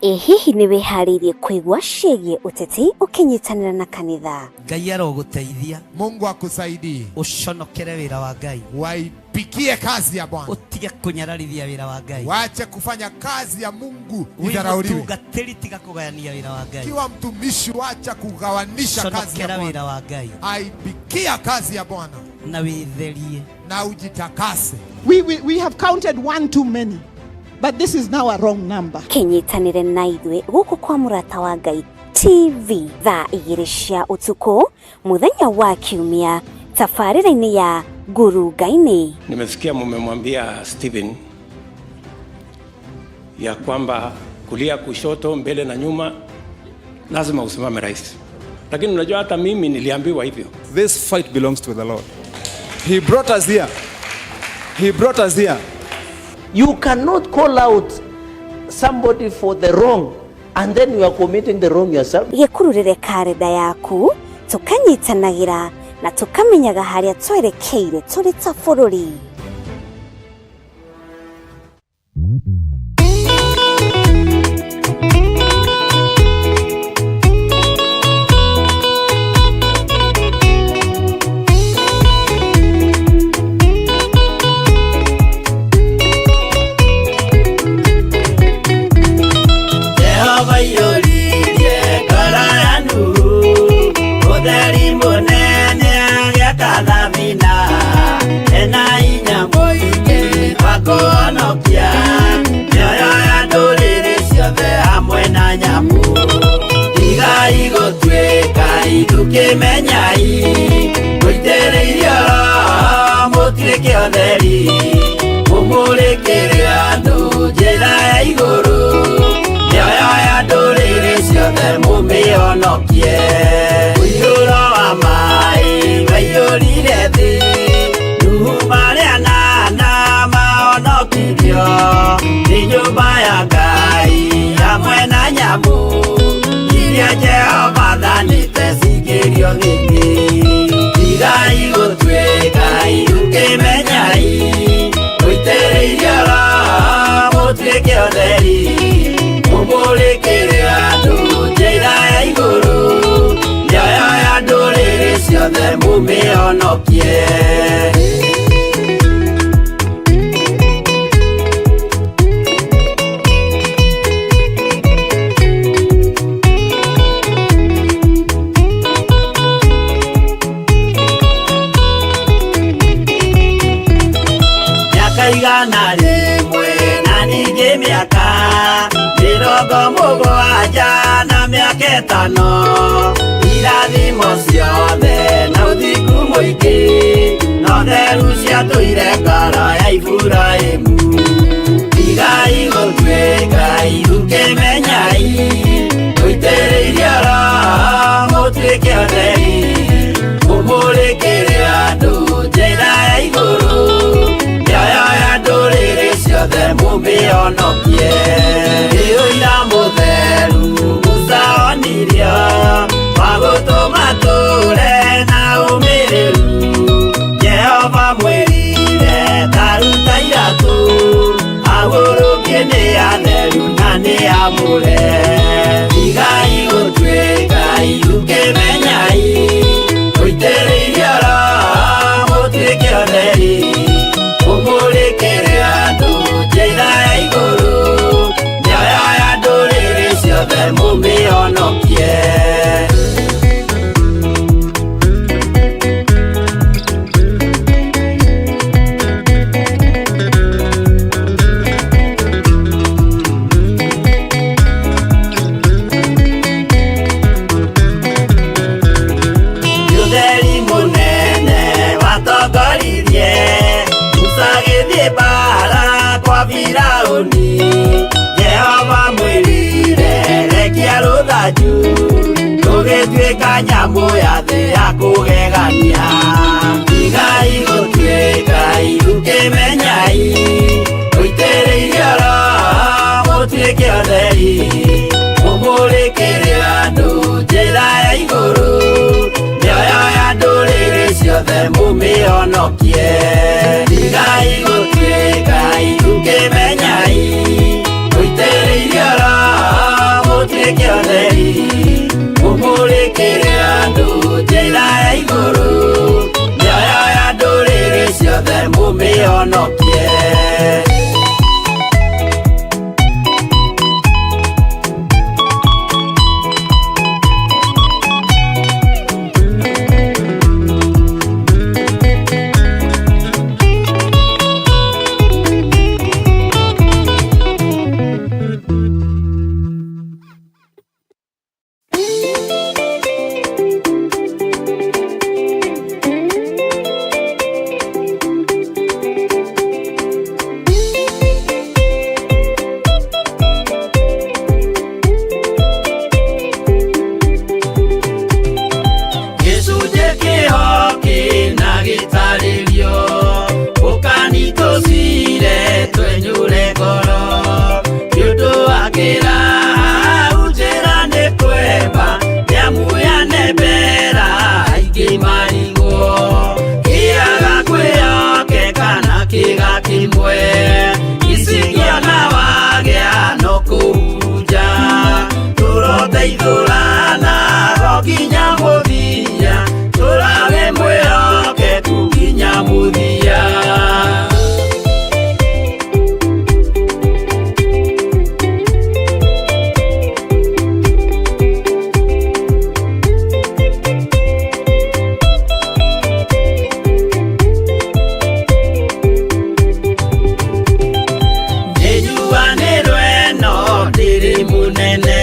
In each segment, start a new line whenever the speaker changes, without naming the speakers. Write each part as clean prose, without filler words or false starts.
Ĩ hihi nĩ wĩharĩirie kũigua ciĩgiĩ ũteti ũkĩnyitanĩra na kanitha?
Ngai arogũteithia.
Mungu akusaidie.
Ũconokere wĩra wa Ngai.
Waipikie kazi ya Bwana.
Ũtige kũnyararithia wĩra wa Ngai.
Wache kufanya kazi ya Mungu
Wĩ
idharauliwe.
mũtungatĩri tiga kũgayania wĩra wa Ngai.
Kiwa mtumishi, wacha kugawanisha kazi ya
Conokera
Bwana.
wĩra wa Ngai
Aipikia kazi ya Bwana
na wĩtherie.
na ujitakase.
We have counted one too many, but this is now a wrong number.
Kĩnyitanĩre na ithuĩ gũkũ kwa Mũrata wa Ngai TV thaa 2 cia ũtukũ mũthenya wa Kiumia tabarĩra-inĩ ya Ngurunga-inĩ.
Nimesikia mumemwambia Stephen ya kwamba kulia, kushoto, mbele na nyuma lazima usimame rais, lakini unajua hata mimi niliambiwa hivyo.
This fight belongs to the Lord. He brought us here. He brought us here.
You cannot call out somebody for the wrong and then you are committing the wrong yourself.
Gĩkururĩre karenda yaku tũkanyitanagĩra na tũkamenyaga harĩa twerekeire tũrĩ ta bũrũri.
Jehova iyũririe ngoro ya Nuhu, ũtheri mũnene agĩaka thabina, ena hinya mũingĩ wa kũhonokia mĩoyo ya ndũrĩrĩ ciothe hamwe na nyamũ. Tigai gũtuĩka ithukĩmenyai, mũitĩrĩirio Roho mũtuĩke ũtheri, mũmũrĩkĩre andũ njĩra ya igũrũ, mĩoyo ya ndũrĩrĩ ciothe mũmĩhonokie. Mũiyũro wa maĩ waiyũrire thĩ, Nuhu marĩ anana mahonokirio nĩ nyũmba ya Ngai hamwe na nyamũ iria Jehova athanĩte cingĩrio thĩ. Tigai gũtuĩka ithukĩmenyai, mũitĩrĩirio Roho mũtuĩke ũtheri, mũmũrĩkĩre andũ njĩra ya igũrũ, mĩoyo ya ndũrĩrĩ ciothe mũmĩhonokie. Mĩaka 100 na ningĩ mĩaka 70 na mĩaka 5, irathimo ciothe na ũthingu mũingĩ, no theru ciatũire ngoro ya Iburahĩmu. Tigai gũtuĩka ithukĩmenyai, mũitĩrĩirio Roho mũtuĩke ũtheri, mũmũrĩkĩre andũ njĩra ya igũrũ, mĩoyo ya ndũrĩrĩ ciothe mũmĩhonokie. Nĩ ũira mũtheru Musa onirio, wa gũtũma tũre na ũmĩrĩru, Jehova mwĩrire ta ruta iratũ, ahurũkie nĩ atheru na nĩ amũre. Tigai gũtuĩka ithukĩmenyai, mũitĩrĩirio Roho mũtuĩke ũtheri, mũmũrĩkĩre andũ njĩra ya igũrũ, mĩoyo ya ndũrĩrĩ ciothe mũmĩhonokie. Ũtheri mũnene watongoririe Musa agĩthiĩ mbaara kwa Firaũni, Jehova mwĩrire rekia rũthanju, rũgĩtuĩka nyamũ ya thĩ ya kũgegania. Tigai gũtuĩka ithukĩmenyai, mũitĩrĩirio Roho mũtuĩke ũtheri, mũmũrĩkĩre andũ njĩra ya igũrũ, mĩoyo ya ndũrĩrĩ ciothe mũmĩhonokie. Tigai gũtuĩka ithukĩmenyai, mũitĩrĩirio Roho Tũgateithũrana go nginya mũthia, tũrawe mwĩhokeku nginya mũthia. Nĩnjuanĩrwo ĩno ndĩrĩ mũnene,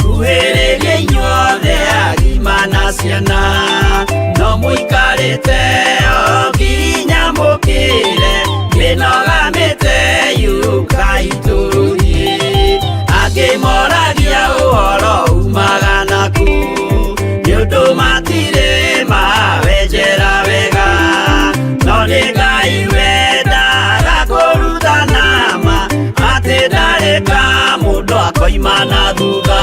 kuhĩrĩria inyuothe agima na ciana, no mũikarĩte o nginya mũkĩre, mĩnoga mĩte yũkai tũthiĩ. Angĩ moragia ũhoro umaga nakũ, nĩ ũndũ matirĩ mawenjera wega, no nĩ Ngai wendaga kũrutana ma, atĩ ndarĩ ka mũndũ akoima na thutha.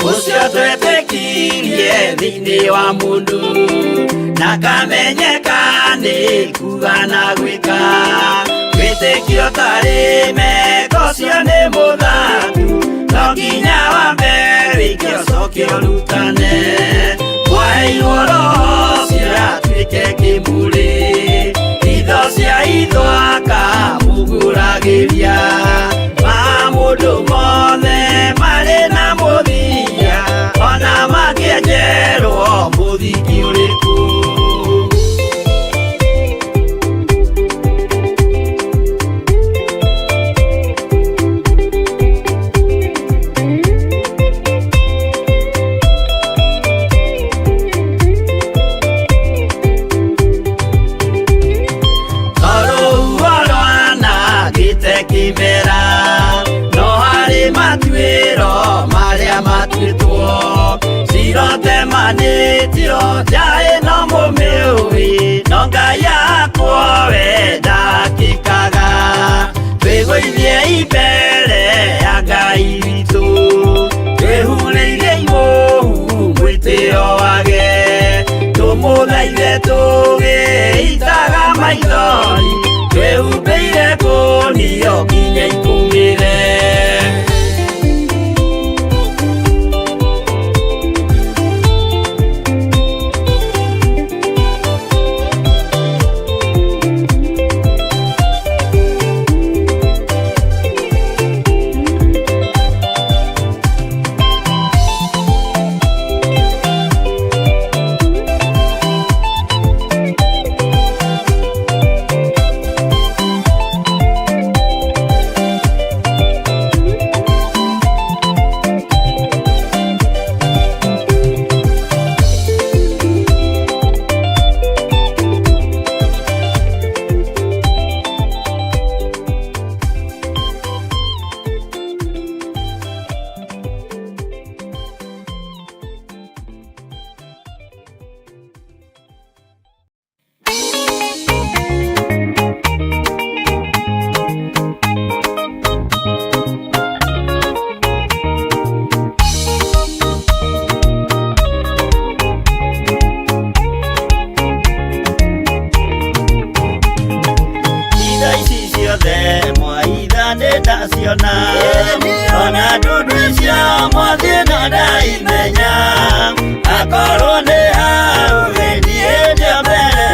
Ũcio twetĩkirie thĩinĩ wa mũndũ, na kamenyeka nĩ kuga na gwĩka, wĩtĩkio tarĩ meko ũcio nĩ mũthatu, no nginya wambe wĩke ũcoke ũrutane. Mwaheirwo Roho ũcio atuĩke kĩmũrĩ, itho cia itho akamũgũragĩria, ma mũndũ mothe marĩ na mũthia, ona mangĩenjerwo mũthingi ũrĩkũ. Tondũ rwanangĩte kĩmera, no harĩ matuĩro marĩa matuĩtwo, cirotemanĩtio nja ĩno mũmĩũĩ, no Ngai akwo we ndakĩkaga. Twĩgũithie mbere ya Ngai witũ, twĩhurĩire imũhu mwĩtĩo wage, tũmũthaithe tũgĩitaga maithori, twĩhumbĩire kũnio nginya ikũmĩre. Itha ici ciothe mwaitha nĩndaciona, ona ndundu icio mwathiĩ no ndaimenya, akorwo nĩ hau niĩ ndio mbere,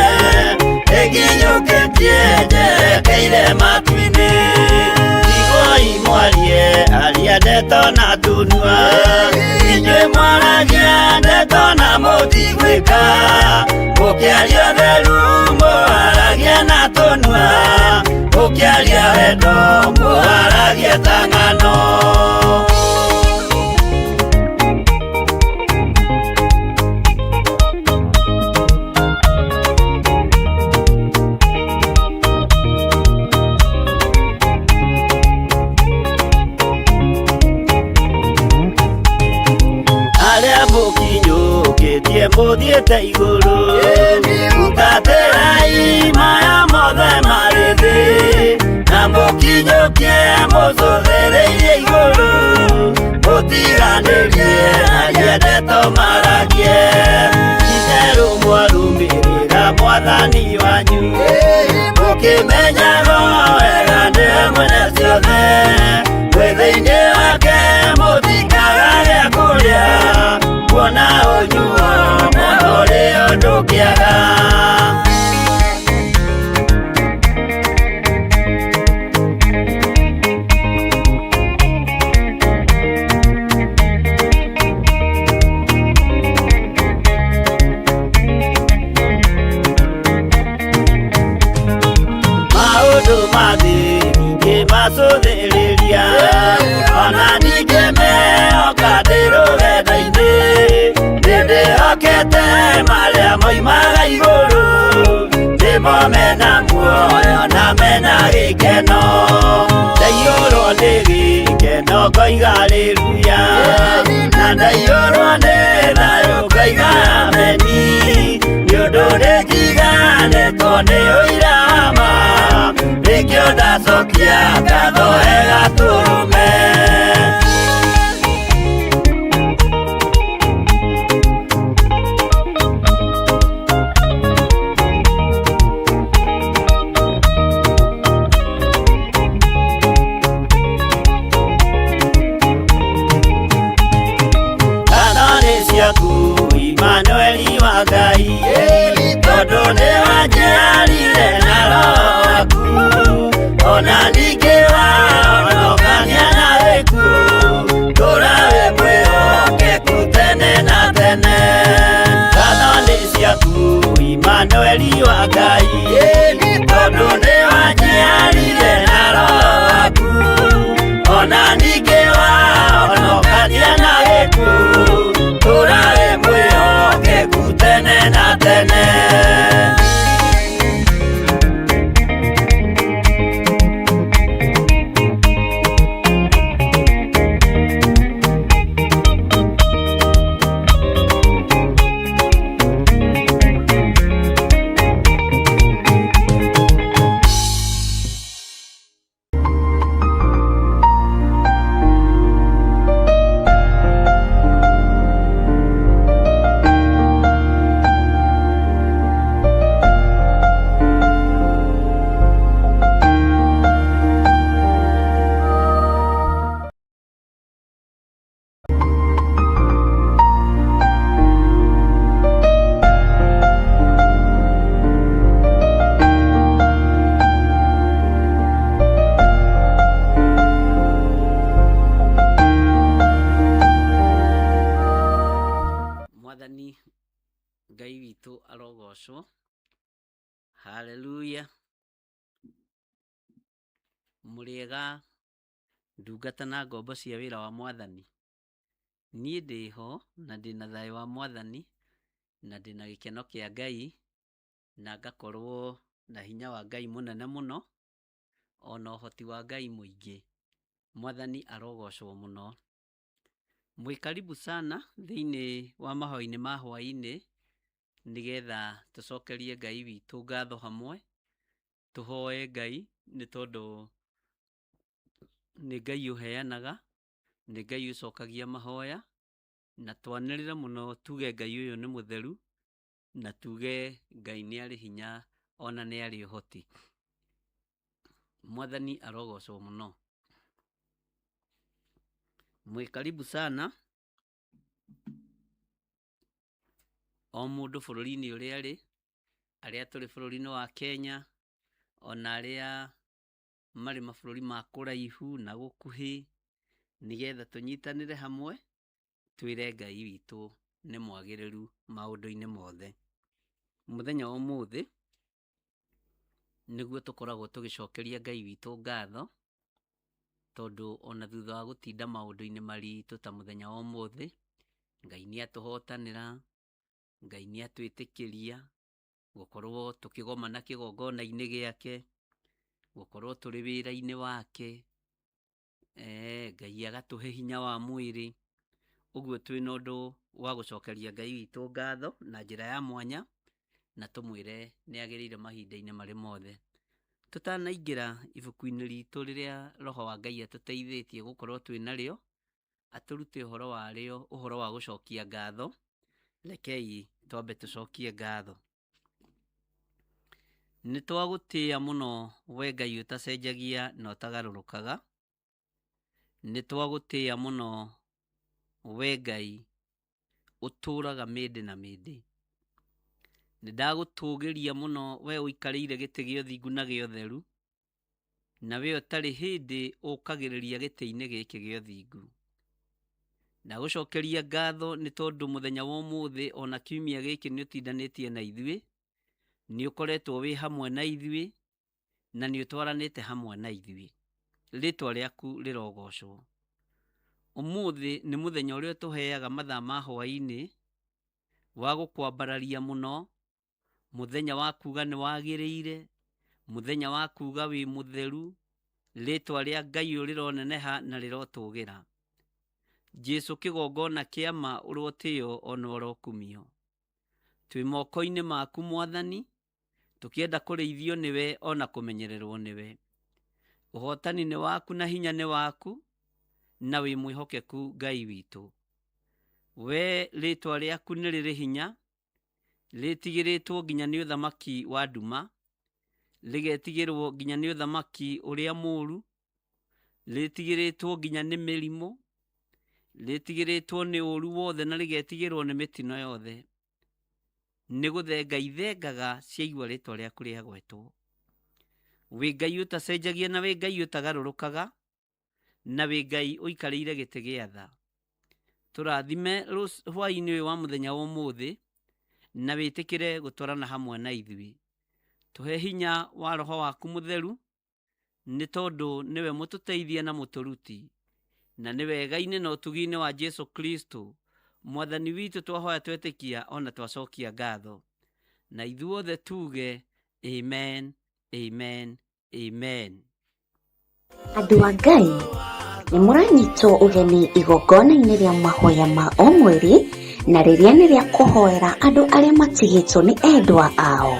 ĩnginyũkĩtie njerekeire matu-inĩ. Tigwoi mwarie aria ndeto na tũnua, inyuĩ mwaragia ndeto na mũtigwĩka, mũkĩaria ũtheru mũaragia na tũnua, mũkĩaria wendo mũaragia ta ng'ano. Arĩa mũkinyũkĩtie mũthiĩte igũrũ, butatĩrai maya mothe marĩ thĩ, na mũkinyũkie mũcũthĩrĩirie igũrũ. Menyago wega nĩwe mwene ciothe, mwĩ thĩinĩ wake mũtikaga gĩa kũrĩa, kuona ũnyuo na ũrĩo ndũngĩaga. Maũndũ ma thĩ ndingĩmacũthĩrĩria, ona ningĩ mehoka ndĩ rũgendo-inĩ, nĩndĩhokete marĩa moimaga igũrũ, nĩmo mena muoyo na mena gĩkeno. Ndaiyũrwo nĩ gĩkeno ngoiga haleluya, na ndaiyũrwo nĩ thayũ ngoiga ameni, nĩ ũndũ nĩnjiganĩtwo nĩ ũira wa ma, nĩkĩo ndacokia ngatho he Gatũrũme. Ngatho nĩ ciaku Imanueli wa Ngai, tondũ nĩwanjiarire na Roho waku, ona ningĩ wahonokania na gĩkuũ, tũũra wĩ mwĩhokeku tene na tene. Ngatho nĩ ciaku Imanueli wa Ngai, tondũ nĩwanjiarire na Roho waku, ona ningĩ wahonokania na gĩkuũ, tũũra wĩ mwĩhokeku tene na tene.
Mwathani Ngai witũ arogocwo. Haleluya. Mũrĩega ndungata na ngombo cia wĩra wa Mwathani. Niĩ ndĩho na ndĩna thayũ wa Mwathani na ndĩna gĩkeno kĩa Ngai na ngakorwo na hinya wa Ngai mũnene mũno ona ũhoti wa Ngai mũingĩ. Mwathani arogocwo mũno. Mwĩ karibu sana thĩinĩ wa mahoya-inĩ ma hwaĩ-inĩ nĩgetha tũcokerie Ngai witũ ngatho hamwe, tũhoe Ngai nĩ tondũ nĩ Ngai ũheanaga, nĩ Ngai ũcokagia mahoya, na twanĩrĩre mũno tuge Ngai ũyũ nĩ mũtheru, na tuge Ngai nĩ arĩ hinya ona nĩ arĩ ũhoti. Mwathani arogocwo mũno. Mwĩ karibu sana o mũndũ bũrũri-inĩ ũrĩa arĩ, arĩa tũrĩ bũrũri-inĩ wa Kenya, ona arĩa marĩ mabũrũri ma kũraihu na gũkuhĩ, nĩgetha tũnyitanĩre hamwe twĩre Ngai witũ nĩ mwagĩrĩru maũndũ-inĩ mothe. Mũthenya wa ũmũthĩ nĩguo tũkoragwo tũgĩcokeria Ngai witũ ngatho, tondũ ona thutha wa gũtinda maũndũ-inĩ maritũ ta mũthenya wa ũmũthĩ, Ngai nĩ atũhotanĩra, Ngai nĩ atwĩtĩkĩria gũkorwo tũkĩgomana kĩgongona-inĩ gĩake, gũkorwo tũrĩ wĩra-inĩ wake, Ngai agatũhe hinya wa mwĩrĩ. Ũguo twĩna ũndũ wa gũcokeria Ngai witũ ngatho na njĩra ya mwanya, na tũmwĩre nĩ agĩrĩire mahinda-inĩ marĩ mothe. Tũtanaingĩra ibuku-inĩ ritũ rĩrĩa Roho wa Ngai atũteithĩtie gũkorwo twĩ narĩo, atũrute ũhoro warĩo, ũhoro wa gũcokia ngatho, rekei twambe tũcokie ngatho. Nĩ twagũtĩĩa mũno we Ngai ũtacenjagia na ũtagarũrũkaga. Nĩ twagũtĩĩa mũno we Ngai ũtũũraga mĩndĩ na mĩndĩ. Nĩ ndagũtũgĩria mũno we ũikarĩire gĩtĩ gĩa ũthingu na gĩa ũtheru, na we ũtarĩ hĩndĩ ũkagĩrĩria gĩtĩ-inĩ gĩkĩ gĩa ũthingu. Ndagũcokeria ngatho nĩ tondũ mũthenya wa ũmũthĩ ona kiumia gĩkĩ nĩ ũtindanĩtie na ithuĩ, nĩ ũkoretwo wĩ hamwe na ithuĩ, na nĩ ũtwaranĩte hamwe na ithuĩ. Rĩtwa rĩaku rĩrogocwo. Ũmũthĩ nĩ mũthenya ũrĩa ũtũheaga mathaa ma hwaĩ-inĩ wa gũkwambararia mũno, mũthenya wa kuga nĩ wagĩrĩire, mũthenya wa kuga wĩ mũtheru, rĩtwa rĩa Ngai rĩroneneha na rĩrotũgĩra. Jesu kĩgongona kĩa ma ũrotĩo ona ũrokumio. Twĩ moko-inĩ maku Mwathani, tũkĩenda kũrĩithio nĩwe ona kũmenyererwo nĩwe. Ũhotani nĩ waku na hinya nĩ waku, na wĩ mwĩhokeku Ngai witũ. We rĩtwa rĩaku nĩ rĩrĩ hinya, rĩtigĩrĩtwo nginya nĩ ũthamaki wa nduma, rĩgetigĩrwo nginya nĩ ũthamaki ũrĩa mũũru, rĩtigĩrĩtwo nginya nĩ mĩrimũ, rĩtigĩrĩtwo nĩ ũũru wothe na rĩgetigĩrwo nĩ mĩtino yothe. Nĩ gũthenga ithengaga ciaigua rĩtwa rĩaku rĩagwetwo. Wĩ Ngai ũtacenjagia na wĩ Ngai ũtagarũrũkaga, na wĩ Ngai ũikarĩire gĩtĩ gĩa tha. Tũrathime hwaĩ-inĩ ũyũ wa mũthenya wa ũmũthĩ, na wĩtĩkĩre gũtwarana hamwe na ithuĩ. Tũhe hinya wa Roho waku mũtheru, nĩ tondũ nĩwe mũtũteithia na mũtũruti, na nĩ wega-inĩ na ũtugi-inĩ wa Jesu Kristo Mwathani witũ twahoya twetĩkia ona twacokia ngatho. Na ithuothe tuge amen, amen, amen.
Andũ a Ngai nĩ mũranyitwo ũgeni igongona-inĩ rĩa mahoya ma o mweri, na rĩrĩa nĩ rĩa kũhoera andũ arĩa matigĩtwo nĩ endwa ao.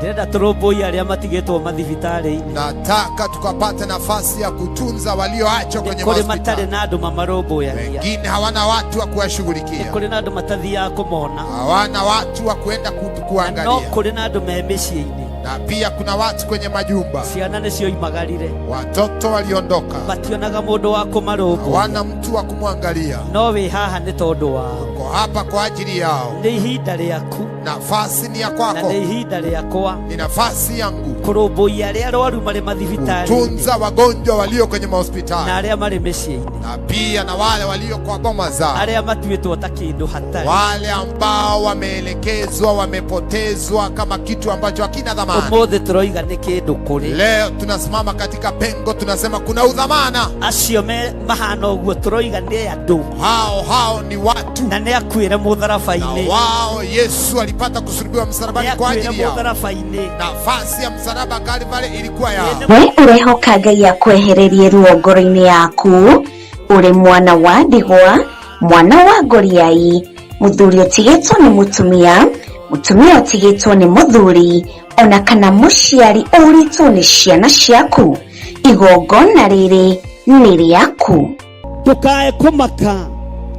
Ndĩrenda tũrũmbũiye arĩa matigĩtwo mathibitarĩ-inĩ.
Nataka tukapate nafasi ya kutunza walioachwa kwenye
Kũrĩ matarĩ
mahospitali.
na andũ mamarũmbũyagia.
Wengine hawana watu wa kuwashughulikia,
Kũrĩ na andũ matathiaga kũmona.
hawana watu wa kuenda
No
kuangalia,
kũrĩ na andũ me mĩciĩ-inĩ.
na pia kuna watu kwenye majumba,
Ciana nĩcioimagarire,
watoto waliondoka,
mationaga mũndũ wa kũmarũmbũiya.
hawana mtu wa kumwangalia.
No wĩ haha nĩ tondũ wao.
Uko hapa kwa ajili yao.
Nĩ ihinda rĩaku
Nafasi ni ya
na
kwako,
nĩ ihinda rĩakwa
ni nafasi yangu
kũrũmbũiya arĩa arwaru marĩ mathibitarĩ-inĩ
kutunza wagonjwa walio kwenye
na
mahospitali
arĩa marĩ mĩciĩ-inĩ,
na pia na wale walio kwa boma zao,
arĩa matuĩtwo ta kĩndũ hatarĩ.
wale ambao wameelekezwa, wamepotezwa kama kitu ambacho hakina dhamana.
Ũmũthĩ tũroiga nĩ kĩndũ kũrĩ
Leo tunasimama katika pengo, tunasema kuna udhamana.
acio me mahana ũguo, tũroiga nĩ andũ
Hao hao ni watu,
na nĩ akuĩre
na
mũtharaba-inĩ,
wao Yesu alipata kusulubiwa
nĩ
msalabani kwa
akuĩre
ajili yao.
mũtharaba-inĩ.
Nafasi ya msalaba Kalvari ilikuwa yao.
We ũrehoka Ngai akwehererie ruo ngoro-inĩ yaku, ũrĩ mwana wa ndigwa, mwana wa ngoriai, mũthuri ũtigĩtwo nĩ mũtumia, mũtumia ũtigĩtwo nĩ mũthuri, ona kana mũciari ũrĩtwo nĩ ciana ciaku. Igongona rĩrĩ nĩ rĩaku.
Ndũkae kũmaka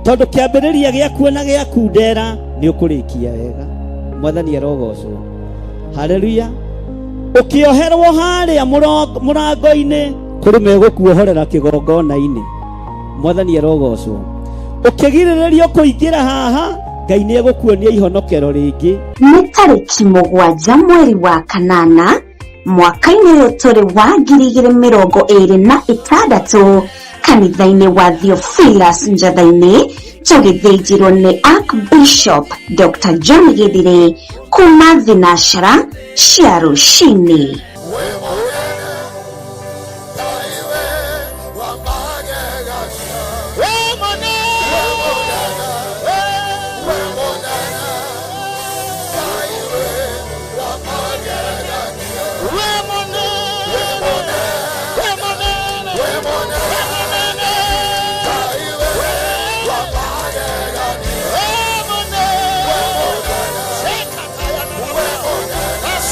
tondũ kĩambĩrĩria gĩaku na gĩaku ndera nĩ ũkũrĩkia wega. Mwathani arogocwo. Haleluya. Ũkĩoherwo harĩa mũrango-inĩ kũrĩ megũkuohorera kĩgongona-inĩ. Mwathani arogocwo. Ũkĩgirĩrĩrio kũingĩra haha, Ngai nĩ egũkuonia ihonokero rĩngĩ.
Nĩ tarĩki 7 mweri wa 8 mwaka-inĩ ũyũ tũrĩ wa 2026 kanitha-inĩ wa Theophilus Njatha-inĩ, tũgĩthĩnjĩrwo nĩ Archbishop Dr. John Githire kuma thinashara cia rũcinĩ.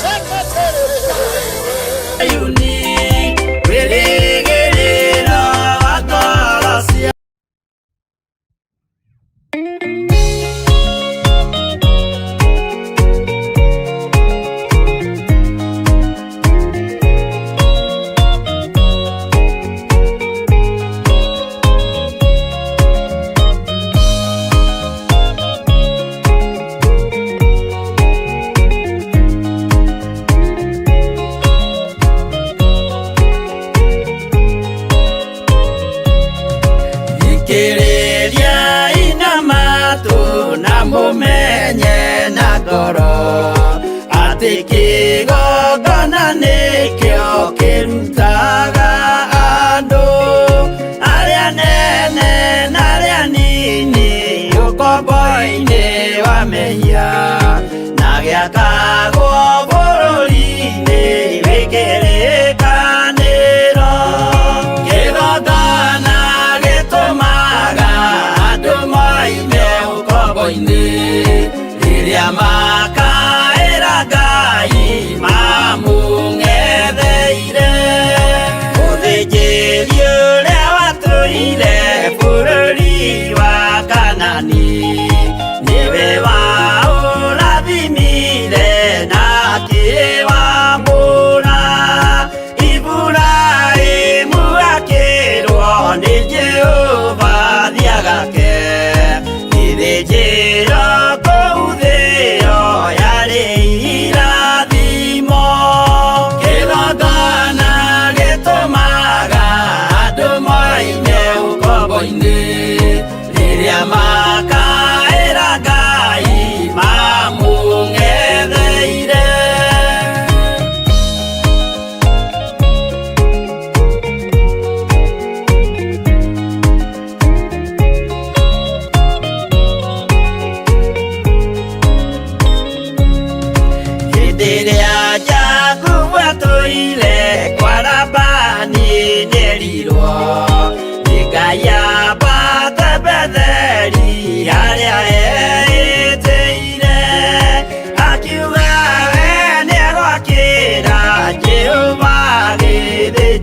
Secretary.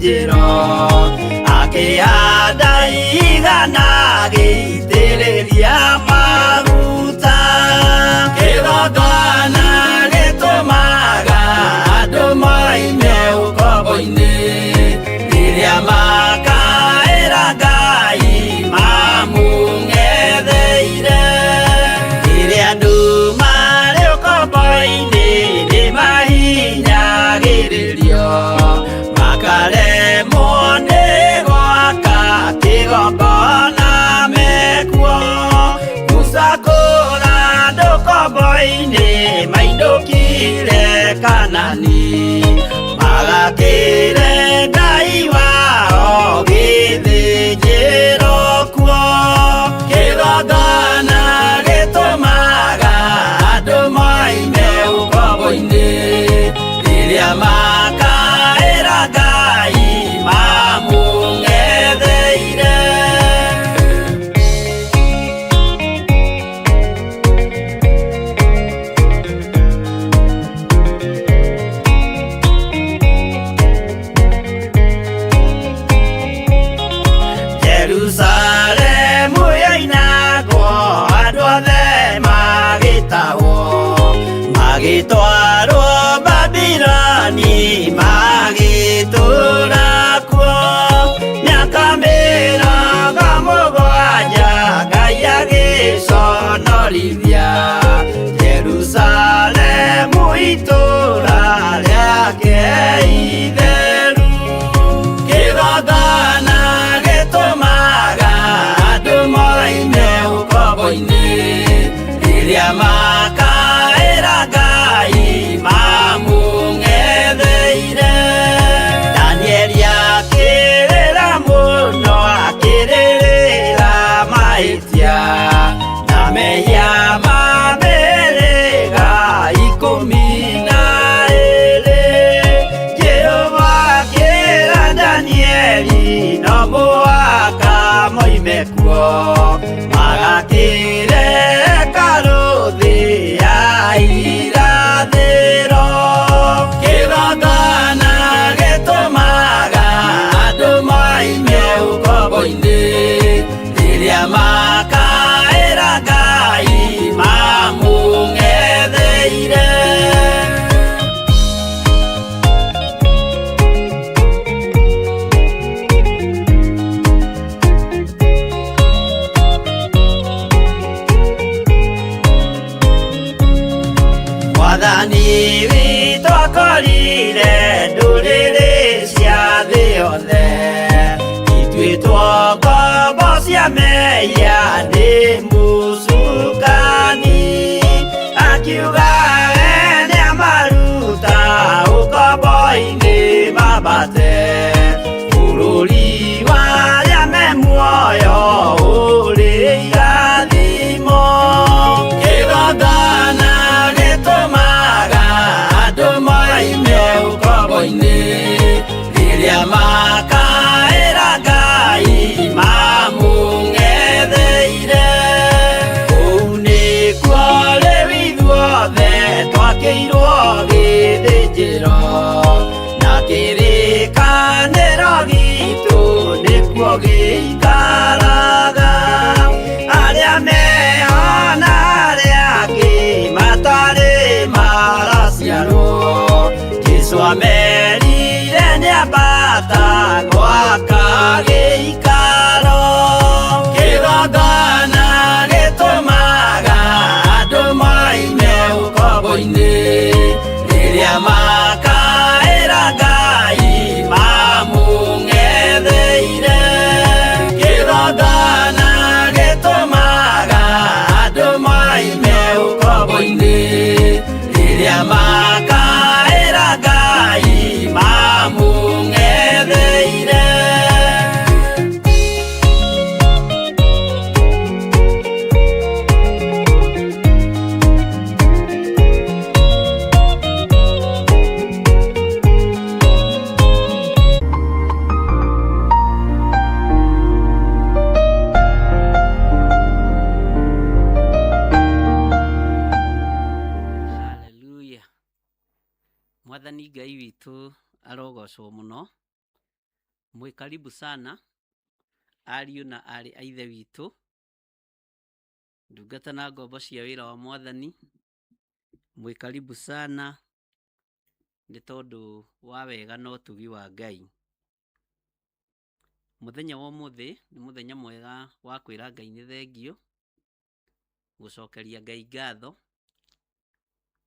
Gĩthĩnjĩro akĩhanda igana agĩitĩrĩria maguta. Kĩgongona gĩtũmaga andũ moime ũkombo-inĩ rĩrĩa makaĩra Ngai mamũng'etheire. Rĩrĩa andũ marĩ ũkombo-inĩ nĩmahinyagĩrĩrio makaremwo nĩ gwaka kĩgongona mekuo. Musa kũra andũ ũkombo-inĩ mainũkire Kanani magakĩre Ngai wao gĩthĩnjĩro kuo. Kĩgongona gĩtũmaga andũ moime ũkombo-inĩ rĩrĩa makaĩra Ngai mamũng'etheire. Jerusalemu yoinagwo andũ othe magĩtahwo magĩtwarwo Babiloni magĩtũũra kuo mĩaka 70 Ngai agĩconorithia Jerusalemu itũũra rĩake itheru. Kĩgongona gĩtũmaga andũ moime ũkombo-inĩ rĩrĩa makaĩra Ngai mamũng'etheire. Danieli akĩrĩra mũno akĩrĩrĩra mahĩtia na mehia ma mĩhĩrĩga 12. Jehova akĩra Danieli no mũhaka moime kuo magakĩre hekarũ thĩ ya irathĩro. Kĩgongona gĩtũmaga andũ moime ũkombo-inĩ rĩrĩa makaĩra Ngai mamũng'etheire. Mwathani witũ akorire ndũrĩrĩ cia thĩ yothe ituĩtwo ngombo cia mehia nĩ mũcukani akiuga we nĩamaruta ũkombo-inĩ mambate bũrũri wa arĩa me muoyo ũrĩ irathimo. Kĩgongona gĩtũmaga andũ moime ũkombo-inĩ rĩrĩa makaĩra Ngai mamũng'etheire. Kũu nĩkuo rĩu ithuothe twakĩirwo gĩthĩnjĩro na kĩrĩkanĩro gitũ nĩkuo gĩikaraga. Arĩa meho na arĩa angĩ matarĩ maraciarwo Jesũ amerire nĩambata gwaka gĩikaro. Kĩgongona gĩtũmaga andũ moime ũkombo-inĩ rĩrĩa makaĩra Ngai mamũng'etheire. Kĩgongona gĩtũmaga andũ moime ũkombo-inĩ rĩrĩa makaĩra Ngai mamũng'etheire.
Haleluya. Mwathani Ngai witũ arogocwo mũno. Mwĩ karibu sana ariũ na aarĩ a Ithe witũ, ndungata na ngombo cia wĩra wa Mwathani, mwĩ karibu sana nĩ tondũ wa wega na ũtugi wa Ngai. Mũthenya wa ũmũthĩ nĩ mũthenya mwega wa kwĩra Ngai nĩ thengiũ, gũcokeria Ngai ngatho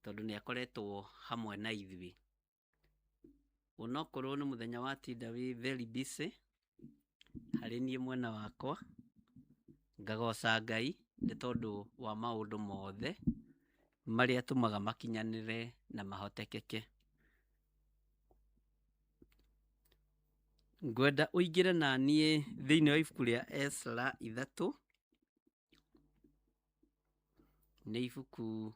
tondũ nĩ akoretwo hamwe na ithuĩ. Onokorwo nĩ mũthenya watinda wĩ very busy harĩ niĩ mwena wakwa, ngagoca Ngai nĩ tondũ wa maũndũ mothe marĩa atũmaga makinyanĩre na mahotekeke. Ngwenda ũingĩre na niĩ thĩinĩ wa ibuku rĩa Ezra 3, nĩ ibuku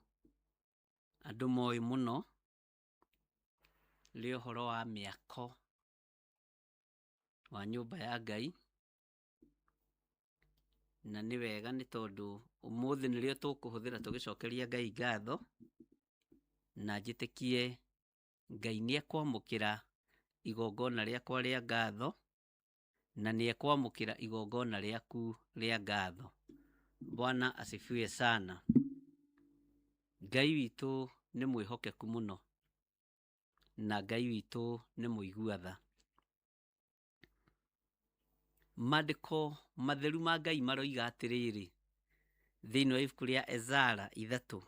andũ moĩ mũno rĩa ũhoro wa mĩako wa nyũmba ya Ngai, na nĩ wega nĩ tondũ ũmũthĩ nĩrĩo tũkũhũthĩra tũgĩcokeria Ngai ngatho, na njĩtĩkie Ngai nĩ ekwamũkĩra igongona rĩakwa rĩa ngatho, na nĩ ekwamũkĩra igongona rĩaku rĩa ngatho. Bwana asifiwe sana. Ngai witũ nĩ mwĩhokeku mũno, na Ngai witũ nĩ mũigua tha. Maandĩko matheru ma Ngai maroiga atĩrĩrĩ, thĩinĩ wa ibuku rĩa Ezara 3,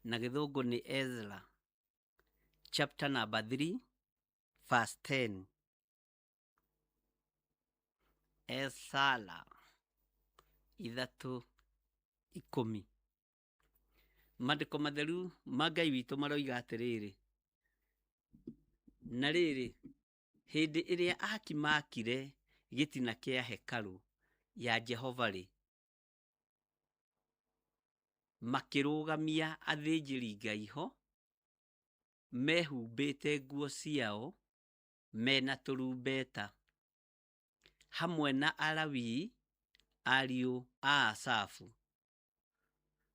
na gĩthũngũ nĩ Ezra chapter number 3 verse 10. Ezara 3:10. Maandĩko matheru ma Ngai witũ maroiga atĩrĩrĩ, na rĩrĩ, hĩndĩ ĩrĩa aaki maakire gĩtina kĩa hekarũ ya Jehova-rĩ, makĩrũgamia athĩnjĩri-Ngai ho mehumbĩte nguo ciao mena tũrumbeta, hamwe na Alawii ariũ a Asafu,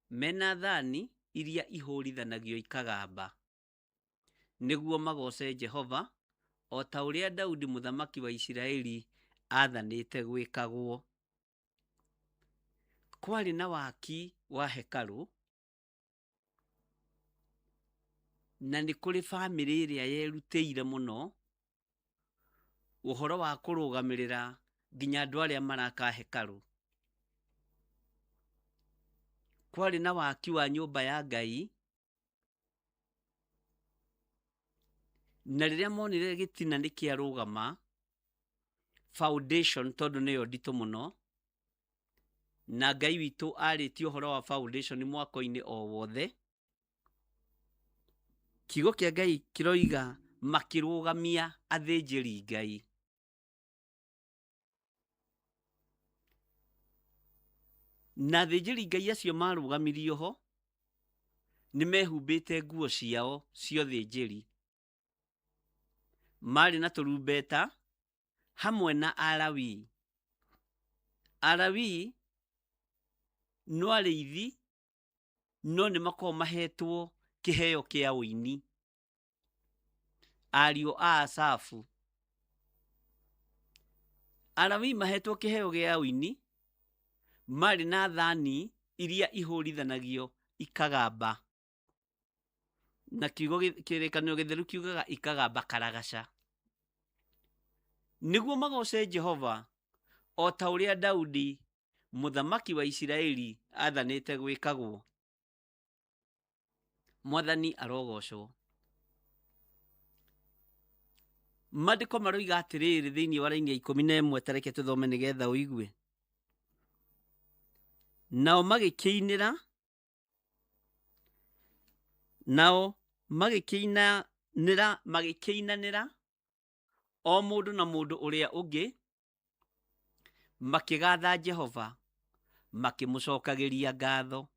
mena thani iria ihũrithanagio ikagamba, nĩguo magoce Jehova o ta ũrĩa Daudi mũthamaki wa Isiraeli aathanĩte gwĩkagwo. Kwarĩ na waki wa hekarũ, na nĩ kũrĩ bamĩrĩ ĩrĩa yerutĩire mũno ũhoro wa kũrũgamĩrĩra nginya andũ arĩa maraka hekarũ. Kwarĩ na waki wa nyũmba ya Ngai, na rĩrĩa monire gĩtina nĩ kĩarũgama, foundation tondũ nĩyo nditũ mũno, na Ngai witũ arĩtie ũhoro wa foundation mwako-inĩ o wothe, kiugo kĩa Ngai kĩroiga makĩrũgamia athĩnjĩri Ngai. Na athĩnjĩri Ngai acio marũgamirio ho nĩ mehumbĩte nguo ciao cia ũthĩnjĩri, marĩ na tũrumbeta hamwe na Alawii. Alawii no arĩithi, no nĩ makoragwo mahetwo kĩheo kĩa ũini, ariũ a Asafu. Alawii mahetwo kĩheo gĩa ũini, marĩ na thani iria ihũrithanagio ikagamba, na kiugo kĩrĩkanĩro gĩtheru kiugaga ikagamba karagaca, nĩguo magoce Jehova o ta ũrĩa Daudi mũthamaki wa Isiraeli aathanĩte gwĩkagwo. Mwathani arogocwo. Maandĩko maroiga atĩrĩrĩ thĩinĩ wa raini ya 11, ta reke tũthome nĩgetha ũigue. Nao magĩkĩinĩra, nao magĩkĩinanĩra, magĩkĩinanĩra o mũndũ na mũndũ ũrĩa ũngĩ, makĩgatha Jehova, makĩmũcokagĩria ngatho,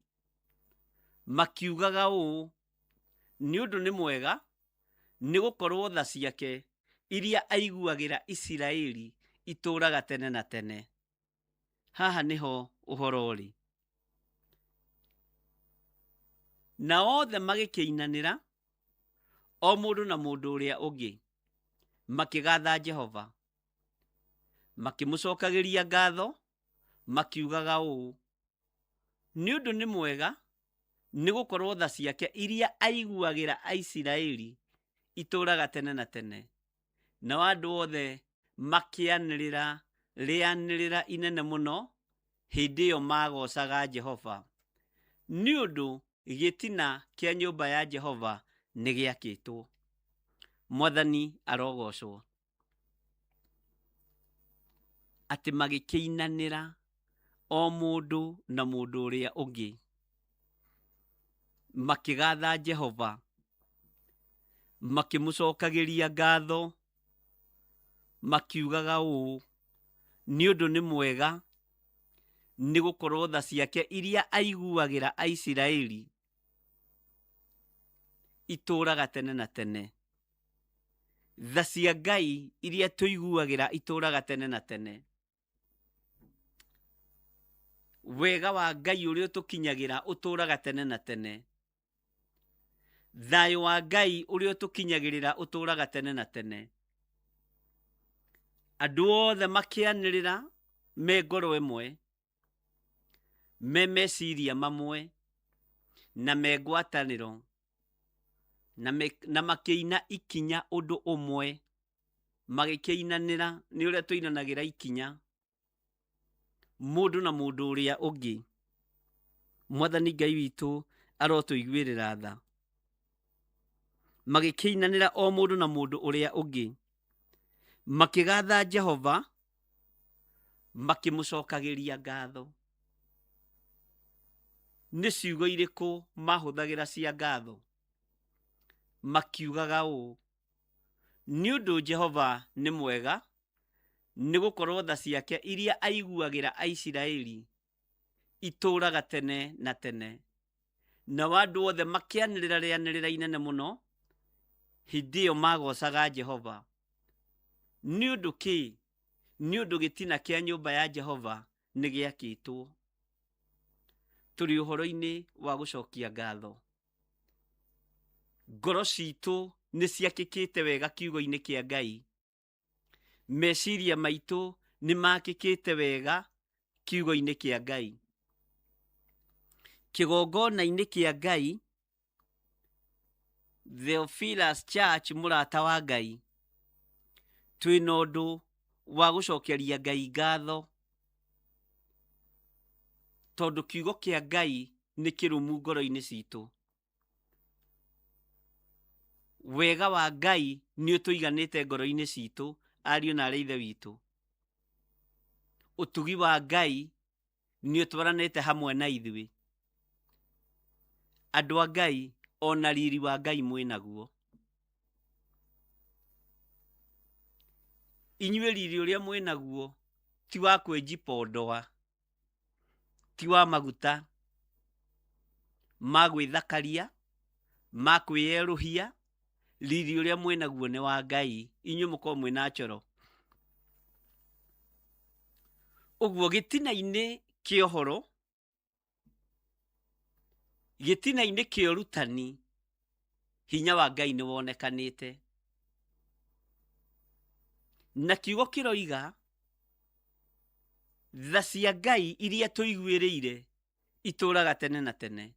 makiugaga ũũ, nĩ ũndũ nĩ mwega, nĩ gũkorwo tha ciake iria aiguagĩra Isiraeli itũũraga tene na tene. Haha nĩho ũhoro ũrĩ. Na othe magĩkĩinanĩra, o mũndũ na mũndũ ũrĩa ũngĩ, makĩgatha Jehova. Makĩmũcokagĩria ngatho makiugaga ũũ, Nĩ ũndũ nĩ mwega, nĩ gũkorwo tha ciake iria aiguagĩra Aisiraeli itũũraga tene na tene. Nao andũ othe makĩanĩrĩra rĩanĩrĩra inene mũno hĩndĩ ĩyo maagoocaga Jehova, nĩ ũndũ gĩtina kĩa nyũmba ya Jehova nĩ gĩakĩtwo. Mwathani arogoocwo. Atĩ magĩkĩinanĩra o mũndũ na mũndũ ũrĩa ũngĩ, makĩgatha Jehova, makĩmũcokagĩria ngatho, makiugaga ũũ, nĩ ũndũ nĩ mwega, nĩ gũkorwo tha ciake iria aiguagĩra Aisiraeli itũũraga tene na tene. Tha cia Ngai iria tũiguagĩra itũũraga tene na tene. Wega wa Ngai ũrĩa ũtũkinyagĩra ũtũũraga tene na tene. Thayũ wa Ngai ũrĩa ũtũkinyagĩrĩra ũtũũraga tene na tene. Andũ othe makĩanĩrĩra me ngoro ĩmwe, me meciria mamwe, na me ngwatanĩro, na makĩina ikinya ũndũ ũmwe, magĩkĩinanĩra nĩ ũrĩa tũinanagĩra ikinya, mũndũ na mũndũ ũrĩa ũngĩ. Mwathani Ngai witũ arotũiguĩrĩra tha. Magĩkĩinanĩra o mũndũ na mũndũ ũrĩa ũngĩ, makĩgatha Jehova, makĩmũcokagĩria ngatho. Nĩ ciugo irĩkũ mahũthagĩra cia ngatho? Makiugaga ũũ, nĩ ũndũ Jehova nĩ mwega, nĩ gũkorwo tha ciake iria aiguagĩra Aisiraeli itũũraga tene na tene. Nao andũ othe makĩanĩrĩra rĩanĩrĩra inene mũno hĩndĩ ĩyo magocaga Jehova. Nĩ ũndũ kĩ? Nĩ ũndũ gĩtina kĩa nyũmba ya Jehova nĩ gĩakĩtwo. Tũrĩ ũhoro-inĩ wa gũcokia ngatho. Ngoro citũ nĩ ciakĩkĩte wega kiugo-inĩ kĩa Ngai. Meciria maitũ nĩ makĩkĩte wega kiugo-inĩ kĩa Ngai. Kĩgongona-inĩ kĩa Ngai, Theophilus Church mũrata wa Ngai, twĩna ũndũ wa gũcokeria Ngai ngatho tondũ kiugo kĩa Ngai nĩ kĩrũmu ngoro-inĩ citũ. Wega wa Ngai nĩ ũtũiganĩte ngoro-inĩ citũ, ariũ na arĩ ithe witũ. Ũtugi wa Ngai nĩ ũtwaranĩte hamwe na ithuĩ. Andũ a Ngai, ona riri wa Ngai mwĩ naguo. Inyuĩ riri ũrĩa mwĩ naguo ti wa kwĩjipondoa, ti wa maguta ma gwĩthakaria, ma kwĩyerũhia, riri ũrĩa mwĩ naguo nĩ wa Ngai, inyuĩ mũkorwo mwĩ natural. Ũguo gĩtina-inĩ kĩa ũhoro, gĩtina-inĩ kĩa ũrutani, hinya wa Ngai nĩ wonekanĩte. Na kiugo kĩroiga, tha cia Ngai iria tũiguĩrĩire itũũraga tene na tene.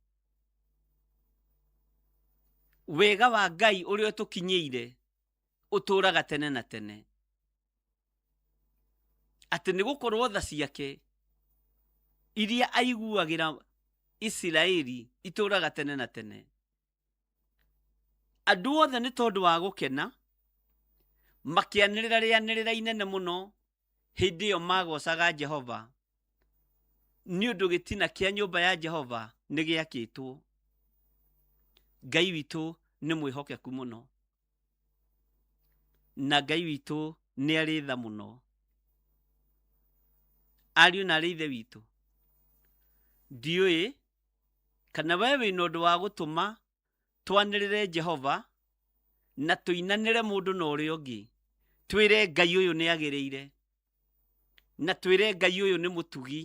Wega wa Ngai ũrĩa ũtũkinyĩire ũtũũraga tene na tene. Atĩ nĩ gũkorwo tha ciake iria aiguagĩra Isiraeli itũũraga tene na tene. Andũ othe nĩ tondũ wa gũkena makĩanĩrĩra rĩanĩrĩra inene mũno hĩndĩ ĩyo magocaga Jehova, nĩ ũndũ gĩtina kĩa nyũmba ya Jehova nĩ gĩakĩtwo. Ngai witũ nĩ mwĩhokeku mũno, na Ngai witũ nĩ arĩ tha mũno. Ariũ na arĩ ithe witũ, ndiũĩ kana we wĩna ũndũ wa gũtũma twanĩrĩre Jehova na tũinanĩre mũndũ na ũrĩa ũngĩ, twĩre Ngai ũyũ nĩ agĩrĩire, na twĩre Ngai ũyũ nĩ mũtugi,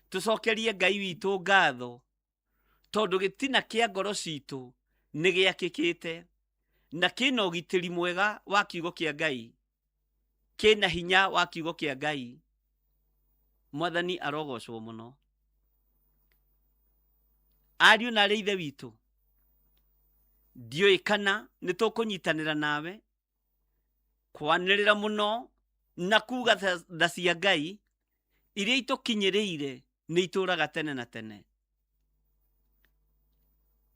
tũcokerie Ngai witũ ngatho tondũ gĩtina kĩa ngoro citũ nĩ gĩakĩkĩte na kĩna ũgitĩri mwega wa kiugo kĩa Ngai. Kĩna hinya wa kiugo kĩa Ngai. Mwathani arogocwo mũno. Ariũ na arĩ ithe witũ, ndiũĩ kana nĩ tũkũnyitanĩra nawe kwanĩrĩra mũno na kuga tha cia Ngai iria itũkinyĩrĩire nĩ itũraga tene na tene.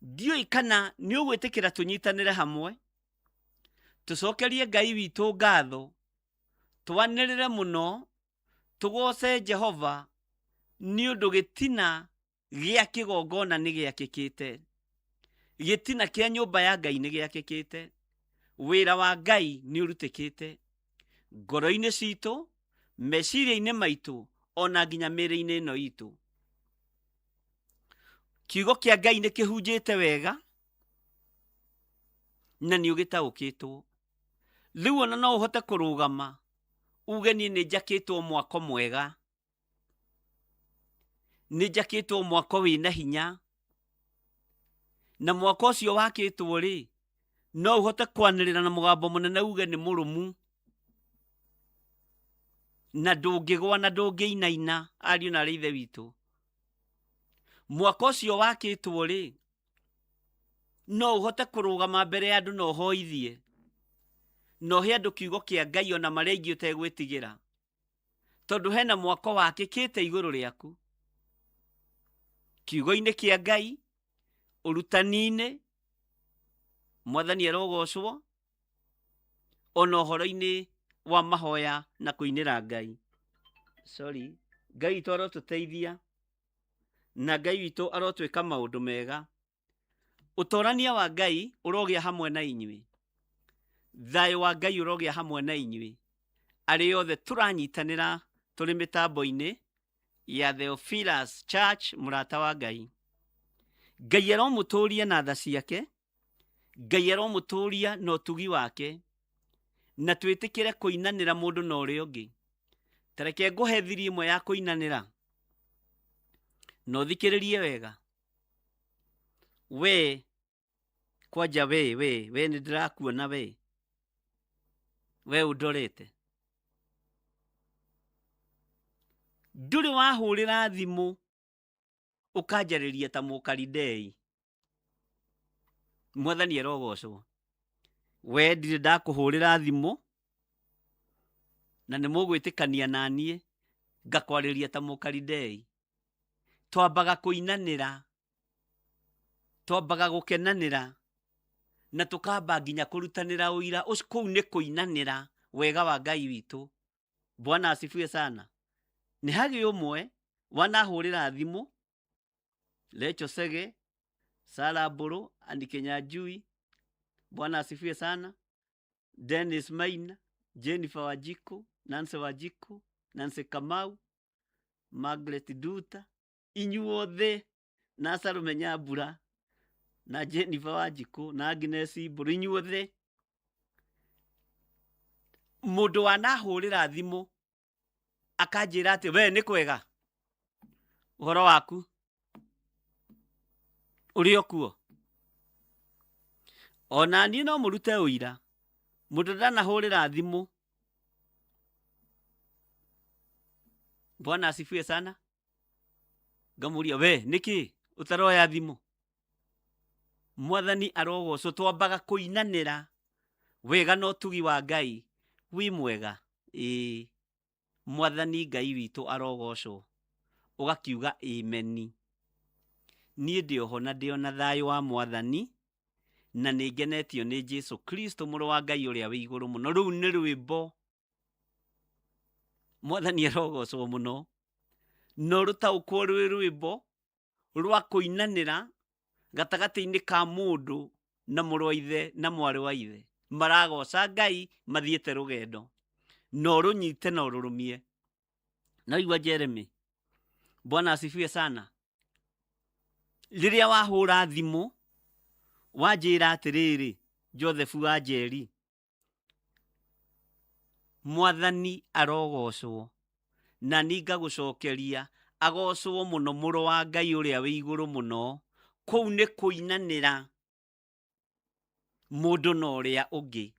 Ndiũĩ kana nĩ ũgwĩtĩkĩra tũnyitanĩre hamwe, tũcokerie Ngai witũ ngatho, twanĩrĩre mũno, tũgoce Jehova nĩ ũndũ gĩtina gĩa kĩgongona nĩ gĩakĩkĩte, gĩtina kĩa nyũmba ya Ngai nĩ gĩakĩkĩte, wĩra wa Ngai nĩ ũrutĩkĩte ngoro-inĩ citũ, meciria-inĩ maitũ, ona nginya mĩĩrĩ-inĩ ĩno itũ. Kiugo kĩa Ngai nĩ kĩhunjĩte wega na nĩ ũgĩtaũkĩtwo. Rĩu ona no ũhote kũrũgama uge niĩ nĩ njakĩtwo mwako mwega, nĩ njakĩtwo mwako wĩna hinya, na mwako ũcio wakĩtwo rĩ, no ũhote kwanĩrĩra na mũgambo mũnene uge nĩ mũrũmu na ndũngĩgwa na ndũngĩinaina. Ariũ na arĩ ithe witũ, mwako ũcio wakĩtwo rĩ, no ũhote kũrũgama mbere ya andũ na ũhoithie na ũhe andũ kiugo kĩa Ngai ona marĩa aingĩ ũtegwĩtigĩra, tondũ hena mwako wakĩkĩte igũrũ rĩaku kiugo-inĩ kĩa Ngai, ũrutani-inĩ, Mwathani arogocwo, ona ũhoro-inĩ wa mahoya na kũinĩra Ngai. Sorry, Ngai witũ arotũteithia na Ngai witũ arotwĩka maũndũ mega. Ũtorania wa Ngai ũrogĩa hamwe na inyuĩ, thayũ wa Ngai ũrogĩa hamwe na inyuĩ arĩa othe tũranyitanĩra tũrĩ mĩtambo-inĩ ya Theophilus Church. Mũrata wa Ngai, Ngai aromũtũria na tha ciake, Ngai aromũtũria na ũtugi wake, na twĩtĩkĩre kũinanĩra mũndũ na ũrĩa ũngĩ. Tareke ngũhe thiri ĩmwe ya kũinanĩra na ũthikĩrĩrie wega. We kwanja, we we we nĩ ndĩrakuona we, we ũndorete, ndũrĩ wahũrĩra thimũ ũkanjarĩria ta mũkalidei. Mwathani arogocwo. We ndirĩ ndakũhũrĩra thimũ na nĩ mũgwĩtĩkania na niĩ ngakwarĩria ta mũkalidei. Twambaga kũinanĩra, twambaga gũkenanĩra, na tũkamba nginya kũrutanĩra ũira. Kũu nĩ kũinanĩra wega wa Ngai witũ. Bwana asifiwe sana. Nĩ hagĩ ũmwe wanahũrĩra thimũ, Lecho Sege, Sara Mbũrũ, Andy Kinyanjui, Bwana asifiwe sana, Dennis Maina, Jennifer Wanjiku, Nancy Wanjiku, Nancy Kamau, Margaret Duta, inyuothe, na Salome Nyambura na Jennifer Wanjiku na Agnes Mbũrũ, inyuothe mũndũ wanahũrĩra thimũ akanjĩra atĩ we nĩ kwega ũhoro waku ũrĩ o kuo, ona niĩ no mũrute ũira. Mũndũ ndanahũrĩra thimũ, Bwana asifiwe sana, ngamũria we nĩkĩ ũtaroya thimũ. Mwathani arogocwo. Twambaga kũinanĩra wega na ũtugi wa Ngai wĩ mwega. Ĩĩ, Mwathani Ngai witũ arogocwo. Ũgakiuga ĩmeni. Niĩ ndĩ oho na ndĩ ona thayũ wa Mwathani, na nĩ ngenetio nĩ Jesu Kristo mũrũ wa Ngai ũrĩa wĩ igũrũ mũno. Rũu nĩ rwĩmbo. Mwathani arogocwo mũno. No rũtaũkwo rwĩ rwĩmbo rwa kũinanĩra gatagatĩ-inĩ ka mũndũ na mũrũ wa ithe na mwarĩ wa ithe maragoca Ngai mathiĩte rũgendo, na ũrũnyite na ũrũrũmie. Na igua Jeremy, Bwana asifiwe sana. Rĩrĩa wahũra thimũ wanjĩra atĩrĩrĩ, Joseph wa Njeri, Mwathani arogocwo, na niĩ ngagũcokeria agocwo mũno mũrũ wa Ngai ũrĩa wĩ igũrũ mũno. Kũu nĩ kũinanĩra mũndũ na ũrĩa ũngĩ,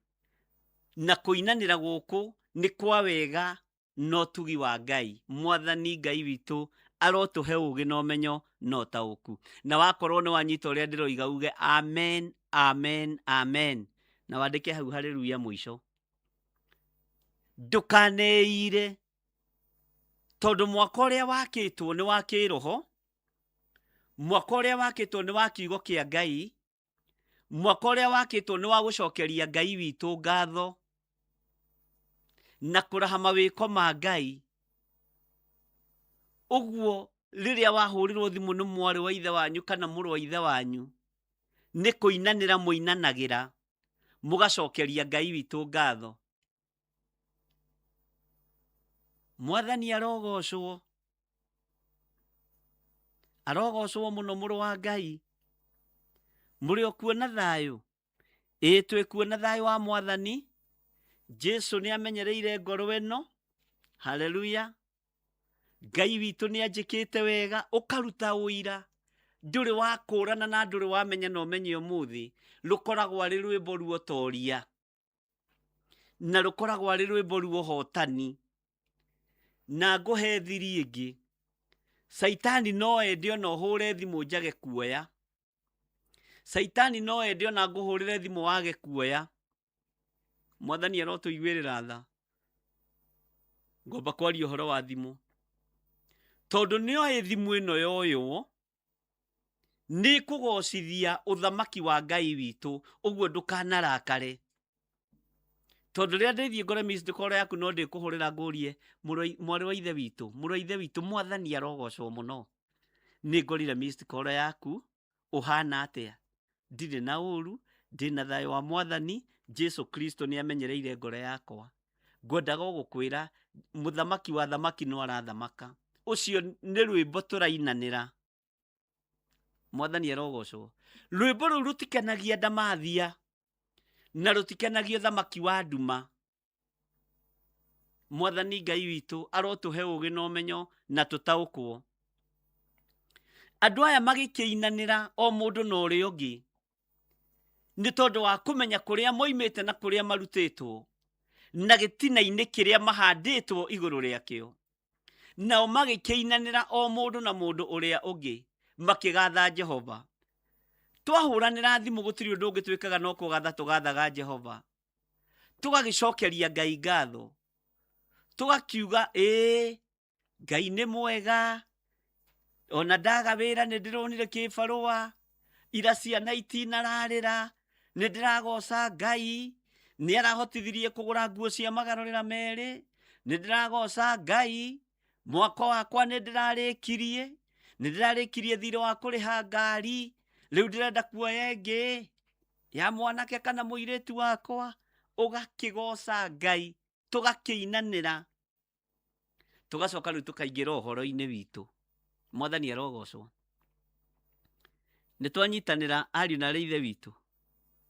na kũinanĩra gũkũ Nĩ kwa wega na ũtugi wa Ngai. Mwathani Ngai witũ arotũhe ũũgĩ na ũmenyo na ũtaũku. Na wakorwo nĩ wanyita ũrĩa ndĩroiga uge amen, amen, amen. Na wandĩke hau haleluya mũico. Ndũkaneire tondũ mwaka ũrĩa wakĩtwo nĩ wa kĩroho, mwaka ũrĩa wakĩtwo nĩ wa kiugo kĩa Ngai, mwaka ũrĩa wakĩtwo nĩ wa gũcokeria Ngai witũ ngatho na kũraha mawĩko ma Ngai. Ũguo rĩrĩa wahũrĩrwo thimũ nĩ mwarĩ wa ithe wanyu kana mũrũ wa ithe wanyu, nĩ kũinanĩra mũinanagĩra, mũgacokeria Ngai witũ ngatho. Mwathani arogocwo, arogocwo mũno mũrũ wa Ngai. Mũrĩ o kuo na thayũ? Ĩĩ twĩ kuo na thayũ wa Mwathani. Jesu nĩ amenyereire ngoro ĩno. Haleluya. Ngai witũ nĩ anjĩkĩte wega, ũkaruta ũira ndũrĩ wakũrana na ndũrĩ wamenya na ũmenye ũmũthĩ. Rũkoragwo arĩ rwĩmbo ruotoria na rũkoragwo arĩ rwĩmbo ruohotani. Na ngũhe thiri ĩngĩ, Caitani no ende ona ũhũre thimũ njage kuoya. Caitani no ende ona ngũhũrĩre thimũ wage kuoya. Mwathani arotũiguĩrĩra tha. Ngomba kwaria ũhoro wa thimũ tondũ nĩoĩ thimũ ĩno yoywo nĩ kũgocithia ũthamaki wa Ngai witũ. Ũguo ndũkanarakare, tondũ rĩrĩa ndĩthiĩ ngore missed call yaku no ndĩkũhũrĩra ngũrie mwarĩ wa ithe witũ, mũrũ wa ithe witũ, Mwathani arogocwo mũno, nĩ ngorire missed call yaku, ũhana atĩa? Ndirĩ na ũru, ndĩna thayũ wa Mwathani Jesu Kristo nĩ amenyereire ngoro yakwa. Ngwendaga gũkwĩra mũthamaki wa thamaki no arathamaka. Ũcio nĩ rwĩmbo tũrainanĩra. Mwathani arogocwo. Rwĩmbo rũu rũtikenagia ndamathia na rũtikenagia thamaki wa nduma. Mwathani Ngai witũ arotũhe ũũgĩ na ũmenyo na tũtaũkwo. Andũ aya magĩkĩinanĩra o mũndũ na ũrĩa ũngĩ nĩ tondũ wa kũmenya kũrĩa moimĩte na kũrĩa marutĩtwo na gĩtina-inĩ kĩrĩa mahandĩtwo igũrũ rĩakĩo. Nao magĩkĩinanĩra o mũndũ na mũndũ ũrĩa ũngĩ makĩgatha Jehova. Twahũranĩra thimũ gũtirĩ ũndũ ũngĩ twĩkaga no kũgatha tũgathaga Jehova, tũgagĩcokeria Ngai ngatho, tũgakiuga ĩĩ Ngai nĩ mwega, ona ndaga wĩra nĩ ndĩronire kĩbarũa, ira ciana itinararĩra, nĩ ndĩragoca Ngai, nĩ arahotithirie kũgũra nguo cia magarũrĩra merĩ, nĩ ndĩragoca Ngai, mwako wakwa nĩ ndĩrarĩkirie, nĩ ndĩrarĩkirie thirĩ wa kũrĩha ngari, rĩu ndĩrenda kuoya ĩngĩ ya mwanake kana mũirĩtu wakwa. Ũgakĩgoca Ngai, tũgakĩinanĩra, tũgacoka rĩu tũkaingĩra ũhoro-inĩ witũ. Mwathani arogocwo. Nĩ twanyitanĩra ariũ na arĩ ithe witũ.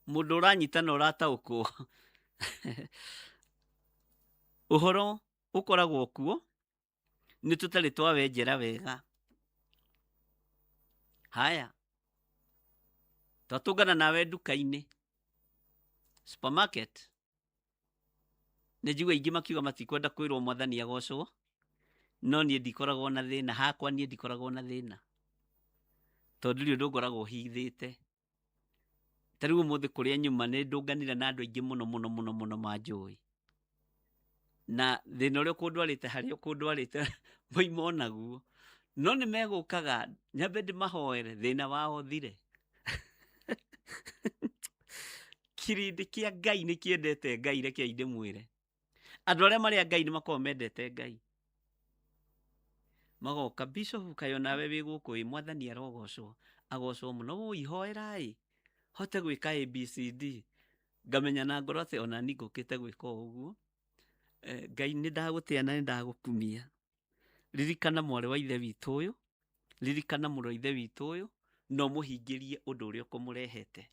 Mũndũ ũranyitana ũrataũkwo. Ũhoro ũkoragwo kuo nĩ tũtarĩ twawenjera wega. Haya, twatũngana nawe nduka-inĩ, supermarket, nĩ njigua aingĩ makiuga matikwenda kwĩrwo Mwathani agocwo, no niĩ ndikoragwo na thĩna, hakwa niĩ ndikoragwo na thĩna, tondũ ndirĩ ũndũ ngoragwo hithĩte. Ta rĩu ũmũthĩ kũrĩa nyuma nĩ ndũnganire na andũ aingĩ mũno mũno mũno mũno manjũĩ, na thĩna ũrĩa ũkũndwarĩte harĩa ũkũndwarĩte moima onaguo, no nĩ megũkaga nyambe ndĩmahoere thĩna wao ũthire. Kĩrĩndĩ kĩa Ngai nĩ kĩendete Ngai, rekei ndĩmwĩre. Andũ arĩa marĩ a Ngai nĩ makoragwo mendete Ngai. Magoka, Bishop kaĩ onawe wĩ gũkũ ĩ, Mwathani arogocwo, agocwo mũno, wũi hoera ĩ, hote gwĩka ABCD. Ngamenya na ngoro atĩ ona niĩ ngũkĩte gwĩka o ũguo. Ngai nĩ ndagũtĩa na nĩ ndagũkumia. Ririkana mwarĩ wa ithe witũ ũyũ, ririkana mũrũ wa ithe witũ ũyũ, na ũmũhingĩrie ũndũ ũrĩa ũkũmũrehete.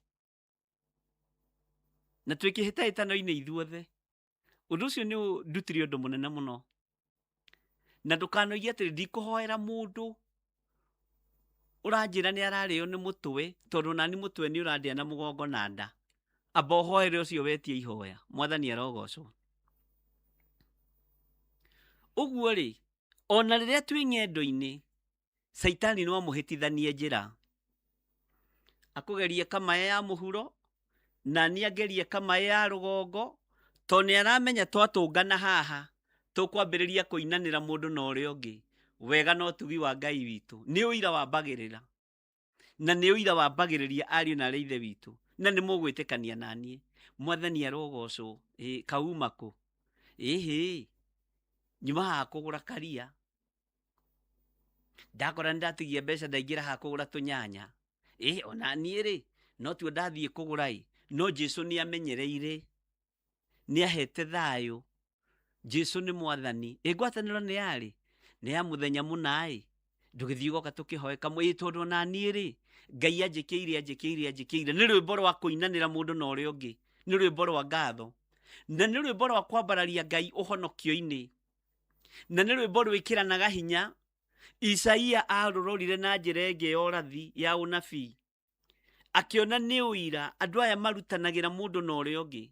Na twĩ kĩhĩtahĩtano-inĩ ithuothe. Ũndũ ũcio nĩ ũndutire ũndũ mũnene mũno. Na ndũkanoige atĩrĩ ndikũhoera mũndũ ũranjĩra nĩ ararĩo nĩ mũtwe, tondũ nani mũtwe nĩ ũrandĩa na mũgongo na nda. Amba ũhoere ũcio wetie ihoya. Mwathani arogocwo. Ũguo rĩ, ona rĩrĩa twĩ ng'endo-inĩ, Caitani no amũhĩtithanie njĩra. Akũgerie kamaĩ ya mũhuro, na niĩ angerie kamaĩ ya rũgongo, tondũ nĩ aramenya twatũngana haha, tũkwambĩrĩria kũinanĩra mũndũ na ũrĩa ũngĩ. Wega na ũtugi wa Ngai witũ. Nĩ ũira wambagĩrĩra. Na nĩ ũira wambagĩrĩria ariũ na aarĩ a Ithe witũ. Na nĩ mũgwĩtĩkania na niĩ. Mwathani arogocwo. Ĩ, kauma kũ? Ĩhĩ, nyuma haha kũgũra karia. Ndakora nĩ ndatigia mbeca ndaingĩra haha kũgũra tũnyanya. Ĩ, ona niĩ rĩ, no tuo ndathiĩ kũgũra ĩ. No Jesu nĩ amenyereire. Nĩ ahete thayũ. Jesu nĩ mwathani. Ĩ ngwatanĩro nĩ yarĩ? Nĩ ya mũthenya mũna ĩ. Ndũgĩthiĩ ũgoka tũkĩhoe kamwe. Ĩ tondũ ona niĩ rĩ, Ngai anjĩkĩire, anjĩkĩire, anjĩkĩire. Nĩ rwĩmbo rwa kũinanĩra mũndũ na ũrĩa ũngĩ. Nĩ rwĩmbo rwa ngatho. Na nĩ rwĩmbo rwa kwambararia Ngai ũhonokio-inĩ. Na nĩ rwĩmbo rwĩkĩranaga hinya. Isaia arũrorire na njĩra ĩngĩ ya ũrathi ya ũnabii. Akĩona nĩ ũira andũ aya marutanagĩra mũndũ na ũrĩa ũngĩ.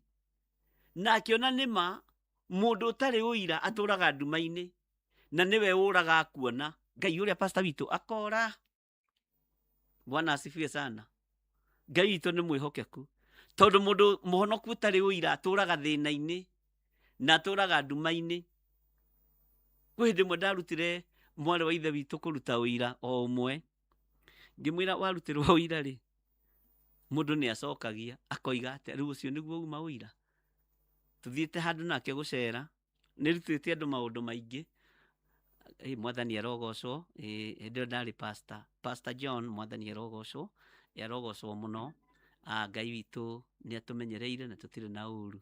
Na akĩona nĩ ma mũndũ ũtarĩ ũira atũraga nduma-inĩ na nĩwe ũraga akuona. Ngai ũrĩa pastor witũ akora. Bwana asifiwe sana. Ngai witũ nĩ mwĩhokeku. Tondũ mũndũ mũhonoku ũtarĩ ũira atũraga thĩna-inĩ na atũraga nduma-inĩ. Kwĩ hĩndĩ ĩmwe ndarutire mwarĩ wa ithe witũ kũruta ũira o ũmwe. Ngĩmwĩra warutĩrwo ũira rĩ, mũndũ nĩ acokagia akoiga atĩa, rĩu ũcio nĩguo uma ũira? Tũthiĩte handũ nake gũcera, nĩ rutĩte andũ maũndũ maingĩ. Mwathani arogocwo, hĩndĩ ĩyo ndarĩ pastor, Pastor John, mwathani arogocwo, arogocwo mũno. Ngai witũ nĩ atũmenyereire na tũtirĩ na ũru.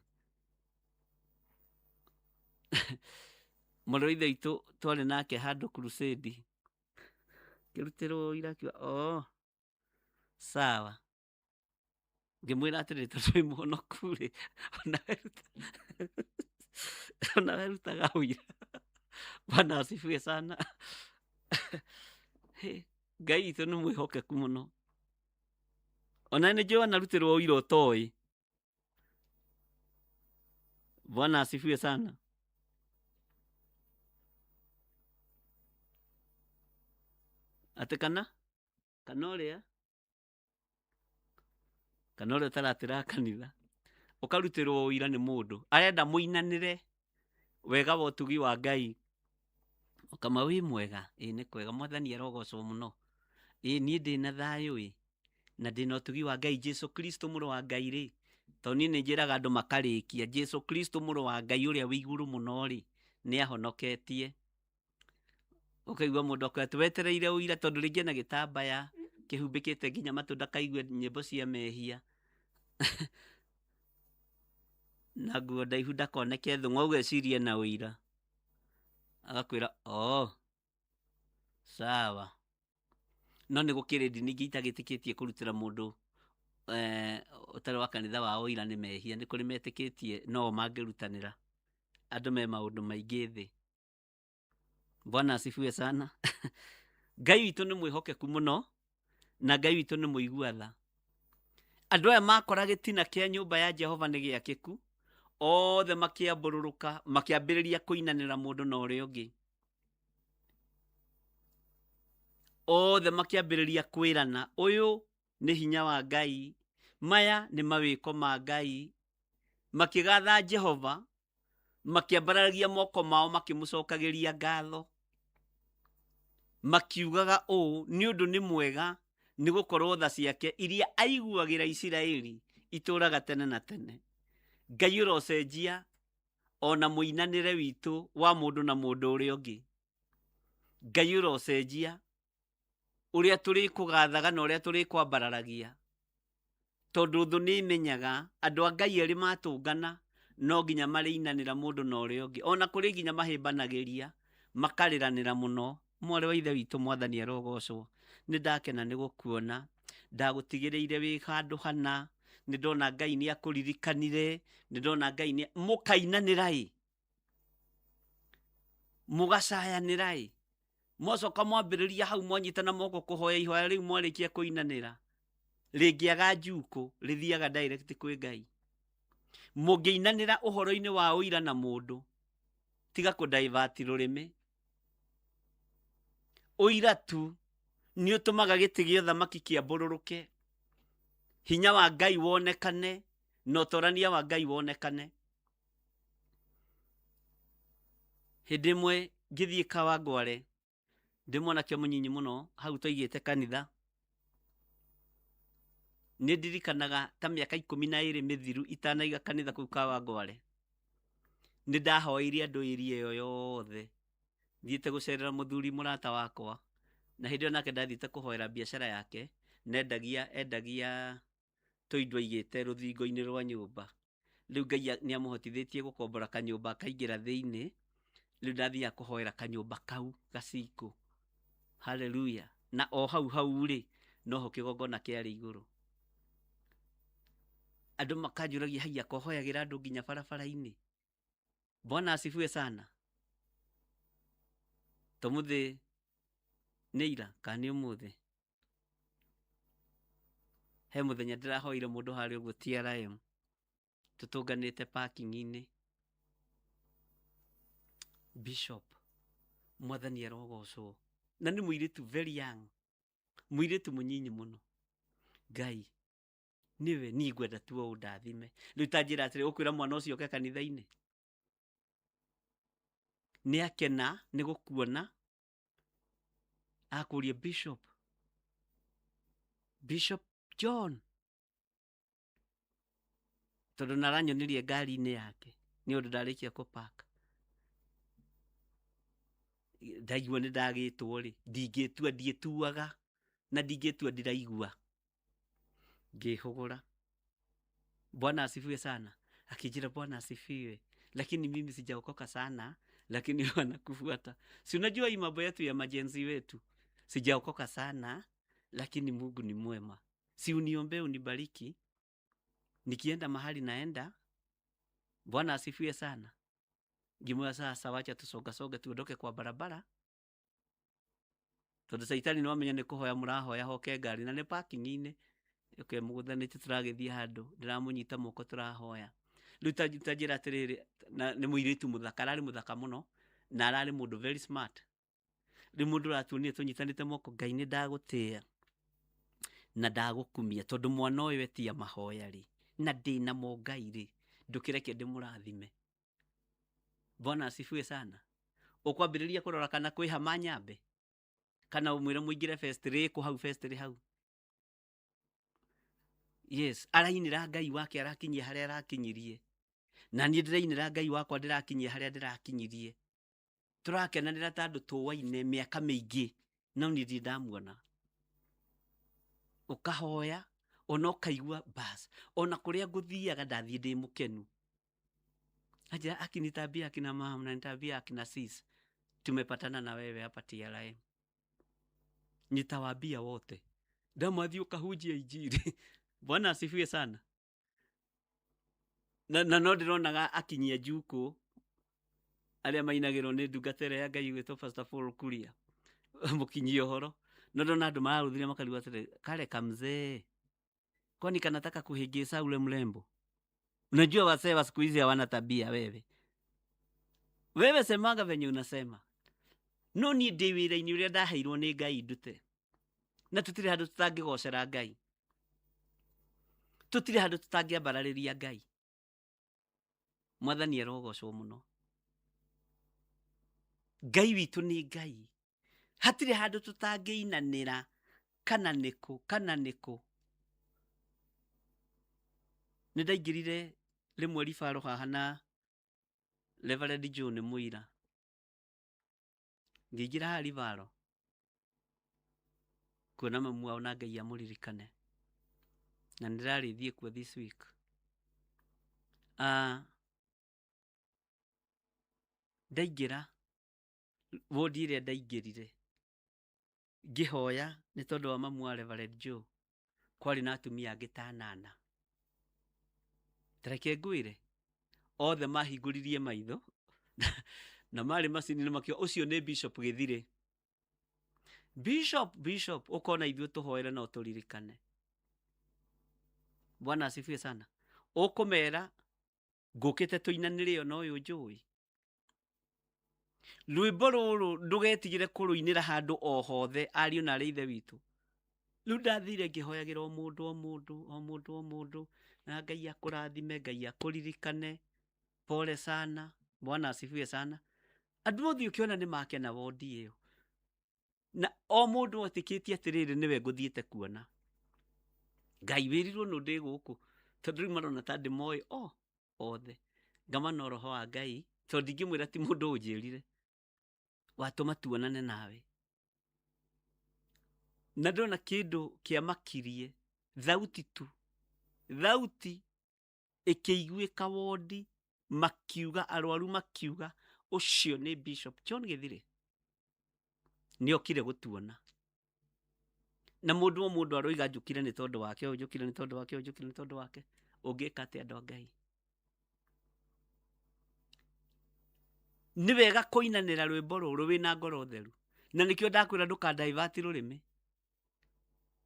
Mũrũ wa ithe witũ twarĩ nake handũ crusade, ngĩrutĩrwo ũira akiuga oh sawa. Ngĩmwĩra atĩrĩrĩ tondũ wĩ mũhonoku rĩ, onawe rutaga ũira. Bwana asifiwe sana. Ngai witũ nĩ mwĩhokeku mũno. Ona nĩ njũĩ wanarutĩrwo ũira ũtoĩ. Bwana asifiwe sana. Atĩ kana kana ũrĩa kana ũrĩa ũtaratĩra kanitha ũkarutĩrwo ũira nĩ mũndũ arenda mũinanĩre wega wa ũtugi wa Ngai ũkama wĩ mwega ĩĩ nĩ kwega mwathani arogocwo mũno ĩĩ niĩ ndĩna thayũ ĩ na ndĩna ũtugi wa Ngai Jesu Kristo mũrũ wa Ngai rĩ tondũ niĩ nĩ njĩraga andũ makarĩkia Jesu Kristo mũrũ wa Ngai ũrĩa wĩ igũrũ mũno rĩ nĩ ahonoketie ũkaigua mũndũ akwĩra atĩ wetereire ũira tondũ rĩngĩ ena gĩtambaya kĩhumbĩkĩte nginya matũ ndakaigue nyĩmbo cia mehia na nguo ndaihu ndakoneke thũng'wa ũgeciria ena ũira agakwĩra oh sawa no nĩ gũkĩrĩ ndini ingĩ itagĩtĩkĩtie kũrutĩra mũndũ eh, ũtarĩ wa kanitha wao ũira nĩ mehia nĩ kũrĩ metĩkĩtie no o mangĩrutanĩra andũ me maũndũ maingĩ thĩ Bwana asifiwe sana. Ngai witũ nĩ mwĩhokeku mũno na Ngai witũ nĩ mũigua tha. Andũ aya makora gĩtina kĩa nyũmba ya Jehova nĩ gĩakĩku, othe makĩambũrũrũka, makĩambĩrĩria kũinanĩra mũndũ na ũrĩa ũngĩ. Othe makĩambĩrĩria kwĩrana, ũyũ nĩ hinya wa Ngai, maya nĩ mawĩko ma Ngai. Makĩgatha Jehova makĩambararagia moko mao makĩmũcokagĩria ngatho makiugaga ũũ nĩ ũndũ nĩ mwega nĩ gũkorwo tha ciake iria aiguagĩra Isiraeli itũũraga tene na tene. Ngai ũrocenjia ona mũinanĩre witũ wa mũndũ na mũndũ ũrĩa ũngĩ. Ngai ũrocenjia ũrĩa tũrĩkũgathaga na ũrĩa tũrĩkwambararagia. Tondũ thũ nĩ ĩmenyaga andũ a Ngai erĩ matũngana no nginya marĩinanĩra mũndũ na ũrĩa ũngĩ. Ona kũrĩ nginya mahĩmbanagĩria makarĩranĩra mũno. Mwarĩ wa ithe witũ mwathani arogocwo. Nĩ ndakena nĩ gũkuona. Ndagũtigĩrĩire wĩ handũ hana. Nĩ ndona Ngai nĩ akũririkanire. Nĩ ndona Ngai nĩ mũkainanĩra ĩ. Mũgacayanĩra ĩ. Mwacoka mwambĩrĩria hau mwanyitana moko kũhoya ihoya rĩu mwarĩkia kũinanĩra, rĩngĩaga njukũ rĩthiaga direct kwĩ Ngai. Mũngĩinanĩra ũhoro-inĩ wa ũira na mũndũ, Tiga kũ-divert rũrĩmĩ. Ũira tu nĩ ũtũmaga gĩtĩ gĩa ũthamaki kĩambũrũrũke, hinya wa Ngai wonekane na ũtorania wa Ngai wonekane. Hĩndĩ ĩmwe ngĩthiĩ Kawangware ndĩ mwanake mũnyinyi mũno, hau twaigĩte kanitha, nĩ ndirikanaga ta mĩaka 12 mĩthiru itanaiga kanitha kũu Kawangware, nĩ ndahoeire andũ area ĩyo yothe thiĩte gũcerera mũthuri mũrata wakwa, na hĩndĩ ĩyo nake ndathiĩte kũhoera biacara yake, na endagia tũindo aigĩte rũthingo-inĩ rwa nyũmba. Rĩu Ngai nĩ amũhotithĩtie gũkombora kanyũmba akaingĩra thĩinĩ, rĩu ndathiaga kũhoera kanyũmba kau gacikũ. Haleluya. Na o hau hau rĩ, noho kĩgongona kĩarĩ igũrũ. Andũ makanjũragia, haiya, kohoyagĩra andũ nginya barabara-inĩ? Bwana asifiwe sana. Tũmũthĩ nĩ ira kana nĩ ũmũthĩ? He mũthenya ndĩrahoire mũndũ harĩa ũguo TRM, tũtũnganĩte parking-inĩ. Bishop, Mwathani arogocwo. Na nĩ mũirĩtu very young, mũirĩtu mũnyinyi mũno. Ngai, nĩwe niĩ ngwenda tu o ũndathime. Rĩu ta njĩra atĩrĩ, ũkwĩra mwana ũcio oke kanitha-inĩ? Nĩ akena nĩ gũkuona, akũria Bishop, Bishop John, tondũ naranyonirie ngari-inĩ yake nĩ ũndũ ndarĩkia kũ-park. Ndaigua nĩ ndagĩtwo rĩ, ndingĩtua, ndiĩtuaga na ndingĩtua ndiraigua. Ngĩhũgũra. Bwana asifiwe sana. Akijira Bwana asifiwe. Lakini mimi sijaokoka sana, lakini wanakufuata. Si unajua hii mambo yetu ya majenzi wetu. Sijaokoka sana, lakini Mungu ni mwema. Si uniombee unibariki. Nikienda mahali naenda, Bwana asifiwe sana. Ngimwĩra sasa wacha tusoga soga tuondoke kwa barabara. Tondũ caitani nĩ wamenya nĩ kũhoya mũrahoya hoke ngari na nĩ parking-inĩ. Okay, mũgũthanĩte tũragĩthiĩ handũ, ndĩramũnyita moko tũrahoya. Rĩu ta njĩra atĩrĩrĩ, na nĩ mũirĩtu mũthaka, ararĩ mũthaka mũno, na ararĩ mũndũ very smart. Rĩu mũndũ ũratuonia tũnyitanĩte moko, Ngai nĩ ndagũtĩĩa na ndagũkumia, tondũ mwana ũyũ etia mahoya rĩ, na ndĩnamo Ngai rĩ, ndũkĩreke ndĩmũrathime. Bwana asifiwe sana. Ũkwambĩrĩria kũrora kana kwĩ hama nyambe, kana ũmwĩre mũingĩre fest rĩkũ hau, fest rĩ hau. Yes, arainĩra Ngai wake arakinyia harĩa arakinyirie. Na niĩ ndĩrainĩra Ngai wakwa ndĩrakinyia harĩa ndĩrakinyirie. Tũrakenanĩra ta andũ tũwaine mĩaka mĩingĩ, no niĩ ndirĩ ndamuona. Ũkahoya, ona ũkaigua bas, ona kũrĩa ngũthiaga ndathiĩ ndĩ mũkenu. Anjĩra aki ni tabia akina mama na ni tabia akina sis. Tumepatana na wewe hapa TRM. Nitawaambia wote. Ndamwathiĩ ũkahunjia injiri. Bwana asifiwe sana. Na no ndĩronaga akinyia njukũ arĩa mainagĩrwo nĩ ndungata ĩrĩa ya Ngai ĩgwĩtwo Pastor Paul Kuria mũkinyia ũhoro. No ndona andũ mararũthire makarigwo atĩrĩ, kale kamzee kwani kanataka kuhigisa ule mrembo? Unajua wasee wa siku hizi hawana tabia. Wewe wewe semaga venye unasema. No niĩ ndĩ wĩra-inĩ ũrĩa ndaheirwo nĩ Ngai ndute, na tũtirĩ handũ tũtangĩgocera Ngai, tũtirĩ handũ tũtangĩambararĩria Ngai. Mwathani arogocwo mũno. Ngai witũ nĩ Ngai, hatirĩ handũ tũtangĩinanĩra, kana nĩkũ kana nĩkũ. Nĩ ndaingĩrire rĩmwe ribaro haha na Reverend John Mũira, ngĩingĩra haha ribaro kuona mamu wao na Ngai amũririkane, na nĩndĩrarĩthiĩ kuo this week. Ndaingĩra wodi ĩrĩa ndaingĩrire ngĩhoya nĩ tondũ wa mamu wa Reverend Joe, kwarĩ na atumia angĩ ta anana. Tareke ngwĩre, othe mahingũririe maitho na marĩ macini-inĩ makiuga ũcio nĩ Bishop Gĩthirĩ. Bishop, Bishop, ũkona ithuĩ tũhoere no tũririkane. Bwana asifiwe sana. Ũkũmera ngũkĩte tũinanĩre ona ũyũ njũĩ. Rwĩmbo rũrũ ndũgetigĩre kũrũinĩra handũ o hothe, ariũ na arĩ ithe witũ. Rĩu ndathire ngĩhoyagĩra o mũndũ o mũndũ o mũndũ o mũndũ, na Ngai akũrathime, Ngai akũririkane, pole sana, Bwana asifiwe sana. Andũ othe ũkĩona nĩ makena wondi ĩyo, na o mũndũ etĩkĩtie atĩrĩrĩ, nĩwe ngũthiĩte kuona. Ngai wĩrirwo nũ ndĩ gũkũ, tondũ rĩu marona ta ndĩmoĩ o othe. Ngama no roho wa Ngai, tondũ ndingĩmwĩra ti mũndũ ũnjĩrire watũma tuonane nawe. Na ndona kĩndũ kĩamakirie, thauti tu, thauti ĩkĩiguĩka wondi, makiuga, arwaru makiuga, ũcio nĩ Bishop John Gĩthire, nĩokire gũtuona. Na mũndũ o mũndũ aroiga njũkire nĩ tondũ wake, ũyũ njũkire nĩ tondũ wake, ũyũ njũkire nĩ tondũ wake. Ũngĩka atĩa andũ a Ngai? Nĩ wega kũinanĩra rwĩmbo rũrũ wĩna ngoro theru, na nĩkĩo ndakwĩra ndũkadaivati rũrĩmĩ.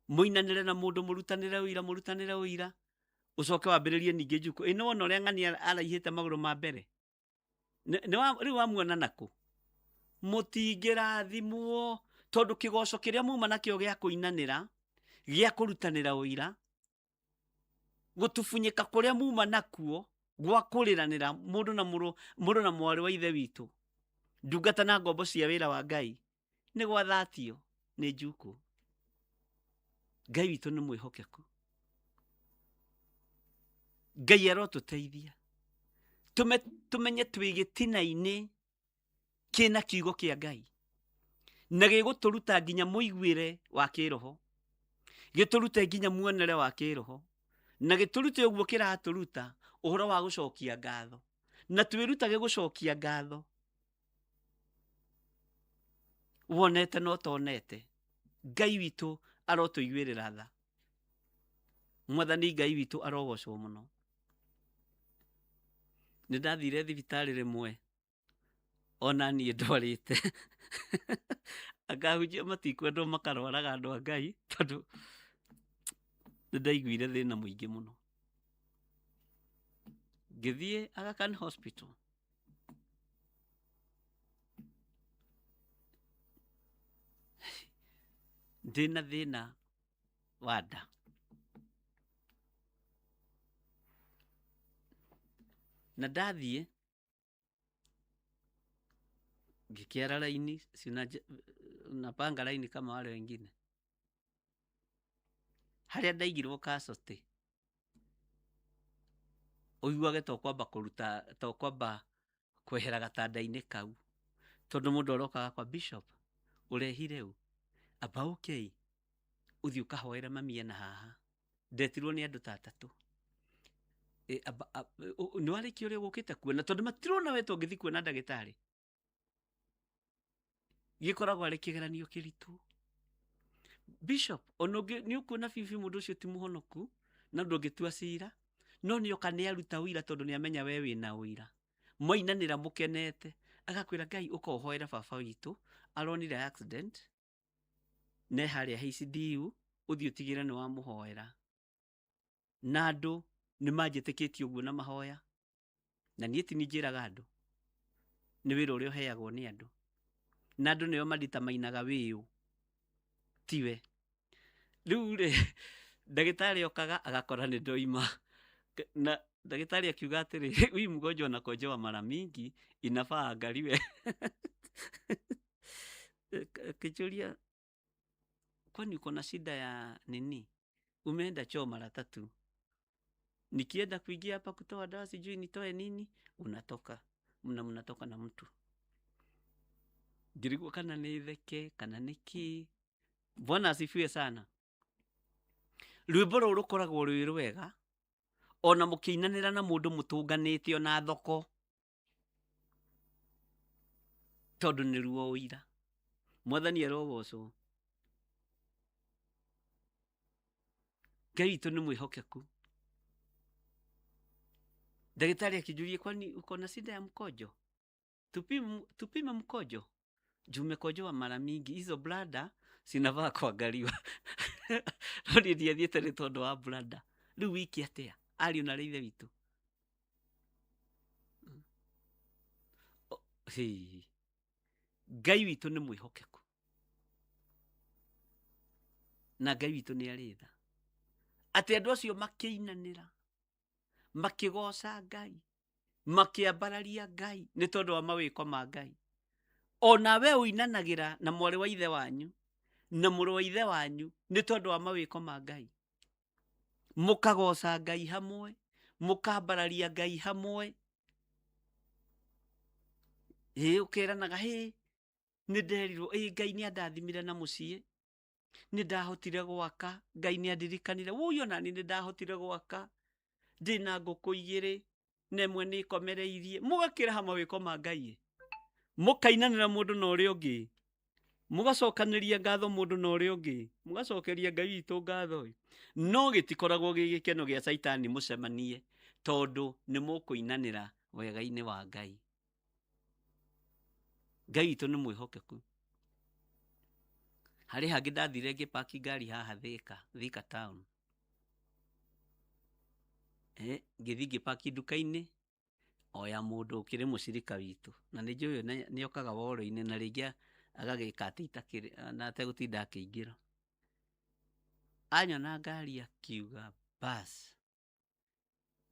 Mũinanĩre na mũndũ, mũrutanĩre ũira, mũrutanĩre ũira, ũcoke wambĩrĩrie ningĩ njukũ ĩ. Nĩwona ũrĩa ng'ania araihĩte magũrũ ma mbere? Rĩu wamuona nakũ? Mũtingĩrathimwo, tondũ kĩgoco kĩrĩa muma nakĩo gĩa kũinanĩra, gĩa kũrutanĩra ũira, gũtubunyĩka kũrĩa muma nakuo gwa kũrĩranĩra mũndũ na mũrũ, mũndũ na mwarĩ wa ithe witũ, ndungata na ngombo cia wĩra wa Ngai, nĩ gwathatio nĩ njukũ. Ngai witũ nĩ mwĩhokeku. Ngai arotũteithia tumenye twĩ gĩtina-inĩ kĩna kiugo kĩa Ngai, na gĩgũtũruta nginya mũiguĩre wa kĩroho, gĩtũrute nginya muonere wa kĩroho, na gĩtũrute ũguo kĩratũruta ũhoro wa gũcokia ngatho, na twĩrutage gũcokia ngatho wonete na ũtonete. Ngai witũ arotũiguĩrĩra tha. Mwathani Ngai witũ arogocwo mũno. Nĩ ndathire thibitarĩ rĩmwe ona niĩ ndwarĩte, akahunjia matikwendwo makarwaraga andũ a Ngai, tondũ nĩ ndaiguire thĩna mũingĩ mũno. Ngĩthiĩ Aga Khan Hospital, ndĩna thĩna wa nda. Na ndathiĩ ngĩkĩara raini, si unapanga laini kama wale wengine, harĩa ndaigirwo casualty, ũiguage to kwamba kũruta, to kwamba kwehera gatanda-inĩ kau, tondũ mũndũ arokaga kwa bishop, ũrehire ũ? Amba ũkei ũthiĩ ũkahoere mami ena haha. Ndetirwo nĩ andũ ta atatũ. Nĩ warĩkia ũrĩa ũgũkĩte kuona, tondũ matirona we tũngĩthiĩ kuona ndagĩtarĩ, gĩkoragwo arĩ kĩgeranio kĩritũ. Bishop, ona ũngĩ nĩ ũkuona biũ biũ mũndũ ũcio ti mũhonoku, na ndũngĩtua cira, no nĩ oka nĩ aruta ũira, tondũ nĩ amenya we wĩna ũira. Mwainanĩra mũkenete, agakwĩra Ngai ũka ũhoere baba witũ, aronire accident ne harĩa HCDU, ũthiĩ ũtigĩre nĩ wamũhoera. Na andũ nĩ manjĩtĩkĩtie ũguo na mahoya, na niĩ ti niĩ njĩraga andũ, nĩ wĩra ũrĩa ũheagwo nĩ andũ, na andũ nĩo manditamainaga wĩũ tiwe. Rĩu rĩ, ndagĩtarĩ okaga agakora nĩ ndoima, na ndagĩtarĩ akiuga atĩrĩ, huyu mgonjwa anakojoa mara mingi, inafaa angaliwe. Akichuria, kwani uko na shida ya nini? Umeenda choo mara tatu, nikienda kuingia hapa kutoa dawa, sijui nitoe nini, unatoka mna mnatoka na mtu. Ngirigwo kana nĩ theke kana nĩ kĩ. Bwana asifiwe sana. Rwĩmbo rũrũ rũkoragwo rwĩ rwega ona mũkĩinanĩra na mũndũ mũtũnganĩte ona thoko, tondũ nĩruo ũira. Mwathani arogocwo. Ngai witũ nĩ mwĩhokeku. Ndagĩtarĩ akĩnjũria, kwani uko na shida ya mkojo? Tupime mkojo juu umekojoa mara mingi, hizo bladder zinafaa kuangaliwa. No niĩ ndiathiĩte nĩ tondũ wa bladder. Rĩu wiki atĩa, ariũ na ithe witũ? Hĩ. Ngai witũ nĩ mwĩhokeku na Ngai witũ nĩ arĩ tha. Atĩ andũ acio makĩinanĩra, makĩgoca Ngai, makĩambararia Ngai nĩ tondũ wa mawĩko ma Ngai. Ona we ũinanagĩra na mwarĩ wa ithe wanyu na mũrũ wa ithe wanyu nĩ tondũ wa mawĩko ma Ngai. Mũkagoca Ngai hamwe, mũkambararia Ngai hamwe. Ĩ ũkeranaga hĩ nĩ nderirwo ĩ Ngai nĩ andathimire na mũciĩ, nĩ ndahotire gwaka, Ngai nĩ andirikanire, wũi ona niĩ nĩ ndahotire gwaka, ndĩna ngũkũ igĩrĩ na ĩmwe nĩ ĩkomereirie. Mũgakĩraha mawĩko ma Ngai ĩ, mũkainanĩra mũndũ na ũrĩa ũngĩ, mũgacokanĩria ngatho mũndũ na ũrĩa ũngĩ, mũgacokeria Ngai witũ ngatho ĩ. No gĩtikoragwo gĩ gĩkeno gĩa Caitani mũcemanie, tondũ nĩ mũkũinanĩra wega-inĩ wa Ngai. Ngai witũ nĩ mwĩhokeku. Harĩ hangĩ ndathire ngĩpaki ngari haha Thika, Thika town. Ngĩthiĩ ngĩpaki nduka-inĩ o ya mũndũ ũkĩrĩ mũcirika witũ, na nĩ njũĩ ũyũ nĩ okaga woro-inĩ na rĩngĩ agagĩka atĩ itakĩrĩ na ategũtinda akĩingĩra. Anyona ngari akiuga bas,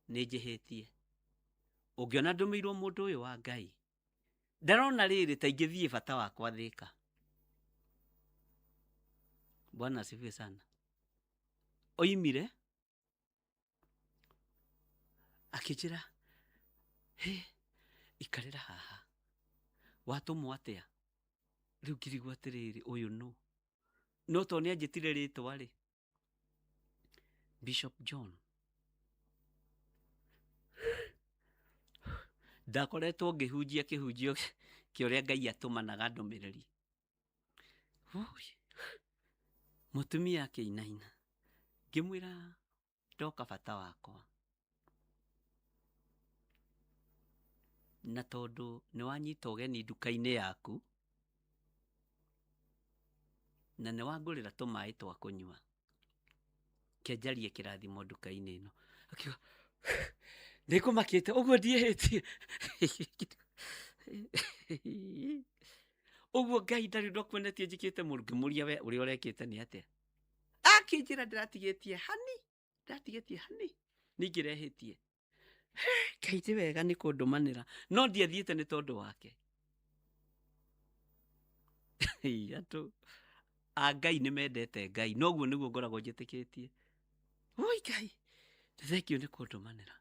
nĩ njĩhĩtie. Ũngĩona ndũmĩirwo mũndũ ũyũ wa Ngai, ndarona rĩrĩ ta ingĩthiĩ bata wakwa Thika. Bwana asifiwe sana. Oimire akĩnjĩra, hĩ, ikarĩra haha, watũmwo atĩa? Rĩu ngĩrigwo atĩrĩrĩ, ũyũ nũ? No tondũ nĩ anjĩtire rĩtwa rĩ, Bishop John. Ndakoretwo ngĩhunjia kĩhunjio kĩa ũrĩa Ngai atũmanaga ndũmĩrĩri. Ui, mũtumia akĩinaina, ngĩmwĩra ndoka bata wakwa. Na tondũ nĩ wanyita ũgeni nduka-inĩ yaku, na nĩ wangũrĩra tũmaĩ twa kũnyua, reke njarie kĩrathimo nduka-inĩ ĩno. Akiuga, nĩngũmakĩte ũguo ndiĩhĩtie. Ũguo Ngai ndarĩ ũndũ akuonetie njĩkĩte mũru. Ngĩmũria we ũrĩa ũrekĩte nĩ atĩa? Akĩnjĩra ndĩratigĩtie hani, ndĩratigĩtie hani, ningĩrehĩtie. Ngai nĩ wega nĩ kũndũmanĩra, no ndiathiĩte nĩ tondũ wake. Andũ a Ngai nĩ mendete Ngai, noguo nĩguo ngoragwo njĩtĩkĩtie. Oi Ngai, thengiũ nĩ kũndũmanĩra.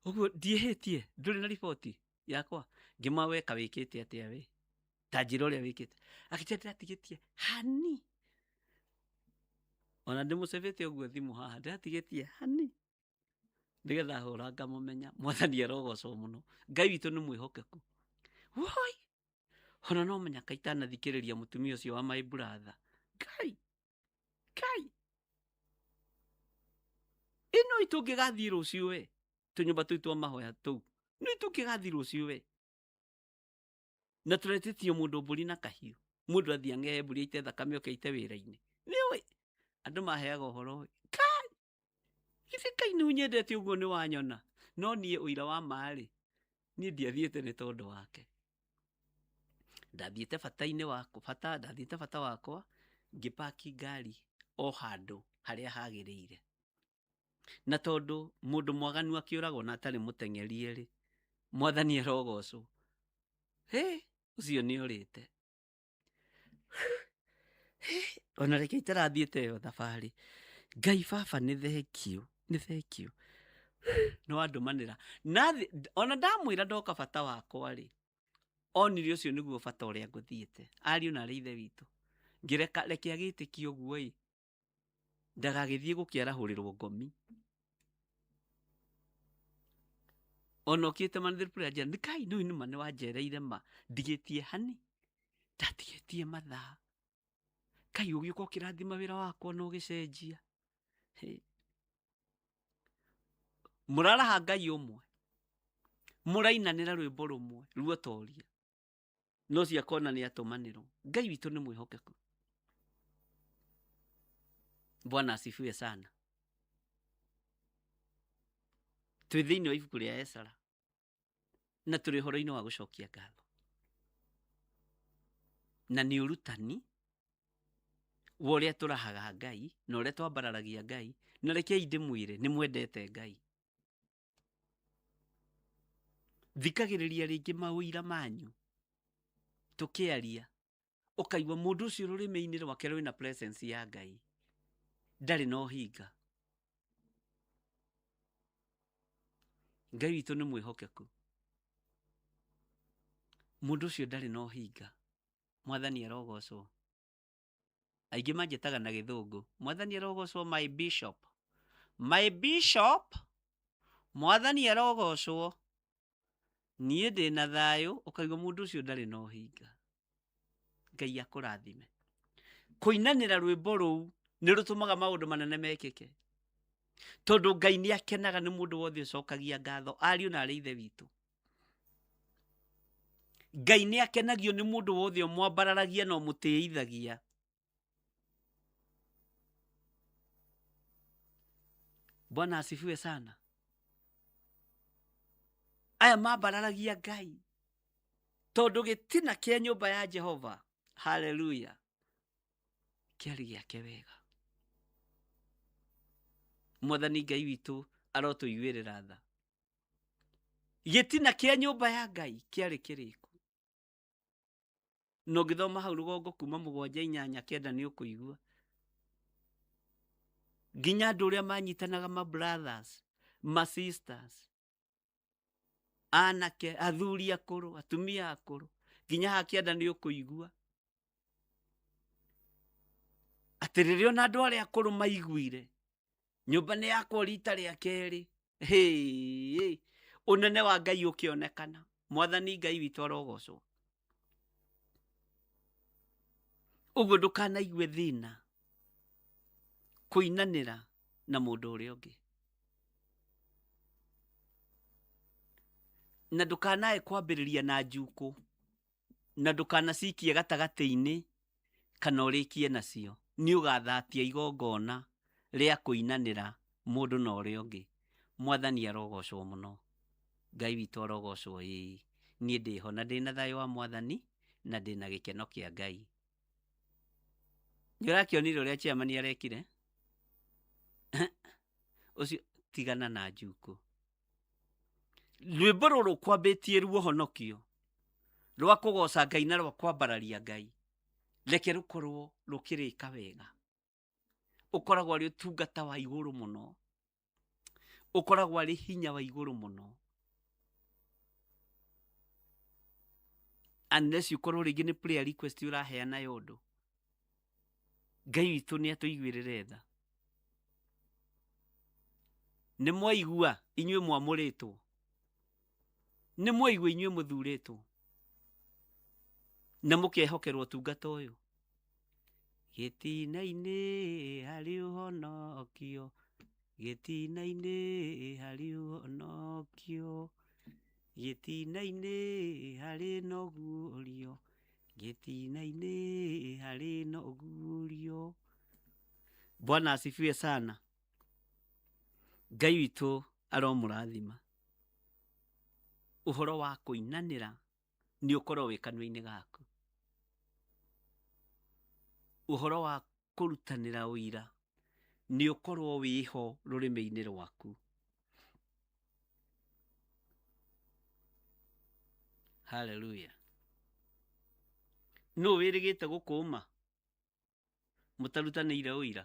Ũguo ndiĩhĩtie, ndũrĩ na riboti yakwa. Ngĩmwa weka wĩkĩte atĩa we? Ta njĩra ũrĩa wĩkĩte. Akĩnjĩra ndĩratigĩtie hani. Ona ndĩmũcebete ũguo thimũ haha, ndĩratigĩtie hani. Nĩgetha hũra ngamũmenya. Mwathani arogocwo mũno. Ngai witũ nĩ mwĩhokeku. Woi! Ona no mũnyaka itanathikĩrĩria mũtumia ũcio wa my brother. Ngai! Ngai! Ĩno itũngĩgathiĩ rũciũ we. Tũnyũmba tũu twa mahoya tũu. Nĩ itũngĩgathiĩ rũciũ we. Na tũretĩtio mũndũ mbũri na kahiũ. Mũndũ athiĩ ang'ehe mbũri aite thakame oke aite wĩra-inĩ. Nĩũĩ? Andũ maheaga ũhoro ũyũ. Ngai! Githĩ Ngai nĩ ũnyendete ũguo nĩ wanyona? No niĩ ũira wa ma-rĩ, niĩ ndiathiĩte nĩ tondũ wake. Ndathiĩte bata-inĩ wakwa, bata, ndathiĩte bata wakwa, ngĩpaki ngari o handũ harĩa hagĩrĩire. Na tondũ mũndũ mwaganu akĩũragwo na atarĩ mũteng'erie-rĩ, Mwathani arogocwo. Hĩ, ũcio nĩ orĩte. Ona reke itarathiĩte ĩyo thabarĩ. Ngai baba nĩ thengiũ, nĩ thengiũ. Nĩ wandũmanĩra. Ona ndamwĩra ndoka bata wakwa rĩ, onire ũcio nĩguo bata ũrĩa ngũthiĩte. Ariũ na arĩ ithe witũ. Ngĩreka reke agĩtĩkie ũguo ĩ, ndagagĩthiĩ gũkĩarahũrĩrwo ngomi. Ona ũkĩte manĩthĩrĩ prayer njĩra, nĩ Ngai nĩ nĩma nĩ wanjereire ma, ndigĩtie hani, ndatigĩtie mathaa. Ngai ũgĩũka ũkĩrathima wĩra wakwa na ũgĩcenjia. Mũraraha Ngai ũmwe, mũrainanĩra rwĩmbo rũmwe ruotoria, no ũcio akona nĩ atũmanĩrwo. Ngai witũ nĩ mwĩhokeku. Bwana asifiwe sana. Twĩ thĩinĩ wa ibuku rĩa Ezra na tũrĩ ũhoro-inĩ wa gũcokia ngatho. Na nĩ ũrutani wa ũrĩa tũrahaga Ngai na ũrĩa twambararagia Ngai, na rekei ndĩmwĩre nĩ mwendete Ngai. Thikagĩrĩria rĩngĩ maũira manyu tũkĩaria, ũkaigua mũndũ ũcio rũrĩmĩ-inĩ rwake rwĩna presence ya Ngai, ndarĩ na ũhinga. Ngai witũ nĩ mwĩhokeku, mũndũ ũcio ndarĩ na ũhinga. Mwathani arogocwo. Aingĩ manjĩtaga na gĩthũngũ, Mwathani arogocwo my bishop, my bishop, Mwathani arogocwo. Niĩ ndĩ na thayũ, ũkaigua mũndũ ũcio ndarĩ na ũhinga. Ngai akũrathime. Kũinanĩra rwĩmbo rũu nĩ rũtũmaga maũndũ manene mekĩke, tondũ Ngai nĩ akenaga nĩ mũndũ wothe ũcokagia ngatho, ariũ na arĩ ithe witũ. Ngai nĩ akenagio nĩ mũndũ wothe ũmwambararagia na ũmũtĩithagia. Bwana asifiwe sana. Aya mambararagia Ngai tondũ gĩtina kĩa nyũmba ya Jehova, haleluya, kĩarĩ gĩake wega. Mwathani Ngai witũ arotũiguĩrĩra tha. Gĩtina kĩa nyũmba ya Ngai kĩarĩ kĩrĩku. Na ũngĩthoma hau rũgongo kuma 7 8 9 nĩ ũkũigua nginya andũ ũrĩa manyitanaga, ma brothers, ma sisters, anake, athuri akũrũ, atumia akũrũ, nginya haha kĩanda nĩ ũkũigua atĩ rĩrĩa ona andũ arĩa akũrũ maiguire nyũmba nĩ yakwo rita rĩa kerĩ, hĩ, ũnene wa Ngai ũkĩonekana. Mwathani Ngai witũ arogocwo. Ũguo ndũkanaigue thĩna kũinanĩra na mũndũ ũrĩa ũngĩ, na ndũkanae kwambĩrĩria na njukũ, na ndũkanacikie gatagatĩ-inĩ kana ũrĩkie nacio. Nĩ ũgathatia igongona rĩa kũinanĩra mũndũ na ũrĩa ũngĩ. Mwathani arogocwo mũno. Ngai witũ arogocwo. Ĩĩ, niĩ ndĩho na ndĩna thayũ wa Mwathani na ndĩna gĩkeno kĩa Ngai. Nĩ ũrakĩonire ũrĩa chairman arekire ũcio? Tigana na njukũ. Rwĩmbo rũrũ kwambĩtie ruohonokio rwa kũgoca Ngai na rwa kwambararia Ngai, reke rũkorwo rũkĩrĩka wega. Ũkoragwo arĩ ũtungata wa igũrũ mũno, ũkoragwo arĩ hinya wa igũrũ mũno, unless ũkorwo rĩngĩ nĩ prayer request ũraheana ya ũndũ. Ngai witũ nĩ atũiguĩrĩre tha. Nĩ mwaigua inyuĩ mwamũrĩtwo, nĩ mwaigua inyuĩ mũthurĩtwo na mũkehokerwo ũtungata ũyũ. Gĩtina-inĩ harĩ ũhonokio, gĩtina-inĩ harĩ ũhonokio, gĩtina-inĩ harĩ na ũguũrio, gĩtina-inĩ harĩ na ũguũrio. Bwana asifiwe sana. Ngai witũ aromũrathima. Ũhoro wa kũinanĩra nĩ ũkorwo wĩ kanua-inĩ gaku. Ũhoro wa kũrutanĩra ũira nĩ ũkorwo wĩho rũrĩmĩ-inĩ rwaku. Haleluya. Nũ wĩrĩgĩte gũkũma mũtarutanĩire ũira?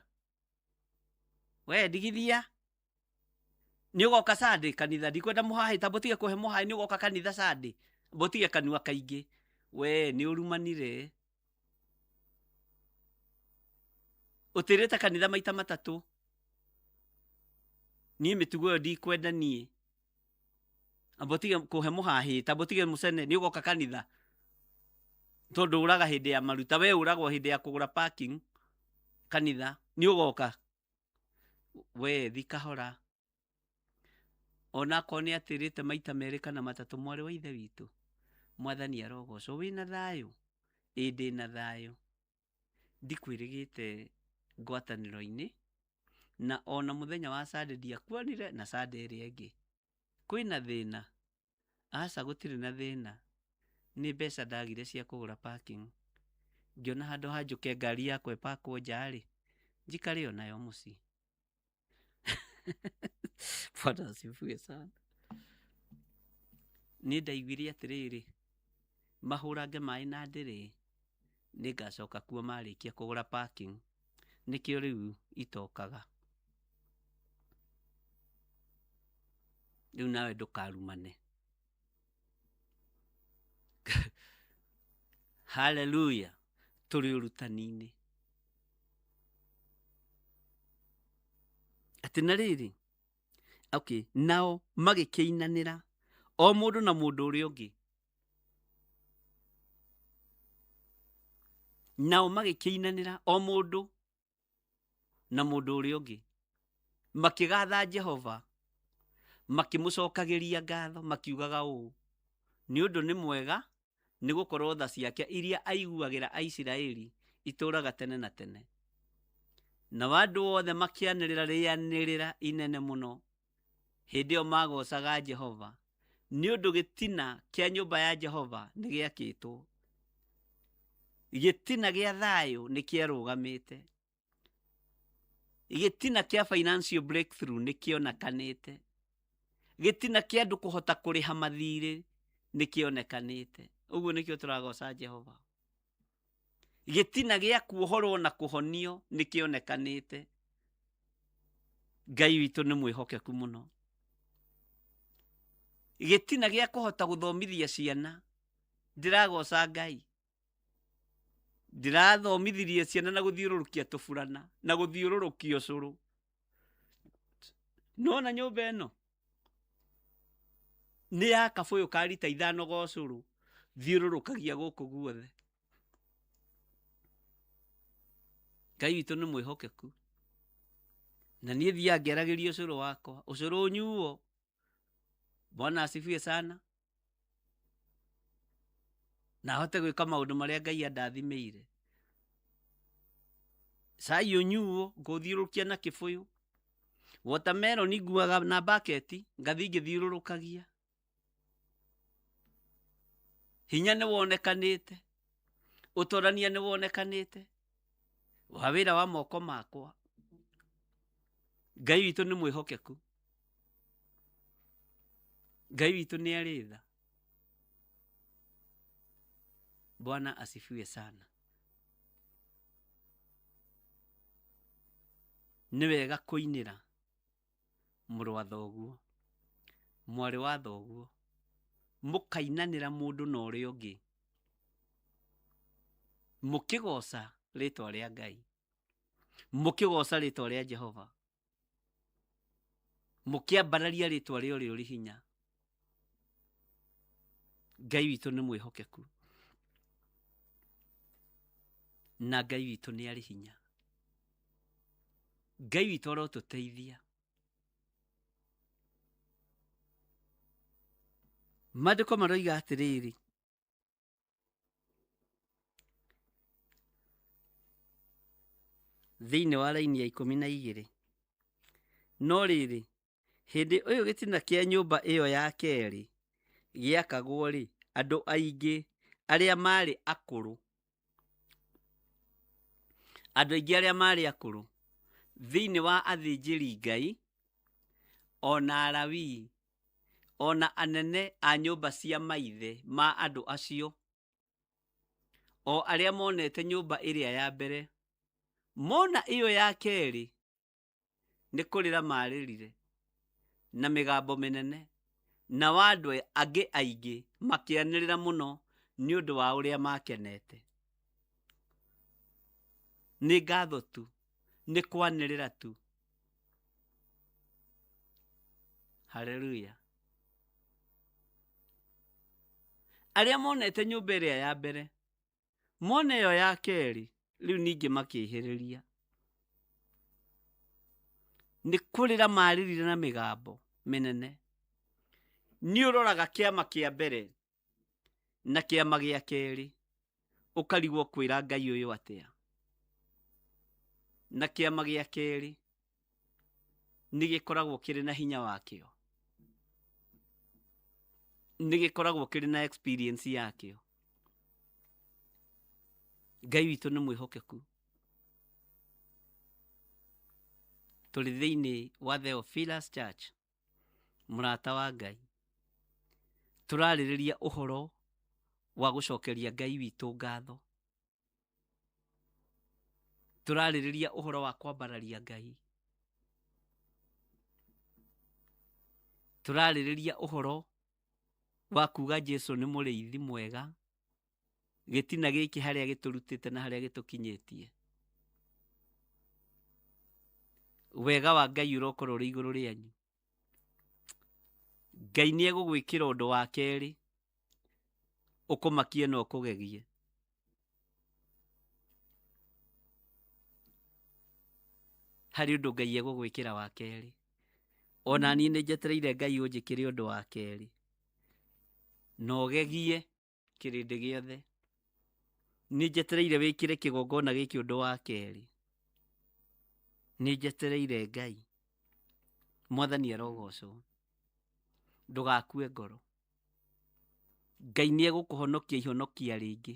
We ndigithia nĩ ũgoka Sunday kanitha, ndikwenda mũhahĩ, ta mũtige kũhe mũhahĩ. Nĩ ũgoka kanitha Sunday, mũtige kanua kaingĩ. We nĩ ũrumanire, ũtĩrĩte kanitha maita matatũ. Niĩ mĩtugo ĩyo ndikwenda. Niĩ amba ũtige kũhe mũhahĩ, ta ũtige mũcene. Nĩ ũgoka kanitha tondũ ũraga hĩndĩ ya maruta, we ũragwo hĩndĩ ya kũgũra parking kanitha. Nĩ ũgoka we thi kahora, onakorwo nĩ atĩrĩte maita merĩ kana matatũ. Mwarĩ wa ithe witũ, Mwathani arogocwo. Wĩna thayũ? Ĩ, ndĩna thayũ. Ndikwĩrĩgĩte ngwatanĩro-inĩ, na ona mũthenya wa Sunday ndiakuonire, na Sunday ĩrĩa ĩngĩ kwĩna thĩna? Aca, gũtirĩ na thĩna, nĩ mbeca ndagire cia kũgũra parking. Ngĩona handũ ha njũke ngari yakwa ĩpakwo nja rĩ, njikare o nayo mũciĩ. Bwana asifiwe sana. Niĩ ndaiguire atĩrĩrĩ, mahũrange maĩ na ndĩrĩ, nĩngacoka kuo marĩkia kũgũra parking, nĩkĩo rĩu itokaga. Rĩu nawe ndũkarumane. Haleluya, tũrĩ ũrutani-inĩ. Atĩ na rĩrĩ, okay, nao magĩkĩinanĩra o mũndũ na mũndũ ũrĩa ũngĩ. Nao magĩkĩinanĩra o mũndũ na mũndũ ũrĩa ũngĩ, makĩgatha Jehova, makĩmũcokagĩria ngatho, makiugaga ũũ, nĩ ũndũ nĩ mwega, nĩ gũkorwo tha ciake iria aiguagĩra Aisiraeli itũũraga tene na tene. Nao andũ othe makĩanĩrĩra rĩanĩrĩra inene mũno hĩndĩ ĩyo magocaga Jehova, nĩ ũndũ gĩtina kĩa nyũmba ya Jehova nĩ gĩakĩtwo, gĩtina gĩa thayũ nĩ kĩarũgamĩte, gĩtina kĩa financial breakthrough nĩ kĩonekanĩte, gĩtina kĩa andũ kũhota kũrĩha mathirĩ nĩ kĩonekanĩte. Ũguo nĩkĩo tũragoca Jehova. Gĩtina gĩa kuohorwo na kũhonio nĩ kĩonekanĩte. Ngai witũ nĩ mwĩhokeku mũno. Gĩtina gĩa kũhota gũthomithia ciana, ndĩragoca Ngai. Ndĩrathomithirie ciana na gũthiũrũrũkia tũburana na gũthiũrũrũkia ũcũrũ. Nona nyũmba ĩno nĩ ya kabũyũ ka rita 5 ga ũcũrũ, thiũrũrũkagia gũkũ guothe. Ngai witũ nĩ mwĩhokeku. Na niĩ thiaga ngĩaragĩria ũcũrũ wakwa, ũcũrũ ũnyuo. Bwana asifiwe sana. Na hote gwĩka maũndũ marĩa Ngai andathimĩire. Cai ũnyuo, ngũthiũrũrũkia na kĩbũyũ. Watermelon nguaga na bucket, ngathiĩ ngĩthiũrũrũkagia. Hinya nĩ wonekanĩte, ũtorania nĩ wonekanĩte wa wĩra wa moko makwa. Ngai witũ nĩ mwĩhokeku. Ngai witũ nĩ arĩ tha. Bwana asifiwe sana. Nĩ wega kũinĩra mũrũ wa thoguo, mwarĩ wa thoguo, mũkainanĩra mũndũ na ũrĩa ũngĩ, mũkĩgoca rĩtwa rĩa Ngai, mũkĩgoca rĩtwa rĩa Jehova, mũkĩambararia rĩtwa rĩa ũrĩa ũrĩ hinya. Ngai witũ nĩ mwĩhokeku na Ngai witũ nĩ arĩ hinya. Ngai witũ arotũteithia. Maandĩko maroiga atĩrĩrĩ, thĩinĩ wa raini ya 12, no rĩrĩ, hĩndĩ ĩyo gĩtina kĩa nyũmba ĩyo ya kerĩ gĩakagwo-rĩ, andũ aingĩ arĩa marĩ akũrũ, andũ aingĩ arĩa marĩ akũrũ thĩinĩ wa athĩnjĩri Ngai ona Alawii ona anene a nyũmba cia maithe ma andũ acio, o arĩa monete nyũmba ĩrĩa ya mbere, mona ĩyo ya kerĩ, nĩ kũrĩra marĩrire na mĩgambo mĩnene, nao andũ angĩ aingĩ makĩanĩrĩra mũno nĩ ũndũ wa ũrĩa makenete. Nĩ ngatho tu, nĩ kwanĩrĩra tu. Haleluya. Arĩa monete nyũmba ĩrĩa ya mbere, mona ĩyo ya kerĩ, rĩu ningĩ makĩhĩrĩria. Nĩ kũrĩra marĩrire na mĩgambo mĩnene. Nĩ ũroraga kĩama kĩa mbere na kĩama gĩa kerĩ, ũkarigwo kwĩra Ngai ũyũ atĩa. Na kĩama gĩa kerĩ nĩ gĩkoragwo kĩrĩ na hinya wakĩo, nĩ gĩkoragwo kĩrĩ na experience yakĩo. Ngai witũ nĩ mwĩhokeku. Tũrĩ thĩinĩ wa Theophilus Church, mũrata wa Ngai. Tũrarĩrĩria ũhoro wa gũcokeria Ngai witũ ngatho. Tũrarĩrĩria ũhoro wa kwambararia Ngai. Tũrarĩrĩria ũhoro wa kuga Jesu nĩ mũrĩithi mwega, gĩtina gĩkĩ harĩa gĩtũrutĩte na harĩa gĩtũkinyĩtie. Wega wa Ngai ũrokorwo ũrĩ igũrũ rĩanyu. Ngai nĩ egũgwĩkĩra ũndũ wa kerĩ ũkũmakie na ũkũgegie. Harĩ ũndũ Ngai egũgwĩkĩra wa kerĩ. Ona niĩ nĩ njetereire Ngai ũnjĩkĩre ũndũ wa kerĩ na ũgegie kĩrĩndĩ gĩothe. Nĩ njetereire wĩkĩre kĩgongona gĩkĩ ũndũ wa kerĩ. Nĩ njetereire Ngai. Mwathani arogocwo. Ndũgakue ngoro. Ngai nĩ egũkũhonokia ihonokia rĩngĩ.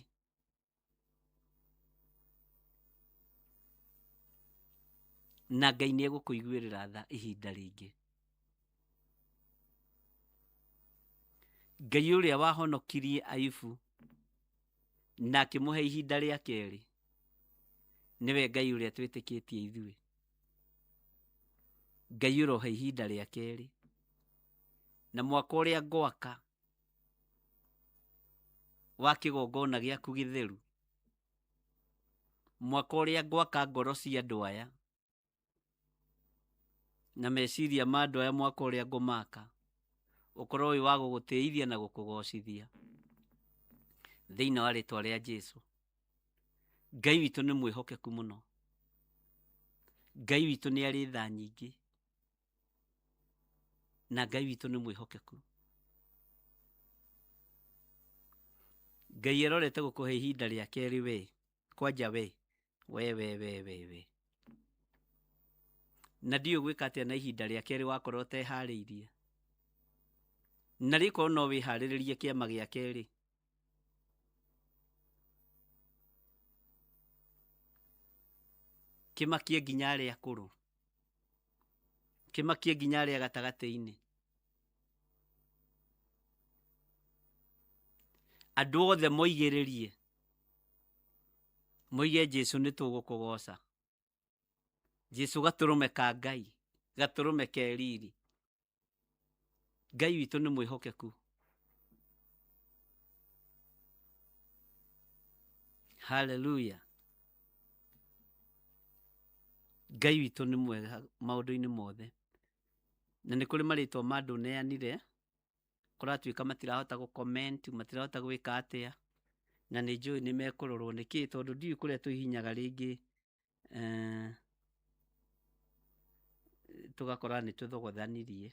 Na Ngai nĩ egũkũiguĩrĩra tha ihinda rĩngĩ. Ngai ũrĩa wahonokirie Ayubu na akĩmũhe ihinda rĩa kerĩ, nĩwe Ngai ũrĩa twĩtĩkĩtie ithuĩ. Ngai ũrohe ihinda rĩa kerĩ, na mwaka ũrĩa ngwaka wa kĩgongona gĩaku gĩtheru, mwaka ũrĩa ngwaka ngoro cia andũ aya na meciria ma andũ aya, mwaka ũrĩa ngũmaka ũkorwo wĩ wa gũgũtĩithia na gũkũgocithia thĩinĩ wa rĩtwa rĩa Jesu. Ngai witũ nĩ mwĩhokeku mũno. Ngai witũ nĩ arĩ tha nyingĩ, na Ngai witũ nĩ mwĩhokeku. Ngai arorete gũkũhe ihinda rĩa kerĩ we, kwanja we, we we we we we. Na ndiũĩ gwĩka atĩa na ihinda rĩa kerĩ wakorwo ũteharĩirie. Na rĩkorwo no wĩharĩrĩrie kĩama gĩa kerĩ. Kĩmakie nginya arĩa akũrũ. Kĩmakie nginya arĩa gatagatĩ-inĩ. Andũ othe moigĩrĩrie, moige Jesu nĩ tũgũkũgoca. Jesu gatũrũme ka Ngai, gatũrũme ke riri. Ngai witũ nĩ mwĩhokeku. Haleluya. Ngai witũ nĩ mwega maũndũ-inĩ mothe. Na nĩ kũrĩ marĩtwa ma andũ neanire, kũratuĩka matirahota gũ comment, matirahota gwĩka atĩa, na nĩ njũĩ nĩ mekũrorwo nĩkĩ, tondũ ndiũĩ kũrĩa tũhihinyaga rĩngĩ tũgakora nĩ tũthogothanirie.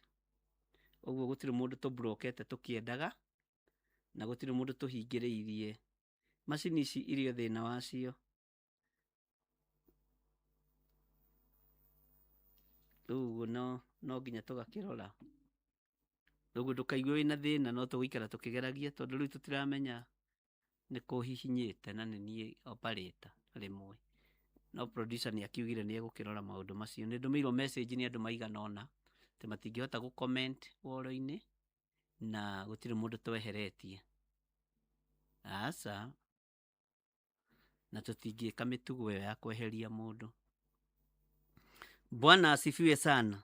Ũguo gũtirĩ mũndũ tũmburokete tũkĩendaga, na gũtirĩ mũndũ tũhingĩrĩirie. Macini ici irĩ o thĩna wacio. Rĩu ũguo no nginya tũgakĩrora. Ũguo ndũkaigue wĩna thĩna, no tũgũikara tũkĩgeragia, tondũ rĩu tũtiramenya nĩ kũhihinyĩte na nĩ niĩ operator rĩmwe. No producer nĩ akiugire nĩ egũkĩrora maũndũ macio. Nĩ ndũmĩirwo message nĩ andũ maigana ũna atĩ matingĩhota gũ comment ũhoro-inĩ, na gũtirĩ mũndũ tweheretie. Aca, na tũtingĩka mĩtugo ĩyo ya kweheria mũndũ. Bwana asifiwe sana.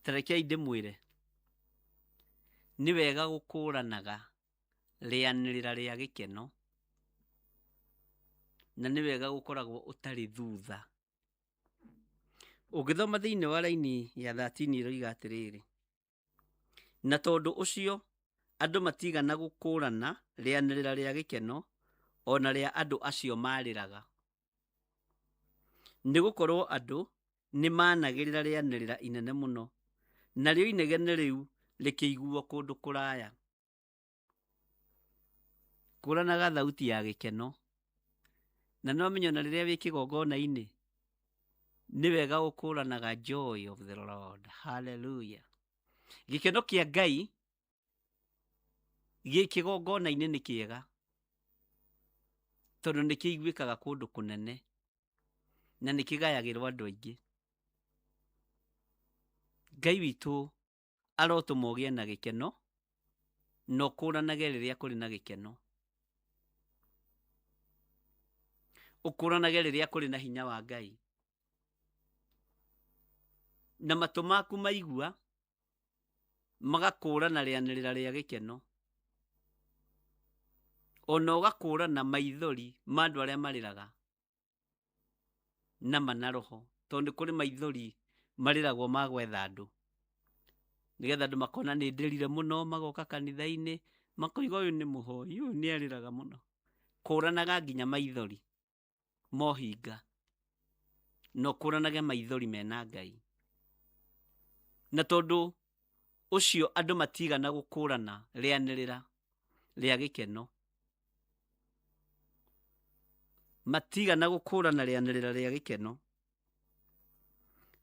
Tarekei ndĩmwĩre, nĩ wega gũkũranaga rĩanĩrĩra rĩa gĩkeno, na nĩ wega gũkoragwo ũtarĩ thutha. Ũngĩthoma thĩinĩ wa raini ya 13 ĩroiga atĩrĩrĩ, na tondũ ũcio andũ matigana gũkũrana rĩanĩrĩra rĩa gĩkeno o na rĩa andũ acio marĩraga. Nĩ gũkorwo andũ nĩ managĩrĩra rĩanĩrĩra inene mũno, narĩo inegene rĩu rĩkĩiguo kũndũ kũraya. Kũranaga thauti ya gĩkeno. Na no menye ona rĩrĩa wĩ kĩgongona-inĩ, nĩ wega gũkũranaga joy of the Lord. Hallelujah. Gĩkeno kĩa Ngai Gĩ kĩgongona-inĩ nĩ kĩega tondũ nĩ kĩiguĩkaga kũndũ kũnene na nĩ kĩgayagĩrwo andũ aingĩ. Ngai witũ arotũma ũgĩe na gĩkeno na ũkũranage rĩrĩa kũrĩ na gĩkeno, ũkũranage rĩrĩa kũrĩ na hinya wa Ngai, na matũ maku maigua magakũrana rĩanĩrĩra rĩa gĩkeno, ona ũgakũrana maithori ma andũ arĩa marĩraga na mana roho, tondũ nĩ kũrĩ maithori marĩragwo ma gwetha andũ nĩgetha andũ makona nĩ ndĩrire mũno, magoka kanitha-inĩ makoiga ũyũ nĩ mũhoi, ũyũ nĩ arĩraga mũno. Kũranaga nginya maithori mohinga na ũkũranage maithori mena Ngai, na tondũ ũcio andũ matigana gũkũrana rĩanĩrĩra rĩa gĩkeno, matigana gũkũrana rĩanĩrĩra rĩa gĩkeno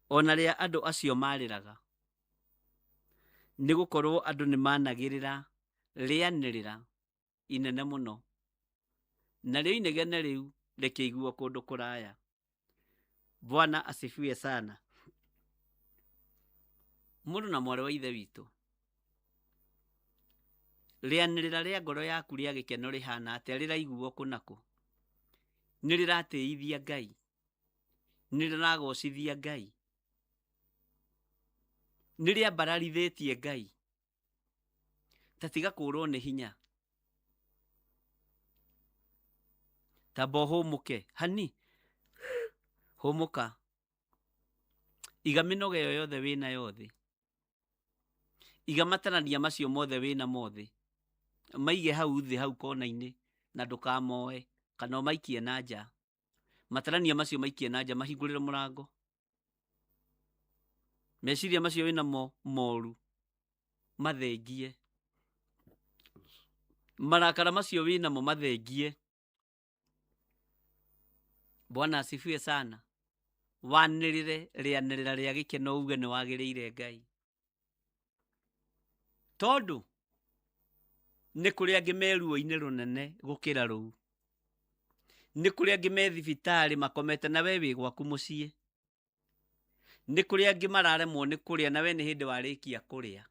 ona rĩa andũ acio marĩraga, nĩ gũkorwo andũ nĩ managĩrĩra rĩanĩrĩra inene mũno, narĩo inegene rĩu rĩkĩiguo kũndũ kũraya. Bwana asifiwe sana. Mũndũ na mwarĩ wa ithe witũ, rĩanĩrĩra rĩa ngoro yaku rĩa gĩkeno rĩhana atĩa? Rĩraiguo kũ na kũ? Nĩ rĩratĩithia Ngai? Nĩ rĩragocithia Ngai? Nĩ rĩambararithĩtie Ngai? Ta tiga kũrwo nĩ hinya, tamba ũhũmũke hani, hũmũka, iga mĩnoga ĩyo yothe wĩnayo thĩ, iga matarania macio mothe wĩna mothe, maige hau thĩ hau kona-inĩ na ndũkamoe kana ũmaikie na nja. Matarania macio maikie na nja, mahingũrĩre mũrango. Meciria macio wĩnamo moru mathengie, marakara macio wĩnamo mathengie. Bwana asifiwe sana. Wanĩrĩre rĩanĩrĩra rĩa gĩkeno uge nĩ wagĩrĩire Ngai, tondũ nĩ kũrĩ angĩ me ruo-inĩ rũnene gũkĩra rũu, nĩ kũrĩ angĩ me thibitarĩ makomete na we wĩ gwaku mũciĩ, nĩ kũrĩ angĩ mararemwo nĩ kũrĩa na we nĩ hĩndĩ warĩkia kũrĩa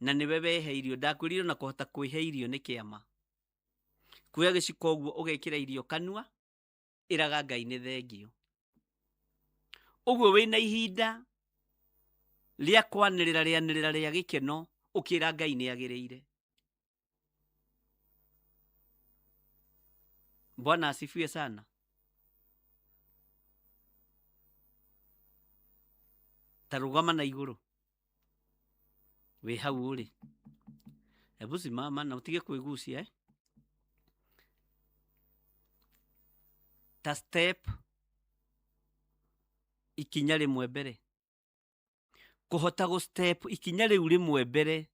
na nĩwe wehe irio. Ndakwĩrire na kũhota kwĩhe irio nĩ kĩama, kuoya gĩciko ũguo ũgekĩra irio kanua, ĩraga Ngai nĩ thengio. Ũguo wĩna ihinda rĩa kwanĩrĩra rĩanĩrĩra rĩa gĩkeno ũkĩra Ngai nĩ agĩrĩire. Bwana asifiwe sana. Ta rũgama na igũrũ wĩ hau ũrĩ, hebu simama na ũtige kwĩgucia Ta step ikinya rĩmwe mbere, kũhota gũ step ikinya rĩu rĩmwe mbere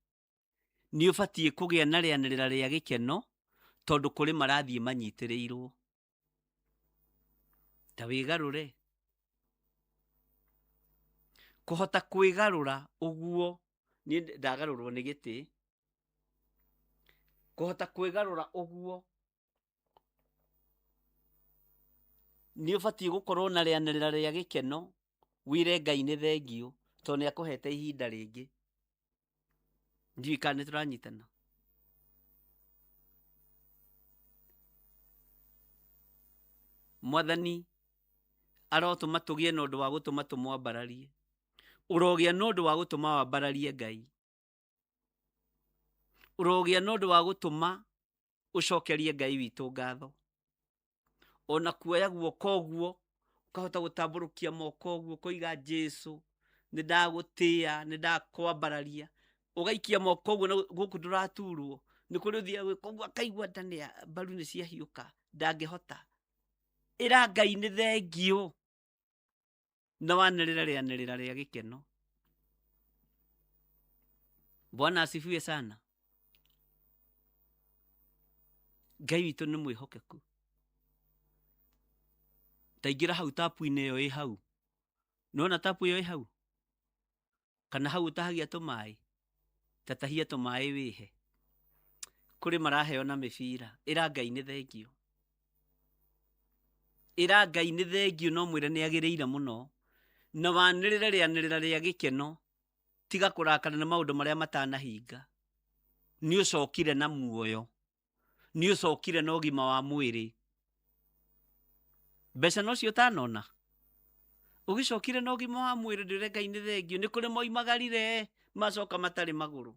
nĩ ũbatiĩ kũgĩa na rĩanĩrĩra rĩa gĩkeno, tondũ kũrĩ marathiĩ manyitĩrĩirwo. Ta wĩgarũre, kũhota kwĩgarũra ũguo, niĩ ndagarũrwo nĩ gĩtĩ, kũhota kwĩgarũra ũguo nĩ ũbatiĩ gũkorwo na rĩanĩrĩra rĩa gĩkeno, wĩre Ngai nĩ thengio tondũ nĩ akũhete ihinda rĩngĩ. Ndiũĩ kana nĩ tũranyitana. Mwathani arotũma tũgĩe na ũndũ wa gũtũma tũmwambararie, ũrogĩa na ũndũ wa gũtũma wambararie Ngai, ũrogĩa na ũndũ wa gũtũma ũcokerie Ngai witũ ngatho. Ona kuoya guoko ũguo ũkahota gũtambũrũkia moko ũguo ũkoiga Jesu nĩ ndagũtĩa, nĩ ndakwambararia, ũgaikia moko ũguo na gũkũ ndũraturwo. Nĩ kũrĩ ũthiaga gwĩka ũguo akaigua nda nĩ mbaru nĩ ciahiũka, ndangĩhota. Ĩra Ngai nĩ thengio na wanĩrĩra rĩanĩrĩra rĩa gĩkeno. Bwana asifiwe sana. Ngai witũ nĩ mwĩhokeku. Taingĩra hau tapu-inĩ ĩyo ĩ hau, nĩwona tapu ĩyo ĩ hau, kana hau ũtahagia tũmaĩ, ta tahia tũmaĩ wĩhe. Kũrĩ maraheo na mĩbira. Ĩra Ngai nĩ thengio. Ĩra Ngai nĩ thengio no mwĩre nĩ agĩrĩire mũno. Na wanĩrĩre rĩanĩrĩra rĩa gĩkeno. Tiga kũrakara nĩ maũndũ marĩa matanahinga. Nĩ ũcokire na muoyo. Nĩ ũcokire na ũgima wa mwĩrĩ. Mbeca nocio ũtanona. Ũgĩcokire na ũgima wa mwĩrĩ ndwĩre Ngai nĩ thengio. Nĩ kũrĩ moimagarire macoka matarĩ magũrũ.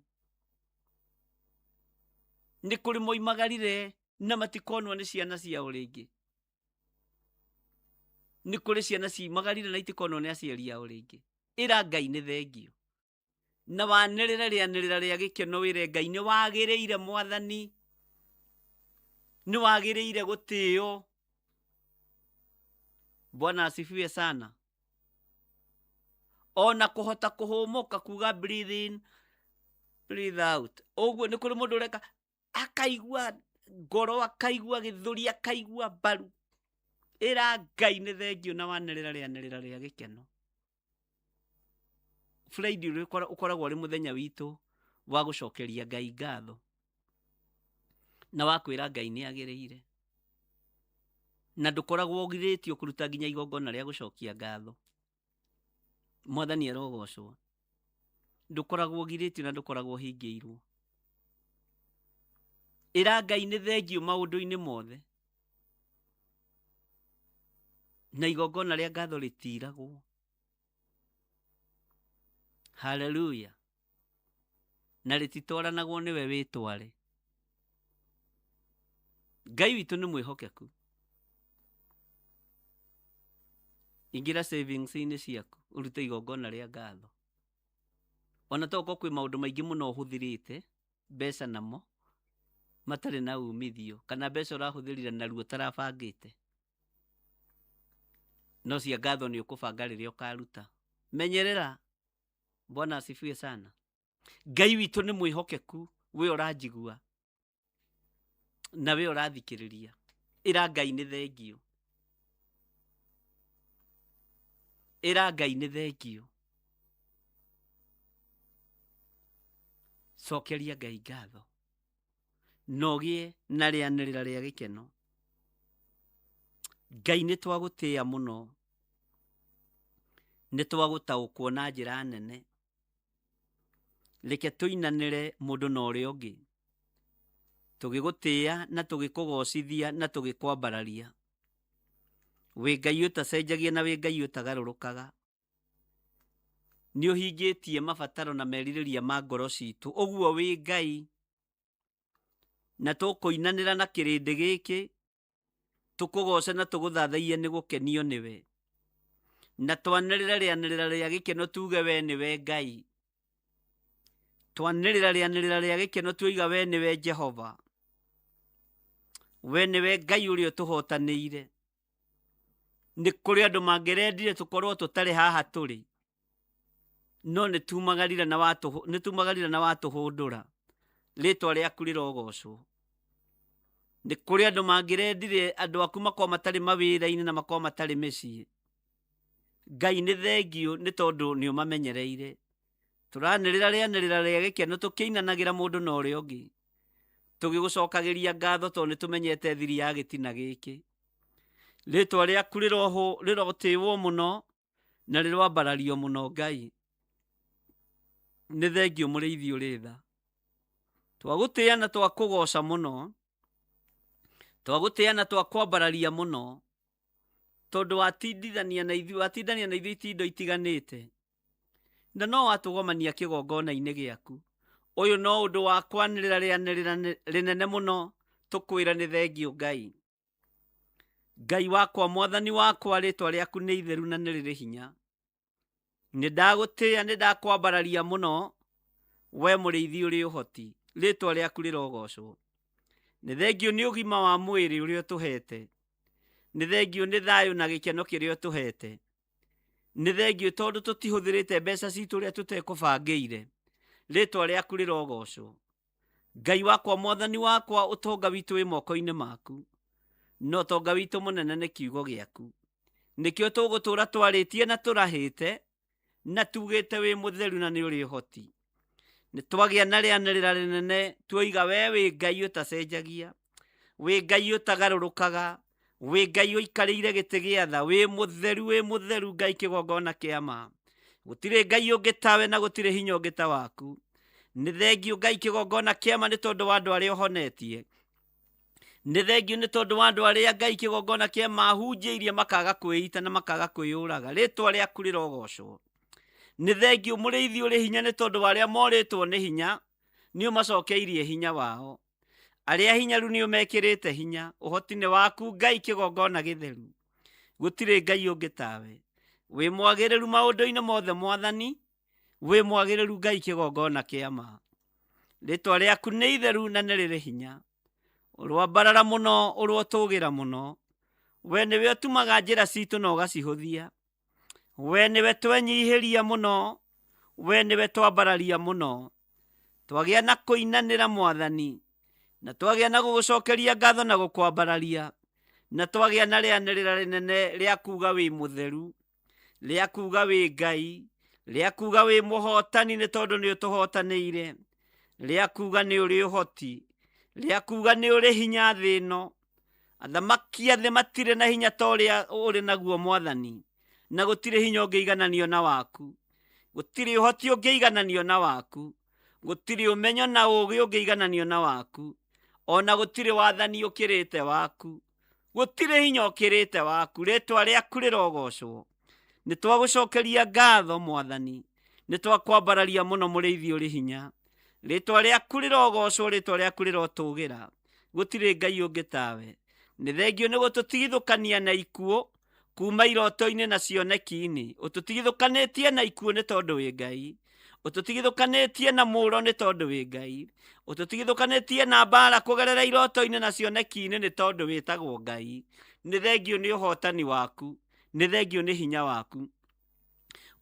Nĩ kũrĩ moimagarire na matikonwo nĩ ciana ciao rĩngĩ. Nĩ kũrĩ ciana ciumagarire na itikonwo nĩ aciari ao rĩngĩ. Ĩra Ngai nĩ thengio. Na wanĩrĩre rĩanĩrĩra rĩa gĩkeno wĩre Ngai nĩ wagĩrĩire mwathani. Nĩ wagĩrĩire gũtĩo. Bwana asifiwe sana. Ona kũhota kũhũmũka kuga breathe in, breathe out. Ũguo nĩ kũrĩ mũndũ ũreka akaigua ngoro, akaigua gĩthũri, akaigua mbaru. Ĩra Ngai nĩ thengio na wanĩrĩra rĩanĩrĩra rĩa gĩkeno. Friday ũrĩa ũkoragwo ũrĩ mũthenya witũ wa gũcokeria Ngai ngatho na wa kwĩra Ngai nĩ agĩrĩire, na ndũkoragwo ũgirĩtio kũruta nginya igongona rĩa gũcokia ngatho. Mwathani arogocwo. Ndũkoragwo ũgirĩtio na ndũkoragwo ũhingĩirwo. Ĩra Ngai nĩ thengio maũndũ-inĩ mothe, na igongona rĩa ngatho rĩtiragwo. Haleluya. Na rĩtitwaranagwo nĩwe wĩtware. Ngai witũ nĩ mwĩhokeku. Ingĩra savings-inĩ ciaku ũrute igongona rĩa ngatho. Ona to ũkorwo kwĩ maũndũ maingĩ mũno ũhũthĩrĩte mbeca namo matarĩ na umithio, kana mbeca ũrahũthĩrire narua ũtarabangĩte. No cia ngatho nĩ ũkũbanga rĩrĩa ũkaruta. Menyerera. Bwana asifiwe sana. Ngai witũ nĩ mwĩhokeku, we ũranjigua na we ũrathikĩrĩria. Ĩra Ngai nĩ thengio. Ĩra Ngai nĩ thengio. Cokeria Ngai ngatho na ũgĩe na rĩanĩrĩra rĩa gĩkeno. Ngai nĩ twagũtĩĩa mũno, nĩ twagũtaũkwo na njĩra nene. Reke tũinanĩre mũndũ na ũrĩa ũngĩ, tũgĩgũtĩĩa na tũgĩkũgocithia na tũgĩkwambararia. Wĩ Ngai ũtacenjagia na wĩ Ngai ũtagarũrũkaga. Nĩ ũhingĩtie mabataro na merirĩria ma ngoro citũ. Ũguo wĩ Ngai. Na tũkũinanĩra na kĩrĩndĩ gĩkĩ, tũkũgoce na tũgũthathaiye nĩ gũkenio nĩwe. Na twanĩrĩre rĩanĩrĩra rĩa gĩkeno tuge we nĩwe Ngai. Twanĩrĩra rĩanĩrĩra rĩa gĩkeno tuoiga we nĩwe Jehova. We nĩwe Ngai ũrĩa ũtũhotanĩire. Nĩ kũrĩ andũ mangĩrendire tũkorwo tũtarĩ haha tũrĩ, no nĩ tumagarire na watũhũ, nĩ tumagarire na watũhũndũra. Rĩtwa rĩaku rĩrogocwo. Nĩ kũrĩ andũ mangĩrendire andũ aku makorwo matarĩ mawĩra-inĩ na makorwo matarĩ mĩciĩ. Ngai nĩ thengio nĩ tondũ nĩ ũmamenyereire. Tũranĩrĩra rĩanĩrĩra rĩa gĩkeno tũkĩinanagĩra mũndũ na ũrĩa ũngĩ. Tũgĩgũcokagĩria ngatho tondũ nĩ tũmenyete thiri ya gĩtina gĩkĩ. Rĩtwa rĩaku rĩrotĩwo mũno na rĩroambarario mũno Ngai. Nĩ thengio mũrĩithi ũrĩ tha. Twagũtĩĩa na twakũgoca mũno. Twagũtĩĩa na twakwambararia mũno. Tondũ watindithania na ithuĩ, watindania na ithuĩ itindo itiganĩte. Na no watũgomania kĩgongona-inĩ gĩaku. Ũyũ no ũndũ wa kwanĩrĩra rĩanĩrĩra rĩnene mũno tũkwĩra nĩ thengio Ngai. Ngai wakwa, mwathani wakwa, rĩtwa rĩaku nĩ itheru na nĩ rĩrĩ hinya. Nĩ ndagũtĩĩa, nĩ ndakwambararia mũno, we mũrĩithi ũrĩ ũhoti. Rĩtwa rĩaku rĩrogocwo. Nĩ thengio nĩ ũgima wa mwĩrĩ ũrĩa ũtũhete. Nĩ thengio nĩ thayũ na gĩkeno kĩrĩa ũtũhete. Nĩ thengio tondũ tũtihũthĩrĩte mbeca citũ ũrĩa tũtekũbangĩire. Rĩtwa rĩaku rĩrogocwo. Ngai wakwa, mwathani wakwa, ũtonga witũ wĩ moko-inĩ maku. Na ũtonga witũ mũnene nĩ kiugo gĩaku. Nĩkĩo tũgũtũra twarĩtie na tũrahĩte na tugĩte wĩ mũtheru na nĩ ũrĩ ũhoti. Nĩ twagĩa na rĩanĩrĩra rĩnene tuoiga we wĩ Ngai ũtacenjagia, wĩ Ngai ũtagarũrũkaga, wĩ Ngai ũikarĩire gĩtĩ gĩa tha, wĩ mũtheru, wĩ mũtheru Ngai kĩgongona kĩa ma. Gũtirĩ Ngai ũngĩ tawe na gũtirĩ hinya ũngĩ ta waku. Nĩ thengiũ Ngai kĩgongona kĩa ma nĩ tondũ wa andũ arĩa ũhonetie. Nĩ thengiũ nĩ tondũ wa andũ arĩa Ngai kĩgongona kĩa ma hunjĩirie makaga kwĩita na makaga kwĩyũraga. Rĩtwa rĩaku rĩrogocwo. Nĩ thengiũ mũrĩithi ũrĩ hinya nĩ tondũ wa arĩa morĩtwo nĩ hinya, nĩ ũmacokeirie hinya wao. Arĩa hinyaru nĩ ũmekĩrĩte hinya. Ũhoti nĩ waku Ngai kĩgongona gĩtheru. Gũtirĩ Ngai ũngĩ tawe. Wĩ mwagĩrĩru maũndũ-inĩ mothe Mwathani, wĩ mwagĩrĩru Ngai kĩgongona kĩa ma. Rĩtwa rĩaku nĩ itheru na nĩ rĩrĩ hinya. Ũrwambarara mũno, ũrwotũgĩra mũno. We nĩwe ũtumaga njĩra citũ na ũgacihũthia. We nĩwe twenyihĩria mũno, we nĩwe twambararia mũno. Twagĩa na kũinanĩra Mwathani, na twagĩa na gũgũcokeria ngatho na gũkwambararia, na twagĩa na rĩanĩrĩra rĩnene rĩa kuga wĩ mũtheru, rĩa kuga wĩ Ngai, rĩa kuga wĩ mũhotani nĩ tondũ nĩ ũtũhotanĩire, rĩa kuga nĩ ũrĩ ũhoti, rĩa kuga nĩ ũrĩ hinya thĩ ĩno. Athamaki a thĩ matirĩ na hinya ta ũrĩa ũrĩ naguo Mwathani, na gũtirĩ hinya ũngĩigananio na waku. Gũtirĩ ũhoti ũngĩigananio na waku. Gũtirĩ ũmenyo na ũũgĩ ũngĩigananio na waku. Ona gũtirĩ wathani ũkĩrĩte waku. Gũtirĩ hinya ũkĩrĩte waku. Rĩtwa rĩaku rĩrogocwo. Nĩ twagũcokeria ngatho Mwathani. Nĩ twakwambararia mũno mũrĩithi ũrĩ hinya. Rĩtwa rĩaku rĩrogocwo, rĩtwa rĩaku rĩrotũgĩra. Gũtirĩ Ngai ũngĩ tawe. Nĩ thengio nĩ gũtũtigithũkania na ikuũ kuma iroto-inĩ na cioneki-inĩ. Ũtũtigithũkanĩtie na ikuũ nĩ tondũ wĩ Ngai. Ũtũtigithũkanĩtie na mũro nĩ tondũ wĩ Ngai. Ũtũtigithũkanĩtie na mbara kũgerera iroto-inĩ na cioneki-inĩ nĩ tondũ wĩtagwo Ngai. Nĩ thengio nĩ ũhotani waku. Nĩ thengio nĩ hinya waku.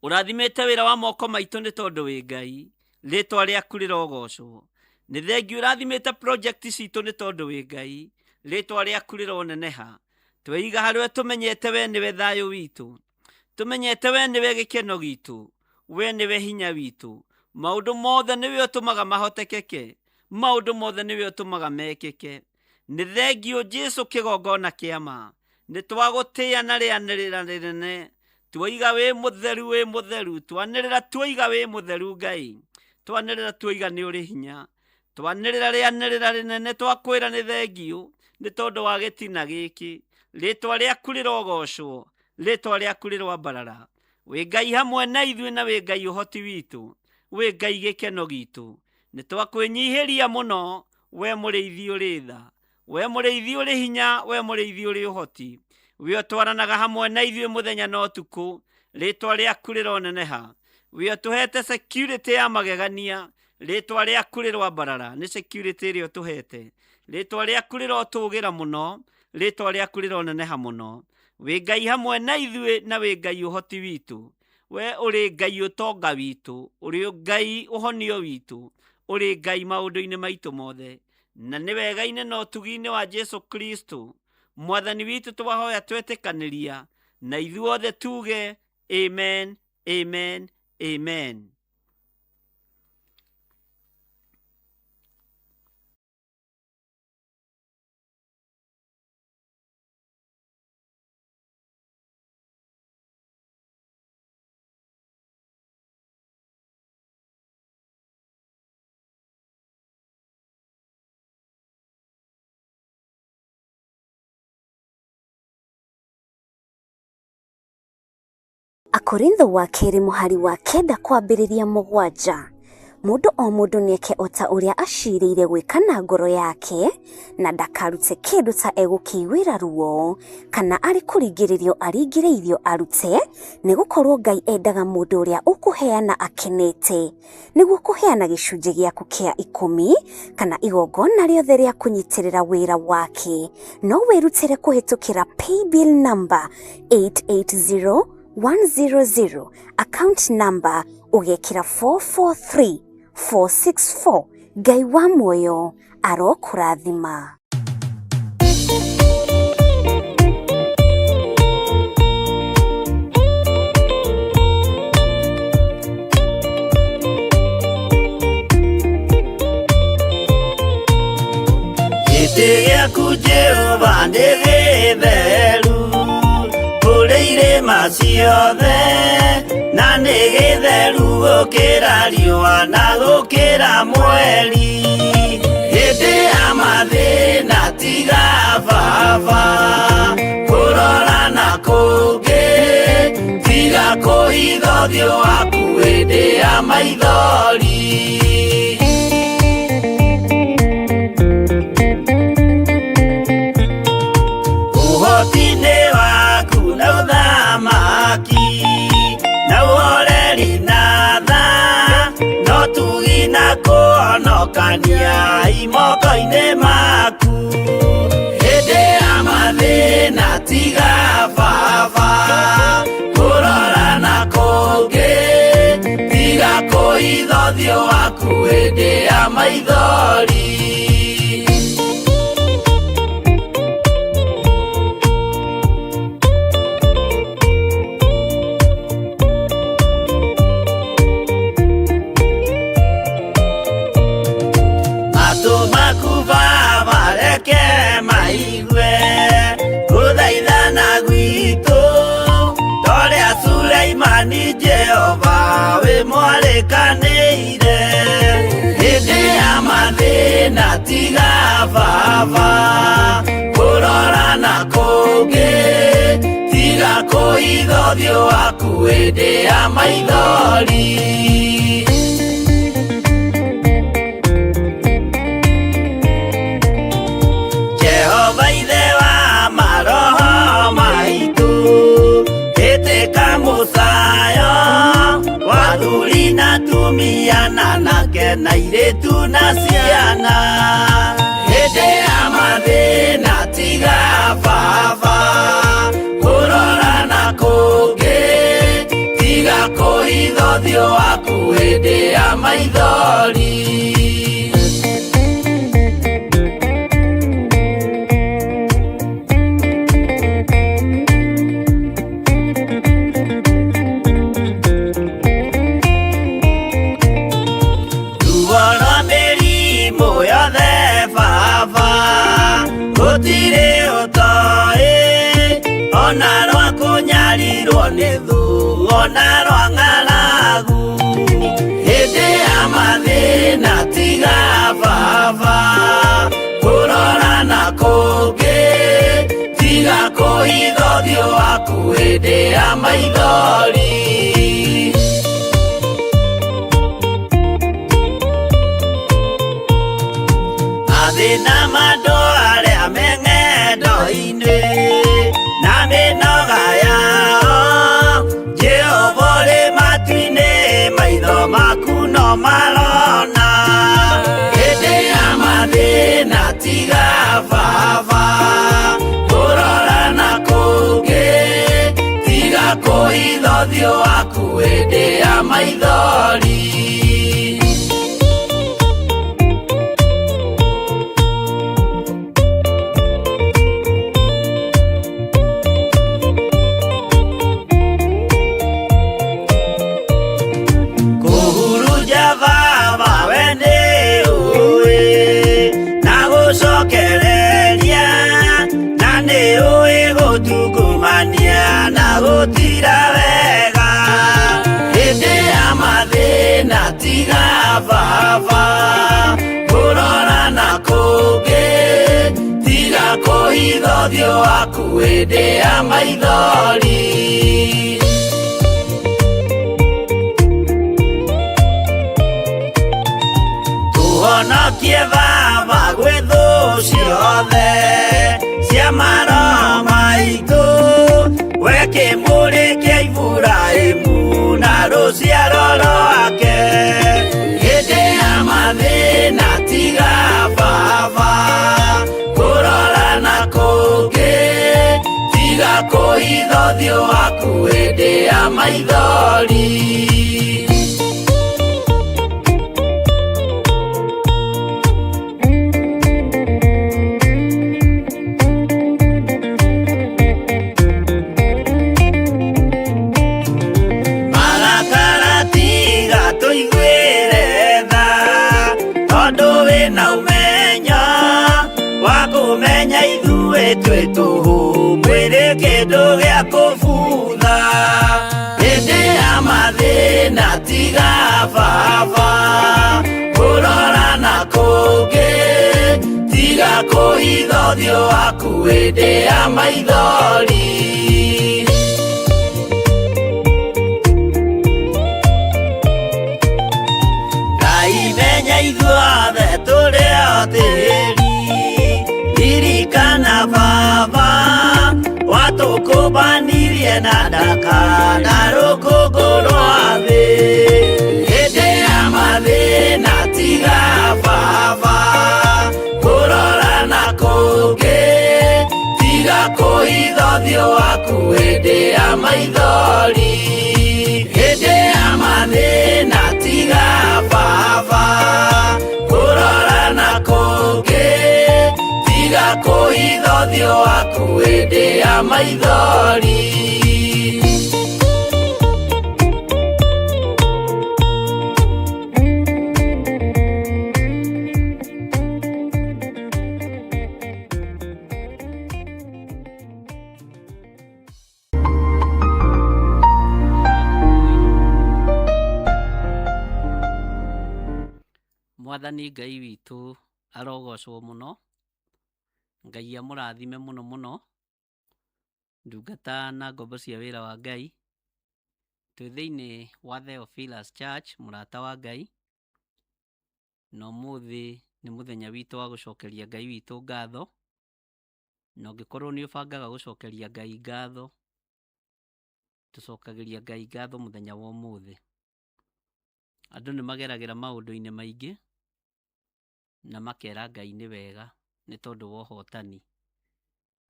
Ũrathimĩte wĩra wa moko maitũ nĩ tondũ wĩ Ngai. Rĩtwa rĩaku rĩrogocwo. Nĩ thengiũ ũrathimĩte project citũ nĩ tondũ wĩ Ngai. Rĩtwa rĩaku rĩroneneha. Tweiga harĩwe tũmenyete we nĩwe thayũ witũ. Tũmenyete we nĩwe gĩkeno gitũ. We nĩwe hinya witũ. Maũndũ mothe nĩwe ũtũmaga mahotekeke. Maũndũ mothe nĩwe ũtũmaga mekĩke. Nĩ thengiũ Jesu kĩgongona kĩa ma. Nĩ twagũtĩa na rĩanĩrĩra rĩnene. Tuoiga wĩ mũtheru, wĩ mũtheru. Twanĩrĩra tuoiga wĩ mũtheru Ngai. Twanĩrĩra tuoiga nĩ ũrĩ hinya. Twanĩrĩra rĩanĩrĩra rĩnene twakwĩra nĩ thengiũ nĩ tondũ wa gĩtina gĩkĩ. Rĩtwa rĩaku rĩrogocwo. Rĩtwa rĩaku rĩroambarara. Wĩ Ngai hamwe na ithuĩ na wĩ Ngai ũhoti witũ. Wĩ Ngai gĩkeno gitũ. Nĩ twakwĩnyihĩria mũno we mũrĩithi ũrĩ tha. We mũrĩithi ũrĩ hinya, we mũrĩithi ũrĩ ũhoti. We ũtwaranaga hamwe na ithuĩ mũthenya na ũtukũ. Rĩtwa rĩaku rĩroneneha. We ũtũhete security ya magegania. Rĩtwa rĩaku rĩroambarara. Nĩ security ĩrĩa ũtũhete. Rĩtwa rĩaku rĩrotũgĩra mũno. Rĩtwa rĩaku rĩroneneha mũno. Wĩ Ngai hamwe na ithuĩ na wĩ Ngai ũhoti witũ. We ũrĩ Ngai ũtonga witũ, ũrĩ Ngai ũhonio witũ, ũrĩ Ngai maũndũ-inĩ maitũ mothe. Na nĩ wega-inĩ na ũtugi-inĩ wa Jesu Kristo, Mwathani witũ twahoya twetĩkanĩria, na ithuothe tuge amen, amen, amen.
Akorintho wa kerĩ mũhari wa 9 kwambĩrĩria 7. Mũndũ o mũndũ nĩeke o ta ũrĩa acirĩire gwĩka na ngoro yake, na ndakarute kĩndũ ta egũkĩiguĩra ruo, kana arĩ kũringĩrĩrio aringĩrĩirio arute, nĩ gũkorwo Ngai endaga mũndũ ũrĩa ũkũheana akenete. Nĩguo kũheana gĩcunjĩ gĩaku kĩa 10 kana igongona rĩothe rĩa kũnyitĩrĩra wĩra wake, no wĩrutĩre kũhĩtũkĩra paybill number 880100, account number ũgekĩra 443464. Ngai wa muoyo arokũrathima.
gĩaku Jehova nĩ gĩtheru kũrĩ irĩma ciothe na nĩ gĩtheru gũkĩra riũa na gũkĩra mweri hĩndĩ ya mathĩna tiga baba kũrora na kũngĩ tiga kũhitha ũthiũ waku hĩndĩ ya maithori. Ũhoti-inĩ waku na ũthamaki na ũhoreri na tha no tugi na kũhonokania imoko-inĩ maku hĩndĩ ya mathĩna tiga baba kũrora na kũngĩ tiga kũhitha ũthiũ waku hĩndĩ ya maithori. Matũ maku baba reke maigue gũthaithana gwitũ torĩa Suleimani Jehova wĩ mwarĩkanĩire hĩndĩ ya mathĩna tiga baba kũrora na kũngĩ tiga kũhitha ũthiũ waku hĩndĩ ya maithori. Jehova ithe wa maroho maitũ ĩtĩka mũcayo wa athuri na atumia na anake na airĩtu na ciana hĩndĩ ya mathĩna tiga baba kũrora na kũngĩ tiga kũhitha ũthiũ waku hĩndĩ ya maithori. Ruo rwa mĩrimũ yothe baba gũtirĩ ũtoĩ ona rwa kũnyarirwo nĩ thũ ona rwa ng'aragu hĩndĩ ya mathĩna tiga baba kũrora na kũngĩ tiga kũhitha ũthiũ waku hĩndĩ ya maithori. Mathĩna ma andũ arĩa me ng'endo-inĩ na mĩnoga yao Jehova ũrĩ matu-inĩ maitho maku no marona hĩndĩ ya mathĩna tiga baba kũrora na kũngĩ tiga kũhitha ũthiũ waku hĩndĩ ya maithori. Kũhurunja baba we nĩ ũĩ na gũcokereria na nĩ ũĩ gũtungumania na gũtira wega hĩndĩ ya mathĩna tiga baba kũrora na kũngĩ tiga kũhitha ũthiũ waku hĩndĩ ya maithori. Tũhonokie baba gwĩ thũ ciothe cia maroho maitũ we kĩmũrĩ kĩa Iburahĩmu na rũciaro rwake hĩndĩ ya mathĩna tiga baba kũrora na kũngĩ tiga kũhitha ũthiũ waku hĩndĩ ya maithori. Marakara tiga tũiguĩre tha tondũ wĩna ũmenyo wa kũmenya menya ithuĩ twĩ tũhũ mwĩrĩ kĩndũ gĩa kũbutha hĩndĩ ya mathĩna tiga baba kũrora na kũngĩ tiga kũhitha ũthiũ waku hĩndĩ ya maithori. Ngai menya ithuothe tũrĩ o tĩri ririkana baba watũkũmbanirie na ndaka na rũkũngũ rwa thĩ hĩndĩ ya mathĩna tiga baba kũrora na kũngĩ tiga kũhitha ũthiũ waku hĩndĩ ya maithori hĩndĩ ya mathĩna tiga baba kũrora na kũngĩ tiga kũhitha ũthiũ waku hĩndĩ ya maithori.
Mwathani Ngai witũ arogocwo mũno, Ngai amũrathime mũno mũno, ndungata na ngombo cia wĩra wa Ngai. Twĩ thĩinĩ wa Theophilus Church, mũrata wa Ngai, na ũmũthĩ nĩ mũthenya witũ wa gũcokeria Ngai witũ ngatho, na ũngĩkorwo nĩ ũbangaga gũcokeria Ngai ngatho, tũcokagĩria Ngai ngatho mũthenya wa ũmũthĩ. Andũ nĩ mageragĩra maũndũ-inĩ maingĩ, na makera Ngai nĩ wega nĩ tondũ wa ũhotani.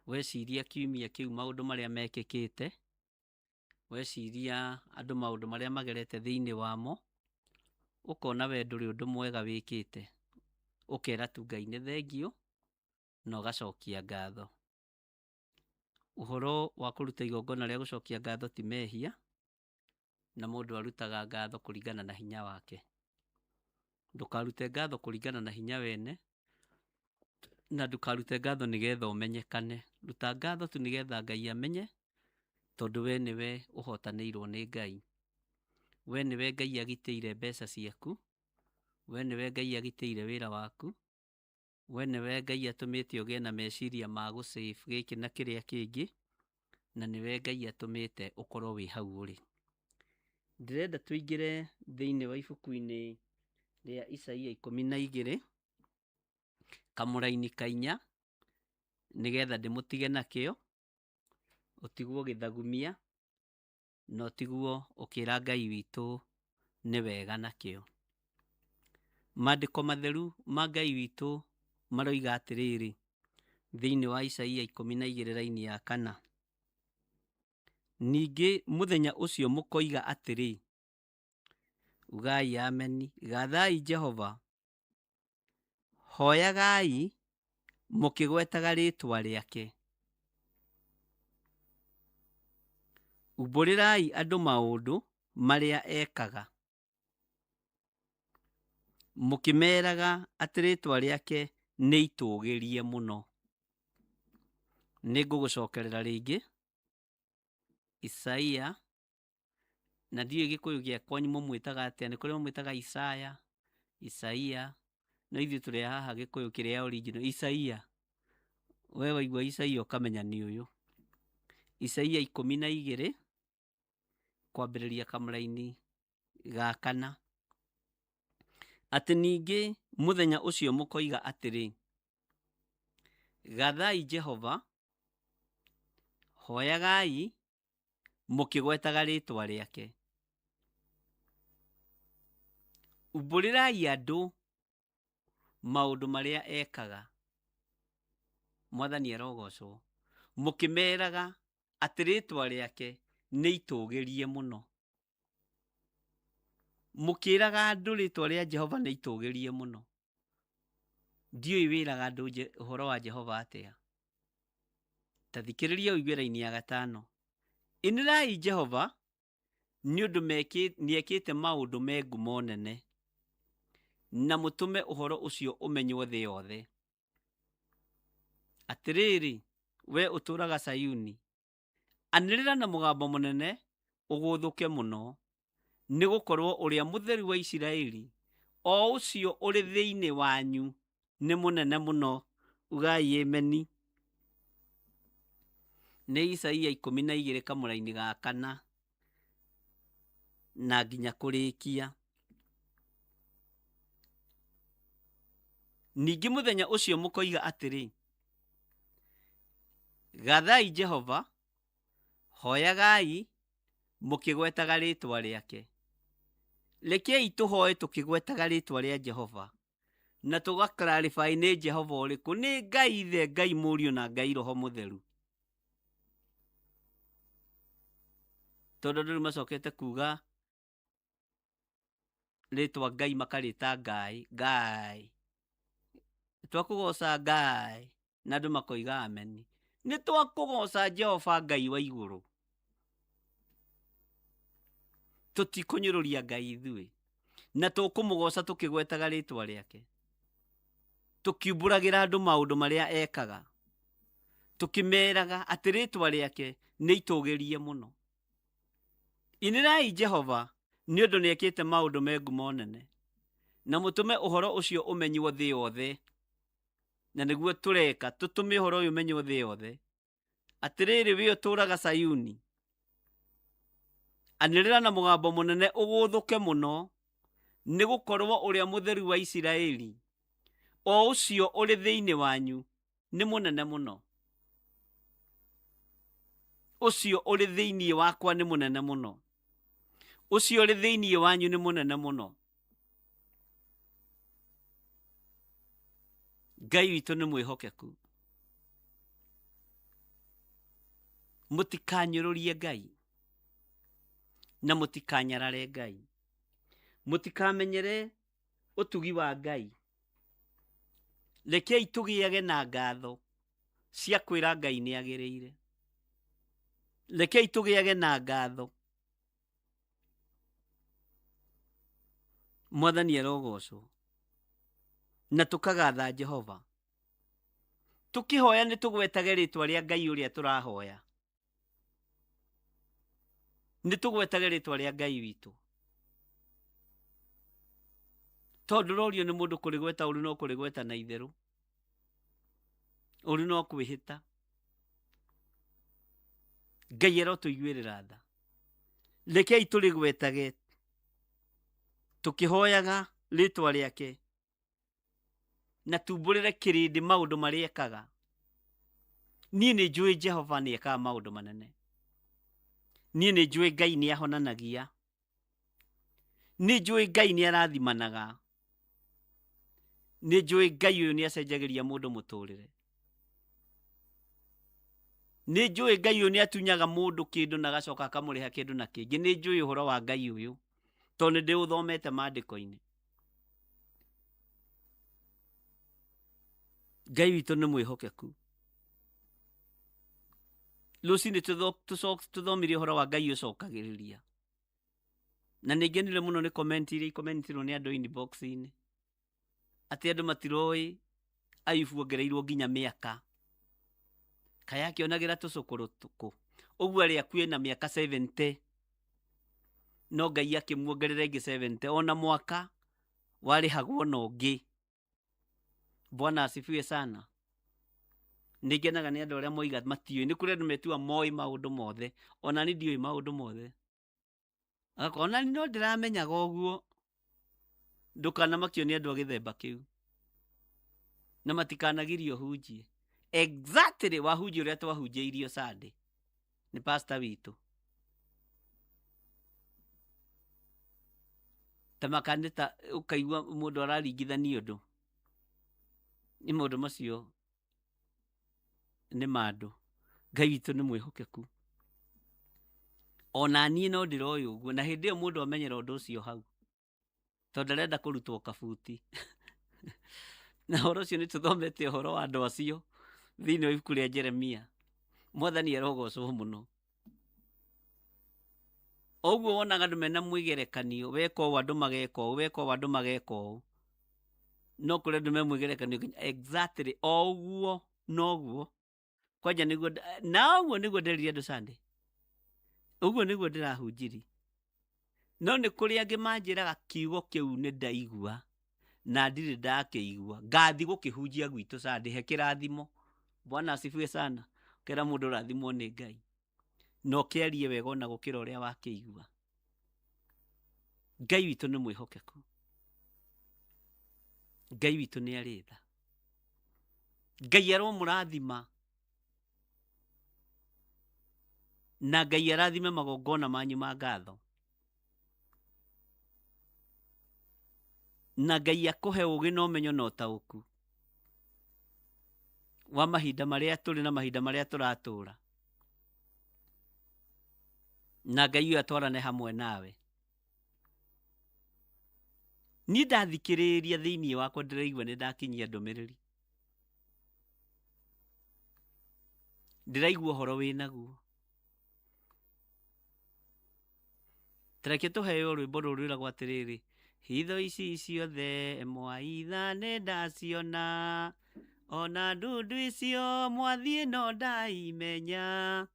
Weciria kiumia kĩu maũndũ marĩa mekĩkĩte, weciria andũ maũndũ marĩa magerete thĩinĩ wamo, ũkona we ndũrĩ ũndũ mwega wĩkĩte, ũkera tu Ngai nĩ thengiũ na ũgacokia ngatho. Ũhoro wa kũruta igongona rĩa gũcokia ngatho ti mehia, na mũndũ arutaga ngatho kũringana na hinya wake. Ndũkarute ngatho kũringana na hinya wene, na ndũkarute ngatho nĩgetha ũmenyekane. Ruta ngatho tu nĩgetha Ngai amenye, tondũ we nĩwe ũhotanĩirwo nĩ Ngai. We nĩwe Ngai agitĩire mbeca ciaku, we nĩwe Ngai agitĩire wĩra waku, we nĩwe Ngai atũmĩte ũgĩe na meciria ma gũ save gĩkĩ na kĩrĩa kĩngĩ, na nĩwe Ngai atũmĩte ũkorwo wĩ hau ũrĩ. Ndĩrenda tũingĩre thĩinĩ wa ibuku-inĩ rĩa Isaia 12 kamũraini ka 4 nĩgetha ndĩmũtige nakĩo, ũtigwo ũgĩthagumia na ũtigwo ũkĩra Ngai witũ nĩ wega nakĩo. Maandĩko matheru ma Ngai witũ maroiga atĩrĩrĩ, thĩinĩ wa Isaia 12 raini ya 4, ningĩ mũthenya ũcio mũkoiga atĩrĩ, ugai ameni, gathai Jehova, hoyagai mũkĩgwetaga rĩĩtwa rĩake, umbũrĩrai andũ maũndũ marĩa ekaga, mũkĩmeeraga atĩ rĩĩtwa rĩake nĩ itũũgĩrie mũno. Nĩngũgũcokerera rĩngĩ Isaia, na ndiũĩ Gĩkũyũ gĩa kwanyu mũmwĩtaga atĩa, nĩ kũrĩ mamwĩtaga Isaya, Isaia, no ithuĩ tũrĩ haha Gĩkũyũ kĩrĩa original, Isaia. We waigua Isaia ũkamenya nĩ ũyũ. Isaia 12 kwambĩrĩria kamũraini ga 4, atĩ ningĩ mũthenya ũcio mũkoiga atĩrĩ, gathai Jehova, hoyagai mũkĩgwetaga rĩĩtwa rĩake, umbũrĩrai andũ maũndũ marĩa ekaga, Mwathani arogocwo, mũkĩmeeraga atĩ rĩĩtwa rĩake nĩ itũũgĩrie mũno. Mũkĩraga andũ rĩĩtwa rĩa Jehova nĩ itũũgĩrie mũno. Ndiũĩ wĩraga andũ ũhoro wa Jehova atĩa. Ta thikĩrĩria ũigue raini ya 5. Inĩrai Jehova nĩ ũndũ nĩekĩte maũndũ me ngumo nene, na mũtũme ũhoro ũcio ũmenywo thĩ yothe. Atĩrĩrĩ, wee ũtũũraga Sayuni, anĩrĩra na mũgambo mũnene ũgũũthũke mũno, nĩ gũkorwo Ũrĩa Mũtheru wa Isiraeli, o ũcio ũrĩ thĩinĩ wanyu, nĩ mũnene mũno. Ugai ameni. Nĩ Isaia 12 kamũraini ga kana na nginya kũrĩkia. Ningĩ mũthenya ũcio mũkoiga atĩrĩ, Gathai Jehova, hoyagai mũkĩgwetaga rĩĩtwa rĩake. Rekei tũhoe tũkĩgwetaga rĩĩtwa rĩa Jehova na tũga clarify nĩ Jehova ũrĩkũ, nĩ Ngai Ithe, Ngai Mũriũ na Ngai Roho Mũtheru. Tondũ andũ rĩu macokete kuga rĩtwa Ngai makarĩta Ngai, Ngai. Twakũgoca Ngai na andũ makoiga ameni. Nĩ twakũgoca Jehova Ngai wa igũrũ. Tũtikũnyũrũria Ngai ithuĩ. Na tũkũmũgoca tũkĩgwetaga rĩtwa rĩake. Tũkiumbũragĩra andũ maũndũ marĩa ekaga. Tũkĩmeraga atĩ rĩtwa rĩake nĩ itũgĩrie mũno. Inĩrai Jehova, nĩ ũndũ nĩekĩte maũndũ me ngumo nene, na mũtũme ũhoro ũcio ũmenywo thĩ yothe. Na nĩguo tũreka, tũtũme ũhoro ũyũ ũmenywo thĩ yothe. Atĩrĩrĩ, wee ũtũũraga Sayuni, anĩrĩra na mũgambo mũnene ũgũũthũke mũno, nĩ gũkorwo Ũrĩa Mũtheru wa Isiraeli, o ũcio ũrĩ thĩinĩ wanyu, nĩ mũnene mũno. Ũcio ũrĩ thĩinĩ wakwa nĩ mũnene mũno. Ũcio ũrĩ thĩinĩ wanyu nĩ mũnene mũno. Ngai witũ nĩ mwĩhokeku. Mũtikanyũrũrie Ngai na mũtikanyarare Ngai. Mũtikamenyere ũtugi wa Ngai. Rekei tũgĩage na ngatho cia kwĩra Ngai nĩ agĩrĩire. Rekei tũgĩage na ngatho. Mwathani arogocwo. Na tũkagatha Jehova. Tũkĩhoya nĩ tũgwetage rĩtwa rĩa Ngai ũrĩa tũrahoya. Nĩ tũgwetage rĩtwa rĩa Ngai witũ. Tondũ rorio nĩ mũndũ kũrĩgweta ũru no kũrĩgweta na itherũ. Ũru no kwĩhĩta. Ngai arotũiguĩrĩra tha. Rekei tũrĩgwetage tũkĩhoyaga rĩtwa rĩake na tumbũrĩre kĩrĩndĩ maũndũ marĩa ekaga. Niĩ nĩ njũĩ Jehova nĩ ekaga maũndũ manene. Niĩ nĩ njũĩ Ngai nĩ ahonanagia. Nĩ njũĩ Ngai nĩ arathimanaga. Nĩ njũĩ Ngai ũyũ nĩ acenjagĩria mũndũ mũtũrĩre. Nĩ njũĩ Ngai ũyũ nĩ atunyaga mũndũ kĩndũ na agacoka akamũrĩha kĩndũ na kĩngĩ. Nĩ njũĩ ũhoro wa Ngai ũyũ tondũ nĩ ndĩũthomete maandĩko-inĩ. Ngai witũ nĩ mwĩhokeku. Rũcinĩ tũthomire ũhoro wa Ngai ũcokagĩrĩria. Na nĩ ngenire mũno nĩ comment iria ikomentirwo nĩ andũ inbox-inĩ. Atĩ andũ matiroĩ Ayubu ongereirwo nginya mĩaka. Kaĩ akĩonagĩra tũcũkũrũ kũ? Ũguo arĩ akuĩ na mĩaka 70. No Ngai akĩmuongerera ĩngĩ 70. Ona mwaka warĩhagwo na ũngĩ. Bwana asifiwe sana. Nĩ ngenaga nĩ andũ arĩa moiga matiũĩ. Nĩ kũrĩ andũ metua moĩ maũndũ mothe. Ona niĩ ndiũĩ maũndũ mothe. Agakorwo ona niĩ no ndĩramenyaga ũguo. Ndũkanamakio nĩ andũ a gĩthemba kĩu. Na matikanagirie ũhunjie. Exactly wahunjia ũrĩa twahunjĩirio Sunday nĩ pastor witũ. Ta makanitha ũkaigua mũndũ araringithania ũndũ. Nĩ maũndũ macio nĩ ma andũ. Ngai witũ nĩ mwĩhokeku. Ona niĩ no ndĩroĩ ũguo na hĩndĩ ĩyo mũndũ amenyera ũndũ ũcio hau. Tondũ ndarenda kũrutwo kabuti. Na ũhoro ũcio nĩ tũthomete ũhoro wa andũ acio thĩinĩ wa ibuku rĩa Jeremia. Mwathani arogocwo mũno. O ũguo wonaga andũ mena mwĩgerekanio, weka ũũ andũ mageka ũũ, weka ũũ andũ mageka ũũ. No kũrĩ andũ me mwĩgerekanio nginya exactly o ũguo. Noguo kwanja nĩguo na ũguo nĩguo nderire andũ Sunday, ũguo nĩguo ndĩrahunjiri. No nĩ kũrĩ angĩ manjĩraga kiugo kĩu nĩ ndaigua na ndirĩ ndakĩigua, ngathi gũkĩhunjia gwitũ Sunday. He kĩrathimo. Bwana asifiwe sana. Kera mũndũ ũrathimwo nĩ Ngai na ũkĩarie wega ona gũkĩra ũrĩa wakĩigua. Ngai witũ nĩ mwĩhokeku, Ngai witũ nĩ arĩ tha. Ngai aromũrathima na Ngai arathime magongona manyu ma ngatho, na Ngai akũhe ũgĩ na ũmenyo na ũtaũku wa mahinda marĩa tũrĩ na mahinda marĩa tũratũra, na Ngai ũyũ atwarane hamwe nawe. Niĩ ndathikĩrĩria thĩinĩ wakwa ndĩraigua nĩ ndakinyia ndũmĩrĩri, ndĩraigua ũhoro wĩ naguo. Tareke tũheo rwĩmbo rũrũ rwĩragwo atĩrĩrĩ, hitho ici ciothe mwaitha nĩ ndaciona, ona ndundu icio mwathiĩ no ndaimenya,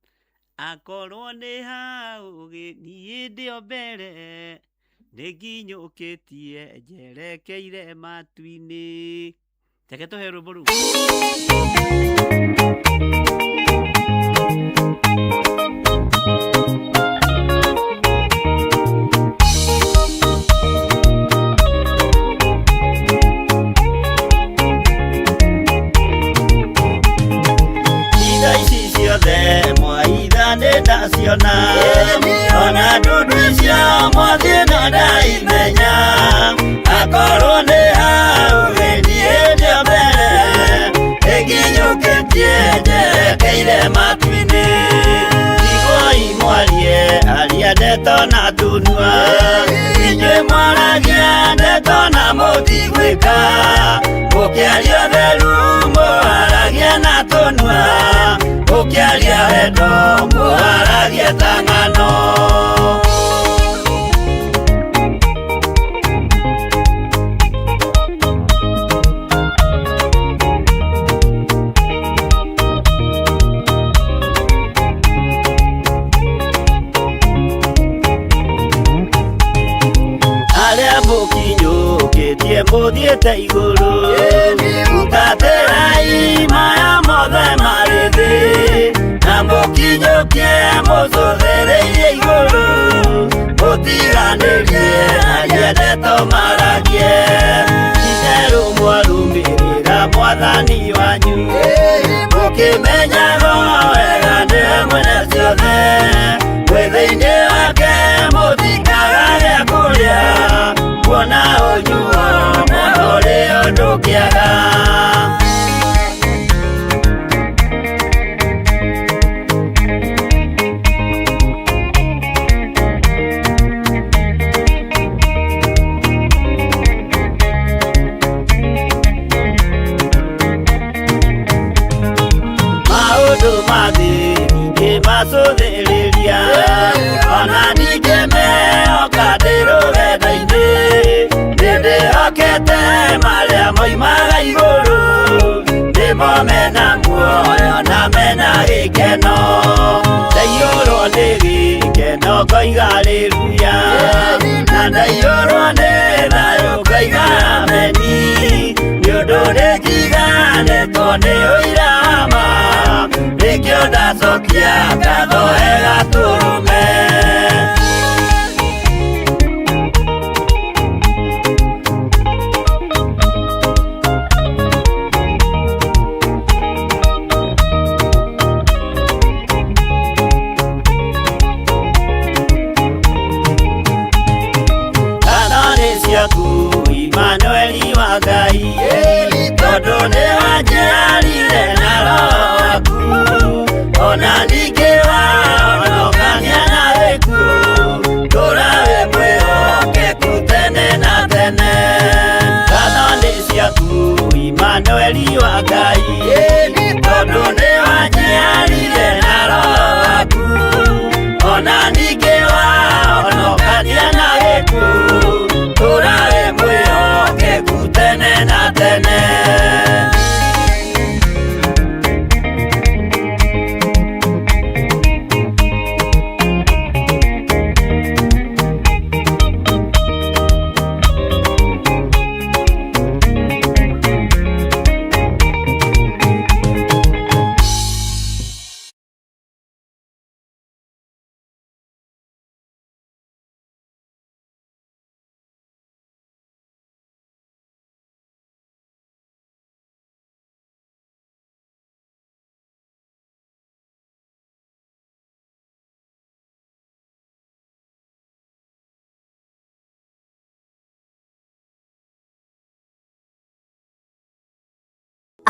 akorwo nĩ haũgĩ niĩ ndĩ o mbere, nĩ nginyũkĩtie njerekeire matu-inĩ. Reke tũheo rwĩmbo rũu.
Hitho ici ciothe mwaitha nĩ ndaciona, ona ndundu icio mwathiĩ no ndaimenya, akorwo nĩ haũgĩ niĩ ndĩ o mbere, ĩnginyũkĩtie njerekeire matu-inĩ. Iguai mwarie aria ndeto na tunua, inyuĩ mwaragia ndeto na mũtigwĩka, mũkĩaria ũtheru mũharagia na tũnua, mũkĩaria wendo mũharagia ta ng'ano. Arĩa mũkinyũkĩtie mũthiĩte igũrũ, hutatĩrai maya mothe marĩ thĩ, na mũkinyũkie mũcũthĩrĩirie igũrũ, mũtiganĩrie aria ndeto maragie, itherũ mwarũmĩrĩra mwathani wanyu, mũkĩmenyaga wega nĩwe mwene ciothe, mwĩ thĩinĩ wake mũtikaga gĩa kũrĩa, kuona ũnyuo mũno ũrĩ ũndũ kĩaga. Maũndũ ma thĩ ndingĩmacũthĩrĩria, ona ndingĩmehoka ndĩ rũgendo-inĩ, nĩndĩhokete marĩa moimaga igũrũ, nĩmo mena muoyo na mena gĩkeno, ndaiyũrwo nĩ gĩkeno ngoiga haleluya, na ndaiyũrwo nĩ thayũ ngoiga ameni, nĩ ũndũ nĩnjiganĩtwo nĩ ũira wa ma, nĩkĩo ndacokia ngatho wega tũrũme. Ngatho nĩ ciaku Imanueli wa Ngai, tondũ nĩ wanjiarire na roho waku, ona ningĩ wahonokania na gĩkuũ, ndũra wĩ mwĩhokeku tene na tene. Ngatho nĩ ciaku Imanueli wa Ngai, tondũ nĩ wanjiarire na roho waku, ona ningĩ wahonokania na gĩkuũ, ndũra wĩ mwĩhokeku tene na tene.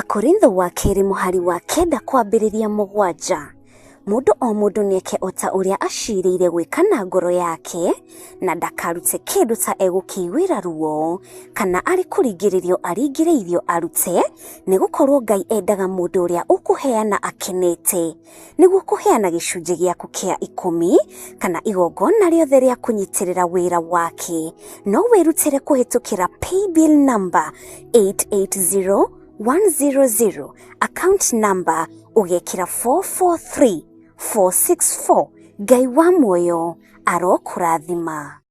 Akorintho wa kerĩ mũhari wa 9 kwambĩrĩria 7. Mũndũ o mũndũ nĩeke o ta ũrĩa acirĩire gwĩka na ngoro yake, na ndakarute kĩndũ ta egũkĩiguĩra ruo, kana arĩ kũringĩrĩrio aringĩrĩirio arute, nĩgũkorwo Ngai endaga mũndũ ũrĩa ũkũheana akenete. Nĩguo kũheana gĩcunjĩ gĩaku kĩa 10 kana igongona rĩothe rĩa kũnyitĩrĩra wĩra wake, no wĩrutĩre kũhĩtũkĩra paybill number 880100, account number ũgekĩra 443464. Ngai wa muoyo arokũrathima.